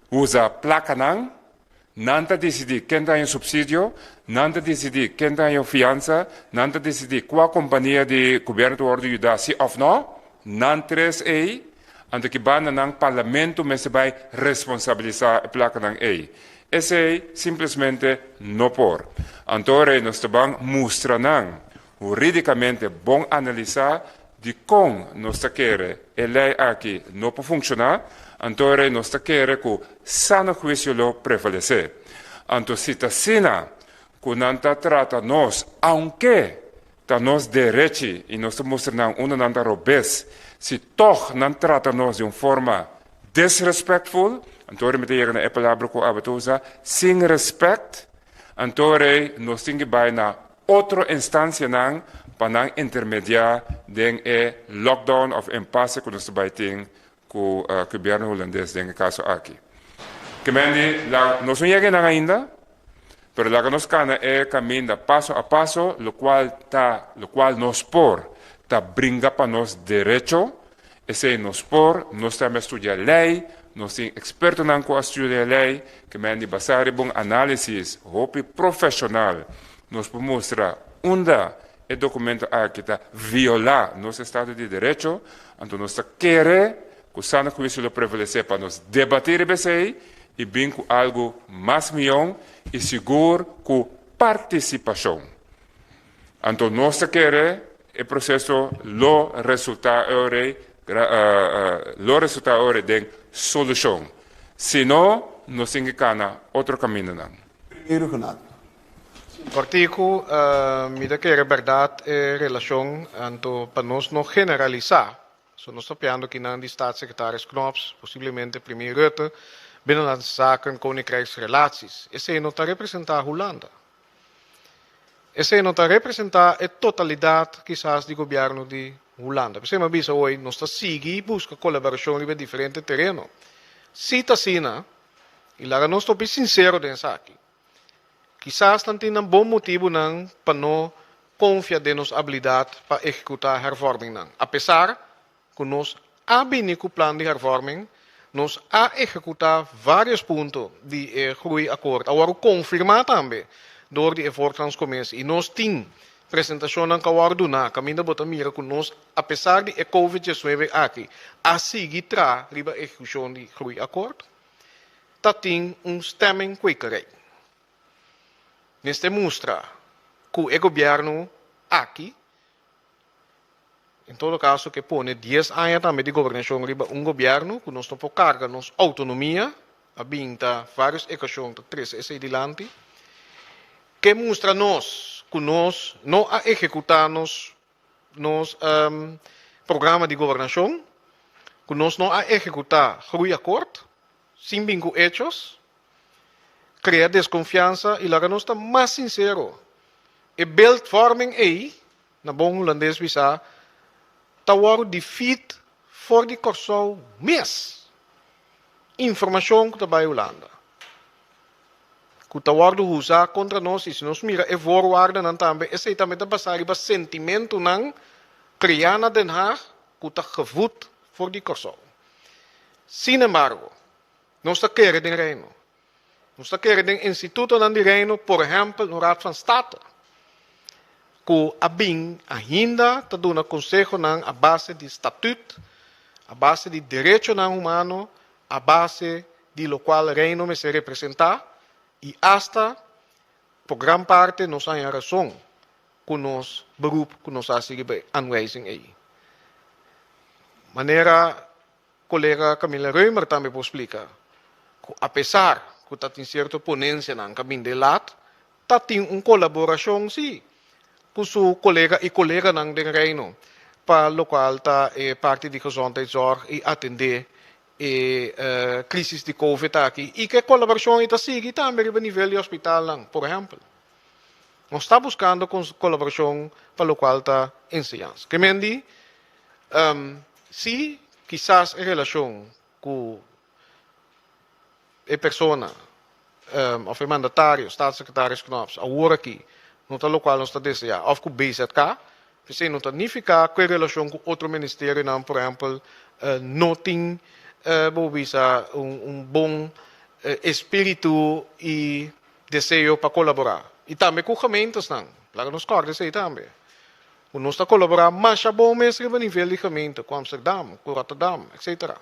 usa plakanan, Nan ta disidí ken ta haña supsidio, nan ta disidí ken ta haña fiansa, nan ta disidí kua kompania di gobièrnu ta wòrdu yudá si òf nò. Nan tres ei, anto ki banda nan parlamento mester bai responsabilisá e plakanan ei. Esei simplesmente no por. Anto ora ei nos ta ban mustra nan hurídikamente bon analisá dikon nos ta kere e lei aki no por funkshoná, anto ora nos ta kere ku sano huisio lo prevalesé. Anto si ta asina ku nan ta trata nos, aunke ta nos derechi i nos ta mustra nan unda nan ta robes, si tòg nan trata nos di un forma disrespectful, anto ora mi ta yega na e palabra ku abo ta usa, sin respect, anto ora nos tin ki bai na otro instancianan pa nan intermedia den e lockdown of impasse cu nos ta bay tin cu gobierno Hulandes den e caso aki. Kemendi, la nos no yega eynan ainda, pero laga nos cana e caminda paso a paso, locual ta locual nos por ta bringa pa nos derecho, Esei nos por, nos tambe a studia lei, nos tin ekspertonan ku a studia lei, ke men di basá riba un análisis hopi profeshonal nos por mustra unda e dokumento aki ta violá nos estado di derecho, anto nos ta kere ku sano huisio lo prevalesé pa nos debatí riba esei i bin ku algu mas mion i sigur ku partisipashon. Anto nos ta kere e proseso lo resultá e ora ei, lo resultá e ora ei den solushon. Si no, nos tin ke kana otro kamindanan. Primero Renato. Kòrtiku, mi ta kere bèrdat e relashon, anto pa nos no generalisá, so nos ta piando kinan di Staatssecretaris Knops, posiblemente Premier Rutte. Binnenlandse Zaken, Koninkrijksrelaties. Esei no ta representá Hulanda. Esei no ta representá e totalidat kisas di gobièrnu di Hulanda. P'esei mi a bisa hoy, nos ta sigui buska kolaborashon riba diferente tereno. Si ta asina, i laga nos topi sinsero den esaki, kisas nan tin nan bon motibunan pa no konfia den nos abilidat pa ehekutá hervormingnan, apesar ku nos a bini ku plan di hervorming, nos a ehekutá vários punto di e Groeiakkoord, a wòrdu konfirmá tambe dor di e Voortgangscommissie i nos tin presentashonnan ku a wòrdu duná kaminda bo ta mira ku nos, apesar di e Covid diesnuebe aki, a sigui traha riba ehekushon di Groeiakkoord, ta tin un stemmingkwekerij. Mester mustra ku e gobièrnu aki, En todo caso ke pone dies aña tambe di gobernacion riba un gobierno cu nos no por carga nos autonomia, a bin ta varios ecuacion ta trece esey dilanti, ke mustra nos cu nos no a ehecuta nos nos programa di gobernacion, cu nos no a ehecuta Groeiakkoord sin bin cu hechos, crea desconfiansa y laga nos ta mas sincero, e beeldvorming ey Na bon hulandes bisa, ta wòrdu di feed for di Kòrsou mes. Informashon ku ta bai Hulanda, ku ta wòrdu usa kontra nos i si nos mira e voorwaardennan tambe, esei tambe ta basá riba sentimentunan kreá na Den Haag ku ta gevoed for di Kòrsou. Sin embargo, nos ta kere den Reino. Nos ta kere den institutonan di Reino, por ehèmpel un Raad van State, ku a bin ainda ta duna konsehonan a base di statut, a base di derechonan humano, a base di lokual Reino mester representá i asta por gran parte nos a haña rason ku nos beroep ku nos a hasi riba e aanwijzing ei. Manera Kolega Camila Römer tambe por splika ku apesar ku ta tin sierto ponensianan ka bin delat, ta tin un kolaborashon si ku su kolega i koleganan den Reino pa lokual ta e parti di gezondheidszorg i atendé e krisis di covid aki i ku e kolaborashon ei ta sigui tambe riba nivel di hospitalnan, por ehèmpel. Nos ta buskando kolaborashon pa lokual ta enseñansa. Ke men di, Si kisas e relashon ku e persona òf e mandatario, Staatssecretaris Knops, awor aki no ta lokual nos ta deseá òf ku BZK, p'esei no ta nifiká ku e relashon ku otro ministerionan, por ehèmpel, no tin, bo por bisa, un bon espíritu i deseo pa kolaborá. I tambe ku gemeentesnan, laga nos kòrda esei tambe. Ku nos ta kolaborá masha bon mes riba nivel di gemeente, ku Amsterdam, ku Rotterdam, etcetera.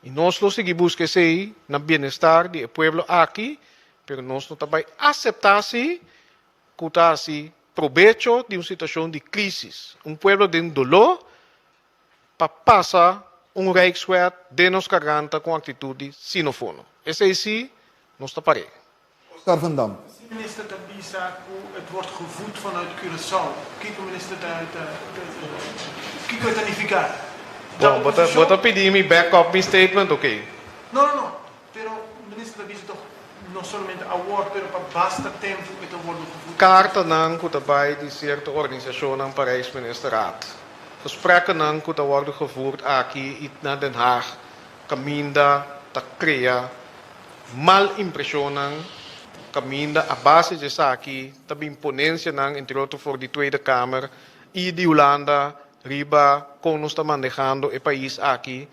I nos lo sigui buska esei na bienestar di e pueblo aki, pero nos no ta bai aseptá si ku ta hasi probecho di un situashon di krísis, un pueblo den doló, pa pasa un Rijkswet den nos garganta ku un aktitut di sinofono. Esei sí nos ta par'é. Oscar van Dam. Si minister ta bisa cu het wordt gevoed vanuit Curaçao, kico minister ta ta kico e ta nifica? Ta Bon, bo ta bo ta pidi mi back up mi statement oké. No no no, pero minister ta bisa toch no solamente awor pero pa basta tempo e ta wordo gevoed. Cartanan cu ta bay di cierto organisacionnan pa Rijksministerraad. Gesprekkennan cu ta wordo gevoerd aki y na Den Haag caminda ta crea Mal impreshonnan kaminda a base di esaki ta bin ponensianan entre otro for di Tweede Kamer i di Hulanda riba kon nos ta manehando e pais aki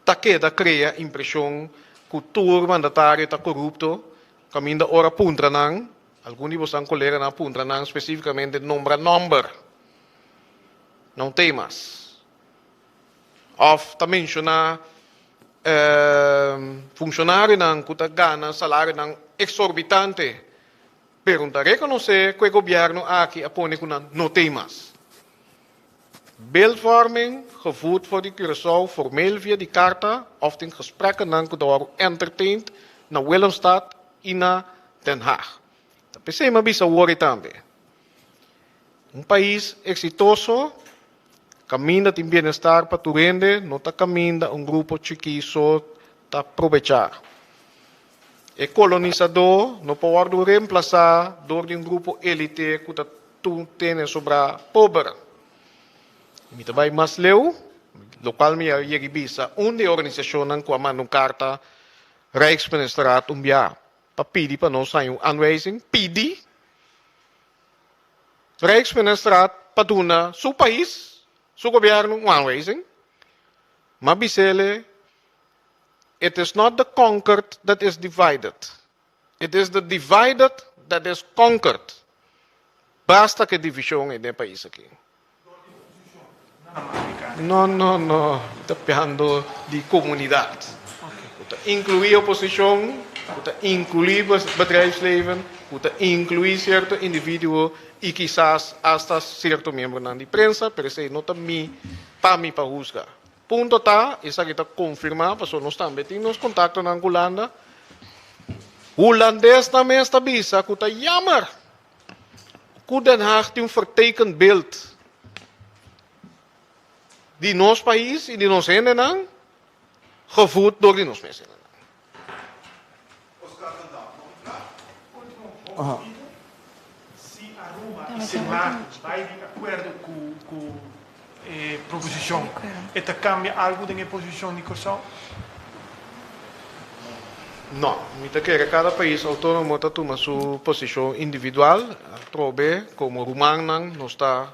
ta keda krea impreshon ku tur mandatario ta korupto kaminda ora puntra nan, algun di bosan koleganan a puntra nan spesifikamente nombra nòmber, no temas. Òf ta menshoná funshonarionan ku ta gana salarionan eksorbitante, pero no ta rekonosé ku e gobièrnu aki a pone ku nan no t'ei mas. Beeldvorming, gevoerd for di Curaçao formeel via di karta òf tin gesprekkennan ku ta wòrdu entertained na Willemstad i na Den Haag. Ta p'esei mi a bisa wòrdu tambe. Un pais eksitoso Kaminda tin bienestar pa tur hende, no ta kaminda un grupo chikí so ta probechá. E kolonisadó no por wòrdu remplasá dor di un grupo élite ku ta tene sobrá pober. Mi ta bai mas leu, lokual mi a yega i bisa un di e organisashonnan ku a manda un karta Rijksministerraad un bia pa pidi pa nos haña un aanwijzing, pidi Rijksministerraad pa duna su pais, su gobièrnu un aanwijzing. M'a bis'ele, It is not the conquered that is divided, it is the divided that is conquered. Basta ku e divishon ei den e pais aki. No, no, no, mi ta piando di komunidat. Ku ta inkluí oposishon, ku ta inkluí bedrijfsleven, ku ta inkluí sierto individuo i kisas asta sierto miembronan di prensa, pero esei no ta mi, pa mi pa husga. Punto ta, esaki ta konfirmá pasobra nos tambe tin nos kontaktonan ku Hulanda. Hulandesnan mes ta bisa ku ta jammer ku Den Haag tin un vertekend beeld di nos pais i di nos hendenan gevoed dor di nos mes hendenan. Si Aruba i Sint Maarten bai di akuerdo ku e proposishon, e ta kambia algu den e posishon di Kòrsou? No, mi ta kere kada pais outónomo ta tuma su posishon individual. Atrobe komo rumannan nos ta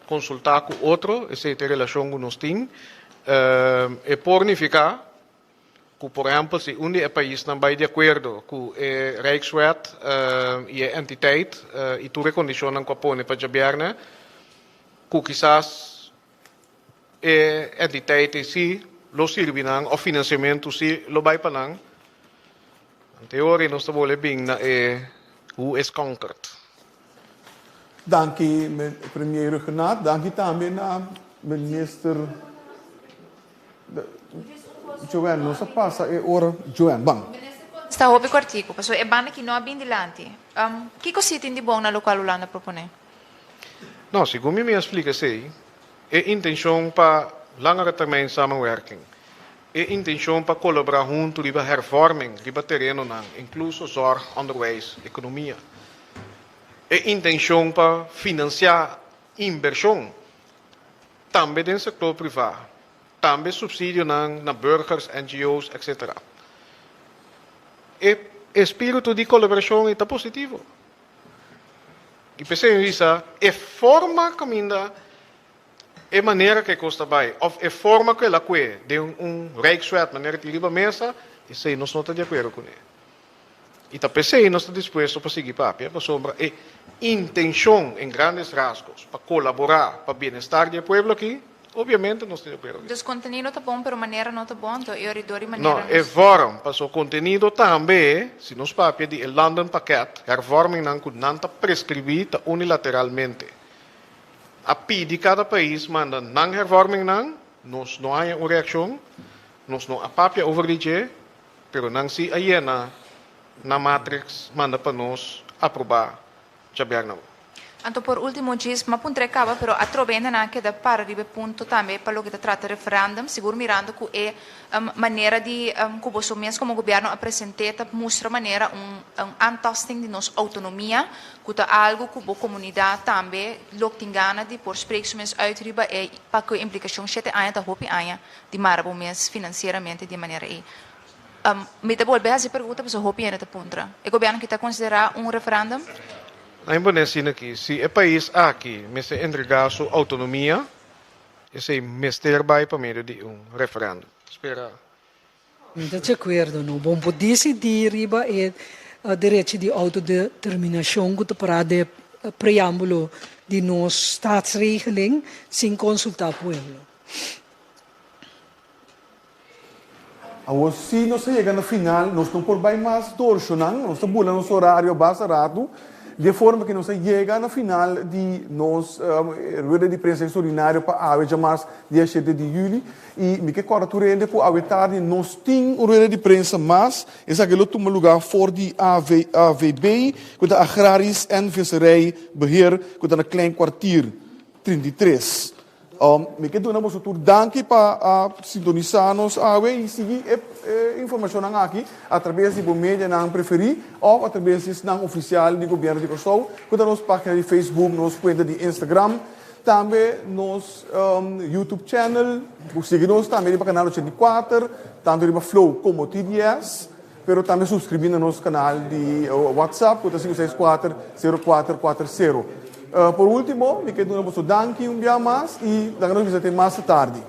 konsultá ku otro, esei ta e relashon ku nos tin. E por nifiká ku por ehèmpel si un di e paisnan bai di akuerdo ku e Rijkswet i e entiteit i tur e kondishonnan ku a pone pa djabièrnè, ku kisas e entiteit ei si lo sirbi nan òf finansiamentu si lo bai pa nan. Anteori nos ta bole bin na e who is conquered. Danki Premier Rhuggenaath, danki tambe na Minister. Joanne, nos a pasa e ora. Joanne, ban. Sta hopi kortiku, pasobra e banda aki no a bin dilanti. Kiko si tin di bon na lokual Hulanda proponé? No, segun mi mi a splika esei, e intenshon pa langere termijn samenwerking, e intenshon pa kolaborá huntu riba hervorming riba terenonan, inkluso zorg, onderwijs, ekonomia, e intenshon pa finansiá inbershon Tambe den sektor privá. Tambe supsidionan na burgers, NGO's, etc. E espíritu di kolaborashon ei ta positivo. I p'esei mi bisa e forma kaminda e manera ku e kos ta bai òf e forma ku el a kue den un Rijkswet manera tin riba mesa, esei nos no ta di akuerdo kuné. I ta p'esei nos ta dispuesto pa sigui papia, pasobra e intencion en grandes rasgos pa colabora pa bienestar di e pueblo aki, obviamente nos ta di acuerdo. Dus contenido ta bon, pero manera no ta bon, anto e oridor di manera No, e vorm, paso contenido tambe, si nos papia di e landenpakket, hervormingnan cu nan ta prescribi ta unilateralmente. A pidi cada pais manda nan hervormingnan, nos no haya un reaccion, nos no a papia over di dje, Pero nan si a yena na matrix manda pa nos aproba djabièrnè. Anto por ultimo djis m'a puntra e caba pero atrobe hende nan a keda para riba e punto tambe pa loke ta trata referendum sigur mirando cu e manera di cu boso mes como gobierno a presente ta mustra manera un aantasting di nos autonomia cu ta algo cu bo comunidad tambe lo tin gana di por spreek su mes uit riba e pa cu e implicacion shete aña ta hopi aña di mara bo mes financieramente di e manera ei. Mi ta bolbe haci pregunta pasobra hopi hende ta puntra. E gobierno aki ta considera un referendum? Nan e pone asina aki, si e pais aki mester entrega su autonomia, esei mester bai pa medio di un referendum. Spera. Mi ta di akuerdo, no. Bon por disidí riba e derecho di outodeterminashon ku ta pará den e preámbulo di nos staatsregeling sin konsultá pueblo. Awor si nos a yega na final, nos no por bai mas dorshonan, nos ta bula nos horario basta ratu, di e forma ku nos a yega na final di nos rueda di prensa extraordinario pa awe djamars dia shete di juli, i mi ke kòrda tur hende ku awe tardi nos tin un rueda di prensa mas, esaki lo tuma lugá for di AVB, ku ta Agrarisch en Visserij Beheer, ku ta na Klein Kwartier 33. Mi ke duna boso tur danki pa a sintonisá nos awe i sigui e informashonnan aki atrabes di bo medianan preferí òf atrabes di esnan ofisial di Gobièrnu di Kòrsou ku ta nos página di Facebook, nos kuenta di Instagram, tambe nos YouTube channel. Sigui nos tambe riba kanal 84, tantu riba Flow komo TDS, pero tambe suskribí na nos kanal di WhatsApp ku ta 564 0440. Por último, mi ke duna boso danki un bia mas i laga nos bisa te mas tardi.